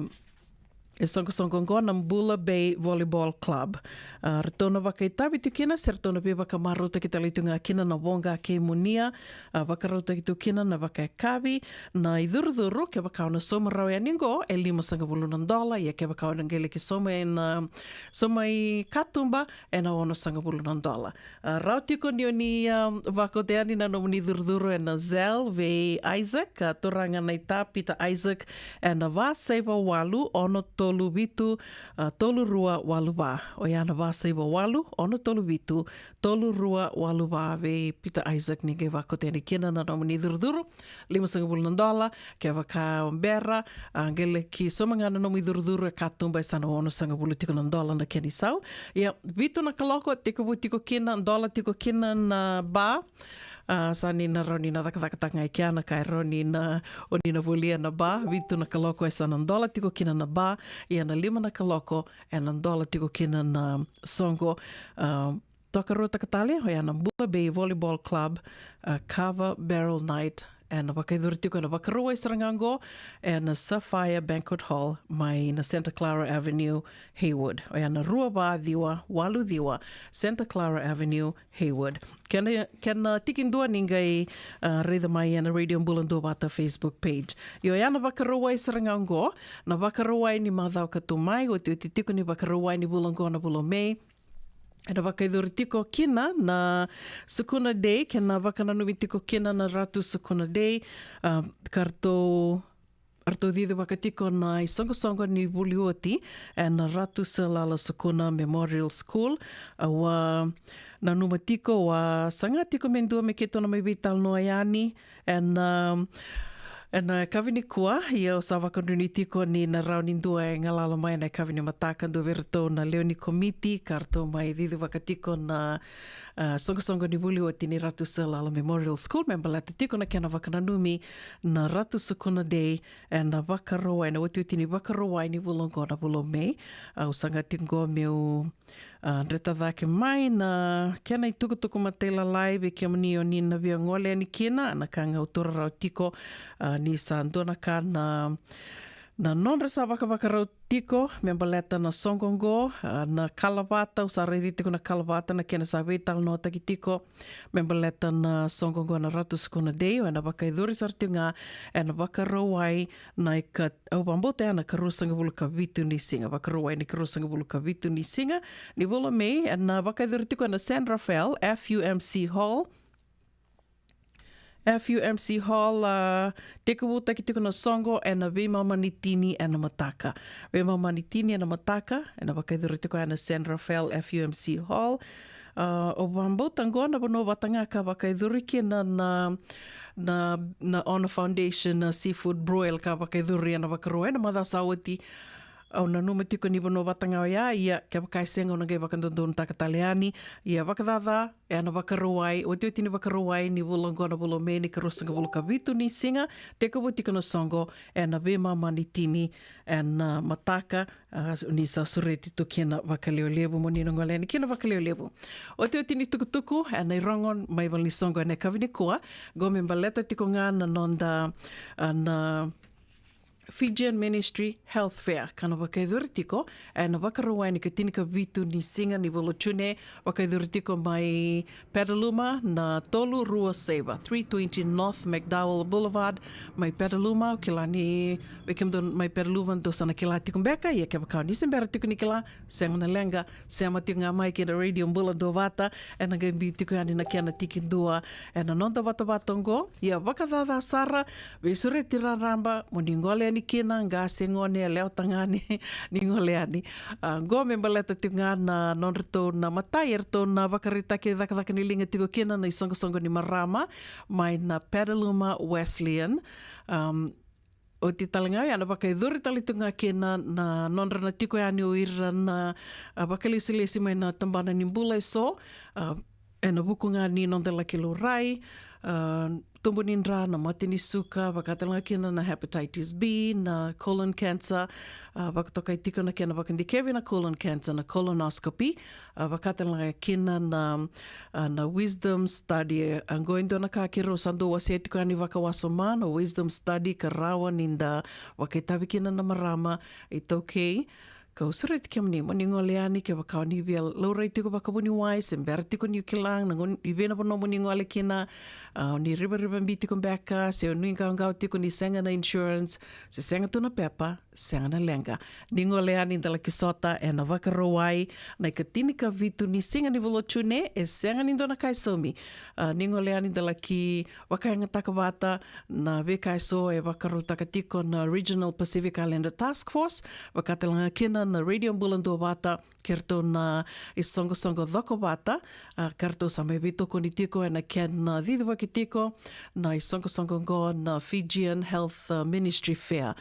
isoqosoqo oqo na Bula Bay Volleyball Club. A, ratou na vakaitavi tu kina se ratou na veivakamarautaki tale tu ga kina na voqa kei Munia. A, vakarautaki tu kina na vakayakavi, na icurucuru, kevaka o na sauma rawa yani oqo e limasagavulu na dola, ia kevaka o na qai laki sauma ena, a, sauma i katuba, ena onosagavulu na dola. A, rawa tiko ni o ni, a, vakauta yani na nomuni curucuru ena Zelle vei Isaac, a, turaga na ita Peter Isaac, ena va saiva walu ono tolu vitu, a, tolu rua walu va. Oya na va saiva walu ono tolu vitu tolu rua walu va vei Peter Isaac ni qai vakauta yani kina na nomuni curucuru. Limasagavulu na dola, kevaka o bera, a, qai laki sauma ga na nomu icurucuru e katuba, e sa na onosagavulu tiko na dola na kena isau. Ia, vitu na kaloko, tekivu tiko kina, dola tiko kina na ba. A, sa ni na rawa ni na cakacakataka ga i kea na ka e rawa ni na, o ni na volia na ba. Vitu na kaloko e sa na dola tiko kina na ba. Ia na lima na kaloko e na dola tiko kina na soqo. A, Toka rua taka tale, oya na Bula Bay Volleyball Club, a, Kava Barrel Night, ena vakayacori tiko ena Vakarauwai sara ga oqo, ena Sapphire Banquet Hall, mai na Santa Clara Avenue, Hayward. Oya na rua va ciwa walu ciwa, Santa Clara Avenue, Hayward. Kena, kena tikidua ni qai, a, raica mai ena Radio Bula Duavata Facebook page. Io, oya na Vakarauwai sara ga oqo, na Vakarauwai ni macawa ka tu mai, otioti tiko ni Vakarauwai ni vula oqo na vula o May. Ena vakayacori tiko kina na Sukuna Day, kei na vakananumi tiko kina na Ratu Sukuna Day, a, ka ratou, ratou cicivaka tiko na isoqosoqo ni vuli oti ena Ratu Salala Sukuna Memorial School. Au a nanuma tiko, au a saga tiko me dua me keitou na mai veitalanoa yani ena, a, Ena yakavi nikua, ia au sa vakanuinui tiko ni na rawa ni dua e galala mai ena yakavi ni mataka, dua vei iratou na lewe ni komiti ka ratou mai cicivaka tiko na, ah, soqosoqo ni vuli oti ni Ratu Sir Lala Memorial School me baleta tiko na kena vakananumi na Ratu Sukuna Day ena Vakarauwai, ena otioti ni Vakarauwai ni vula oqo na vula o May. Au saga tiko qo meu, ah, dreta cake mai na kena itukutuku matailalai vei kemuni o ni na via gole yani kina, na ka ga au taura rawa tiko, ah, ni sa dua na ka na, na nodra sa vakavakarau tiko me baleta na soqo oqo, ah, na kalavata, au sa raici tiko na kalavata na kena sa veitalanoataki tiko me baleta na soqo oqo na Ratu Sukuna Day, ena vakayacori sara tiko ga ena Vakarauwai na ika, au vakabauta ya na karuasagavulu ka vitu ni siga, Vakarauwai ni karuasagavulu ka vitu ni siga ni vula o May, ena vakayacori tiko ena San Rafael F U M C Hall. F U M C Hall, ah, tekivutaki tiko na soqo ena veimama ni tini ena mataka. Veimama ni tini ena mataka, ena vakayacori tiko ena San Rafael F U M C Hall. Ah, au vakabauta qo na vanua vata ga ka vakayacori kina na, na, na Honor Foundation, na seafood broil ka vakayacori ena Vakarauwai ena macawa sa oti. Au nanuma tiko ni vanua vata ga oya, ia kevaka e sega au na qai vakadodonutaka tale yani. Ia vakacaca, ena Vakarauwai, otioti ni Vakarauwai ni vula oqo na vula o May ni karuasagavulu ka vitu ni siga, tekivu tiko na soqo ena veimama ni tini ena mataka, ah, ni sa sureti tu kina vakalevulevu, mo ni na gole yani kina vakalevulevu. Otioti ni tukutuku ena irogo mai valenisoqo ena yakavi nikua, qo me baleta tiko ga na noda, ah, na Fijian Ministry Health Fair, ka na vakayacori tiko ena Vakarauwai ni ikatini ka vitu ni siga ni vula o June, vakayacori tiko mai Petaluma na tolu rua saiva, three twenty North McDowell Boulevard, mai Petaluma. Au kila ni vei kemudou mai Petaluma dou sa na kila tiko beka, ia kevaka o ni se bera tiko ni kila, sega na leqa, sema tiko ga mai kei na Radio Bula Duavata, ena qai biu tiko yani na kena tikidua ena noda vatavata oqo. Ia vakacaca sara, veisureti raraba, mo ni gole yani kina, qase, gone, yalewa, tagane, ni gole yani. Ah, qo me baleta tiko ga na nodratou na imatai eratou na vakaraitaki cakacaka ni liga tiko kina na isoqosoqo ni marama mai na Petaluma Wesleyan. Um, oti tale ga oya, ena vakayacori tale tiko ga kina na nodra na tiko yani o ira na, ah, vakalesilesi mai na tabana ni bula eso, ah, ena vuku ga ni noda laki laurai, ah, tubu ni dra, na mate ni suka, vaka tale ga kina na hepatitis B, na colon cancer, ah, vakatokai tiko na kena vakadikevi na colon cancer na colonoscopy, ah, vaka tale ga kina na, ah, na wisdom study. Ah, qo e dua na ka keirau sa dau wasea tiko yani vakawasoma, na wisdom study ka rawa ni da vakaitavi kina na marama iTaukei. Kau sureti kemuni mo ni gole yani kevaka o ni via laurai tiko vakavuniwai, se bera tiko ni kila na gone, i vei na vanua mo ni gole kina, ah, o ni rivarivabi tiko beka, se o ni qawaqawa tiko ni sega na insurance, se sega tu na pepa, sega na leqa. Ni gole yani da laki sota ena Vakarauwai na ikatini ka vitu ni siga ni vula o June, e sega ni dua na ka e saumi. Ah, ni gole yani da laki vakayagataka vata na veika eso e vakarautaka tiko na Regional Pacific Islander Task Force, vaka tale ga kina na Radio Bula Duavata, kei ratou na isoqosoqo Cokovata, ah, ka ratou sa mai veitokoni tiko ena kena cicivaki tiko na isoqosoqo qo na Fijian Health, ah, Ministry Fair.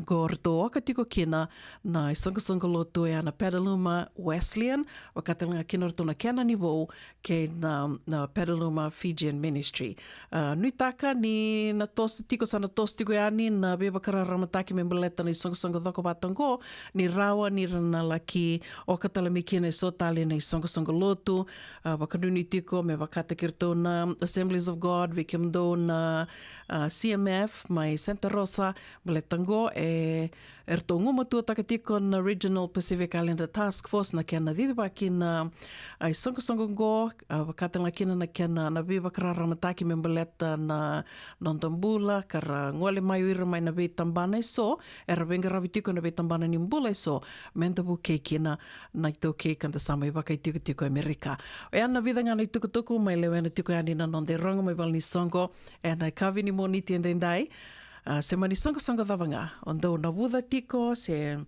Qo ratou oka tiko kina na isoqosoqo lotu oya na Petaluma Wesleyan, vaka tale ga kina ratou na kena ni vou kei na, na Petaluma Fijian Ministry. Ah, nuitaka ni na toso tiko, sa na toso tiko yani na veivakararamataki me baleta na isoqosoqo Cokovata qo, ni rawa ni ra na laki oka tale mai kina eso tale na isoqosoqo lotu. Ah, vakanuinui tiko me vakataki iratou na Assemblies of God, vei kemudou na, ah, C M F mai Santa Rosa, baleta qo e eratou gumatuataka tiko na Regional Pacific Islander Task Force na kena cicivaki na, ah, isoqosoqo qo, ah, vaka tale ga kina na kena na veivakararamataki me baleta na noda bula, ka ra gole mai o ira mai na veitabana eso era veiqaravi tiko na veitabana ni bula eso, me da vukei kina na iTaukei ka da sa mai vakaitikotiko e Amerika. Oya na vica ga na itukutuku mai lewena tiko yani na noda irogo mai valenisoqo ena yakavi ni Moniti edaidai. Ah, se mani soqosoqo cava ga o dau navuca tiko, se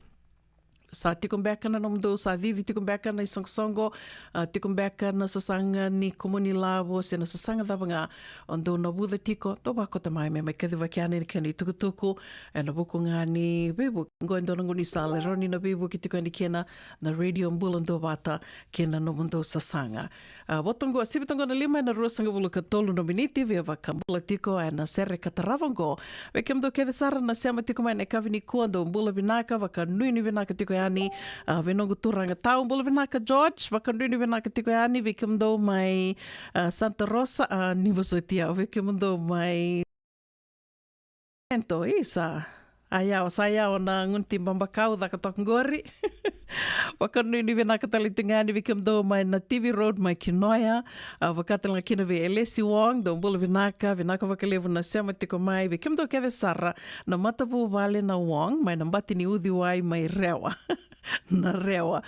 sa tiko beka na nomudou, sa cici tiko beka na isoqosoqo, a, tiko beka na sasaga ni kumuni lavo se na sasaga cava ga o dou navuca tiko, dou vakota mai me mai kacivaki yani na kena itukutuku ena vuku ga ni veivuke. Oqo e dua na gaunisala e rawa ni na veivuke tiko yani kina na Radio Bula Duavata kei na nomudou sasaga. A, vo toqo, sivi toqo na lima ena ruasagavulu ka tolu na miniti, via vakabula tiko ena sere ka tarava oqo. Vei kemudou kece sara na sema tiko mai na yakavi nikua, dou bula vinaka, vakanuinui vinaka tiko yani. A, vei noqu turaga tau, bula vinaka George, vakanuinui vinaka tiko yani. Vei kemudou mai, a, Santa Rosa, a, ni vosoti au, vei kemudou mai Ento, isa. A yawa, sa yawa na gunu ti babakau caka toka qori. Vakanuinui vinaka tale tiko ga yani vei kemudou mai na T V Road mai Kinoya. A, vaka tale ga kina vei Elesi Wong, dou bula vinaka, vinaka vakalevu na sema tiko mai. Vei kemudou kece sara na matavuvale na Wong mai na bati ni uciwai mai Rewa. Na Rewa.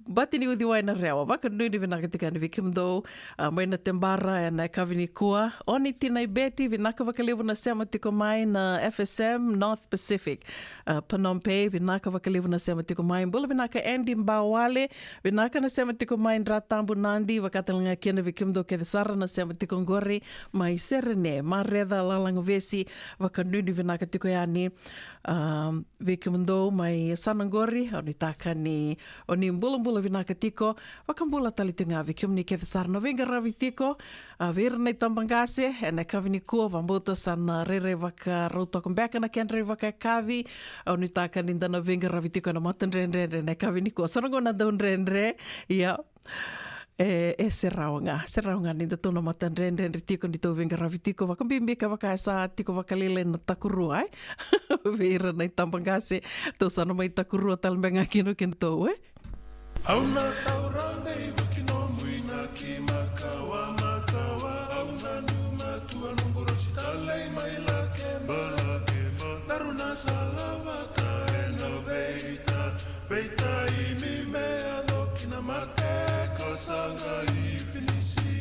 Bati ni uciwai na Rewa. Vakanuinui vinaka tiko yani vei kemudou, a, mai na Tebara ena yakavi nikua. Oni Tinai Beti, vinaka vakalevu na sema tiko mai na F S M North Pacific, a, Phnom Penh, vinaka vakalevu na sema tiko mai. Bula vinaka Andy Bawale, vinaka na sema tiko mai Dra Tabu Nadi, vaka tale ga kina vei kemudou kece sara na sema tiko qori mai Serene, Mareca, Lalagavesi, vakanuinui vinaka tiko yani. A, vei kemudou mai yasana qori, au nuitaka ni oni bulabula vinaka tiko, vakabula tale tiko ga vei kemuni kece sara na veiqaravi tiko, a, vei ira na itabaqase ena yakavi nikua, vakabauta sa na rairai vakarau toka beka na kedra ivakayakavi, au nuitaka ni da na veiqaravi tiko ena matadredredre ena yakavi nikua. Sa na gauna dau dredre, ia, E, e se rawa ga, se rawa ga ni datou na matadredredre tiko ni tou veiqaravi tiko, vakabibi kevaka e sa tiko vakalailai na takurua, e? Vei ira na itabaqase, tou sa na mai takurua tale beka ga kina o kedatou, e? Au na taura dei vaki nomu inaki makawa, makawa. Au nanuma tu a noqu rosi talei mai Lakeba, Lakeba. Daru na salavata ena veita, veita i mi me yaco ki na mate ka saga i Finisi.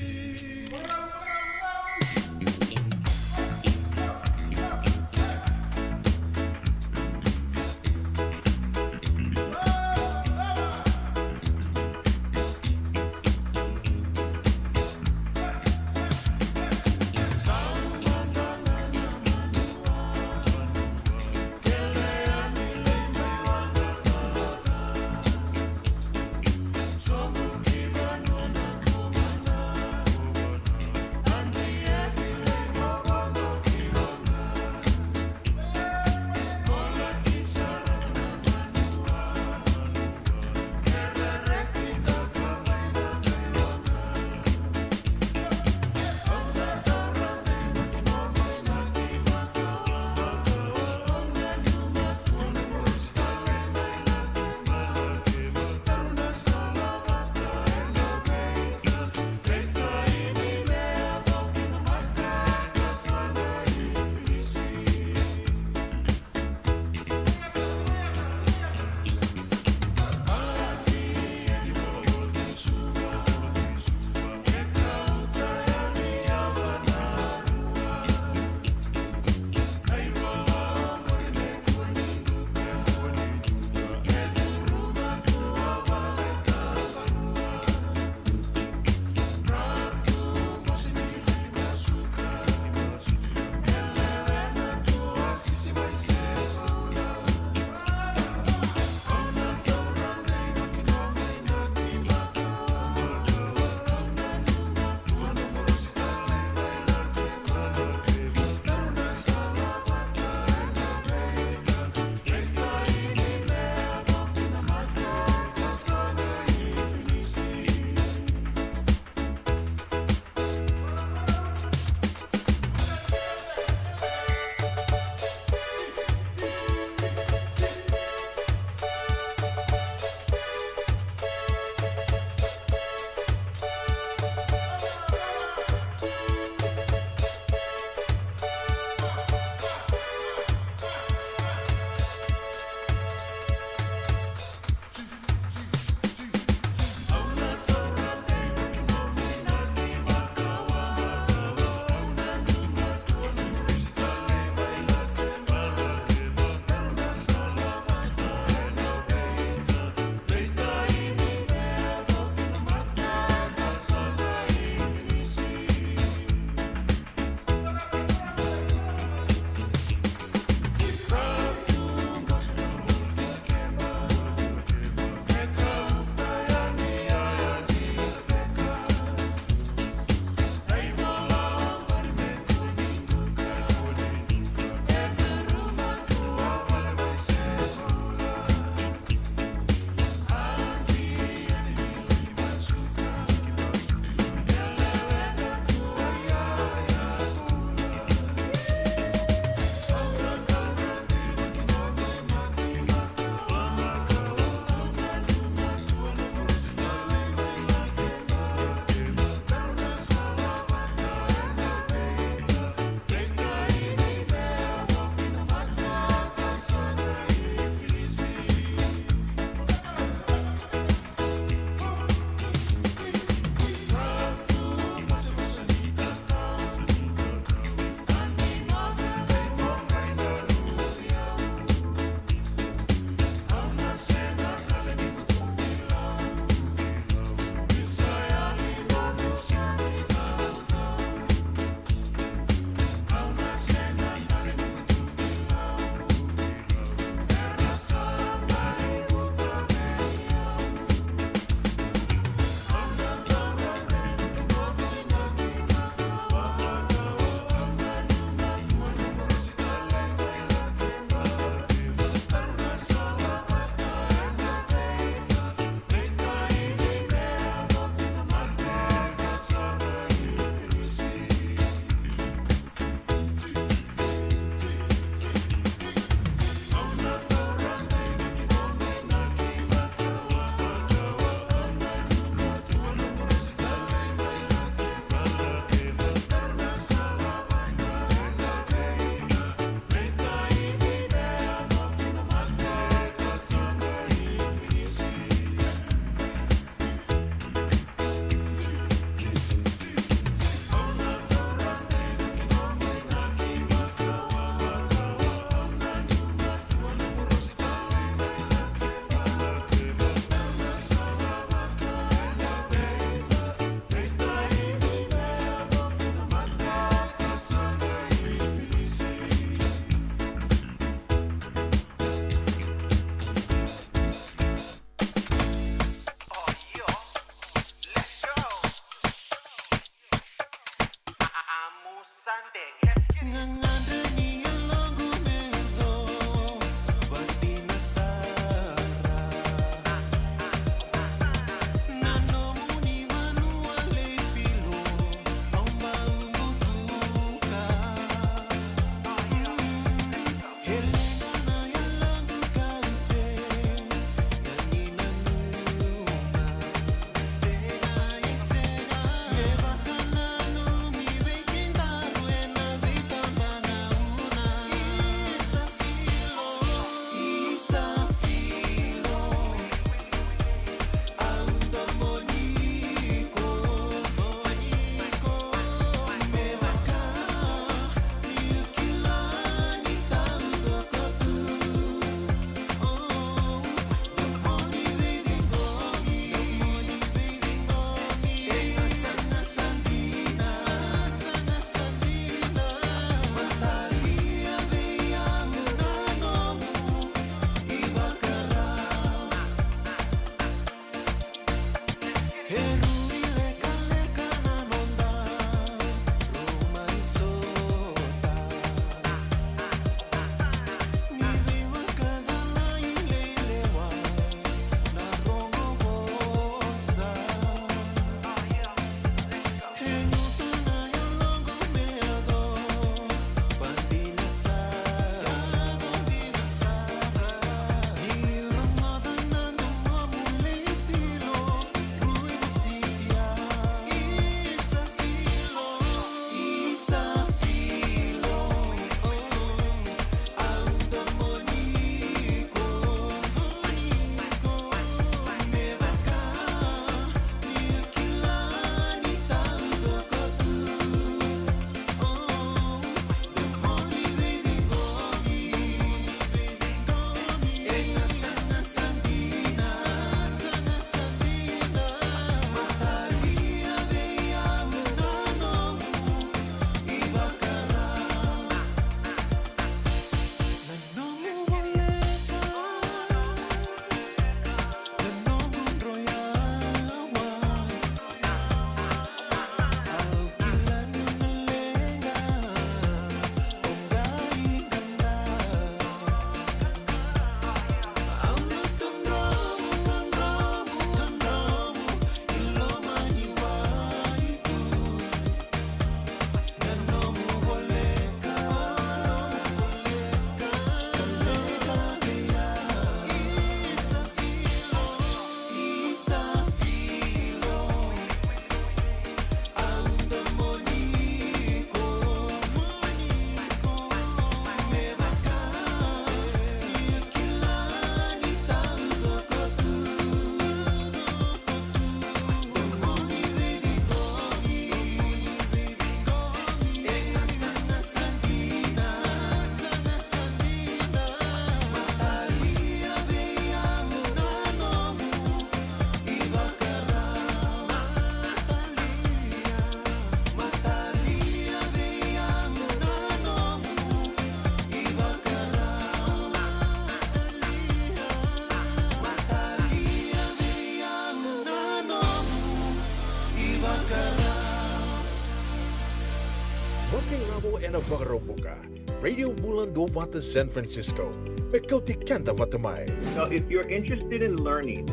Ena Vakaraubuka, Radio Bula Duavata San Francisco, me kauti keda vata mai. So if you're interested in learning,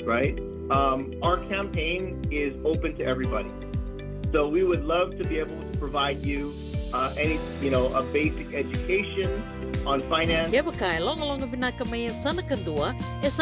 right, um, our campaign is open to everybody. So we would love to be able to provide you uh, any, you know, a basic education on finance. Kevaka e logaloga vinaka mai e sa na kadua, e sa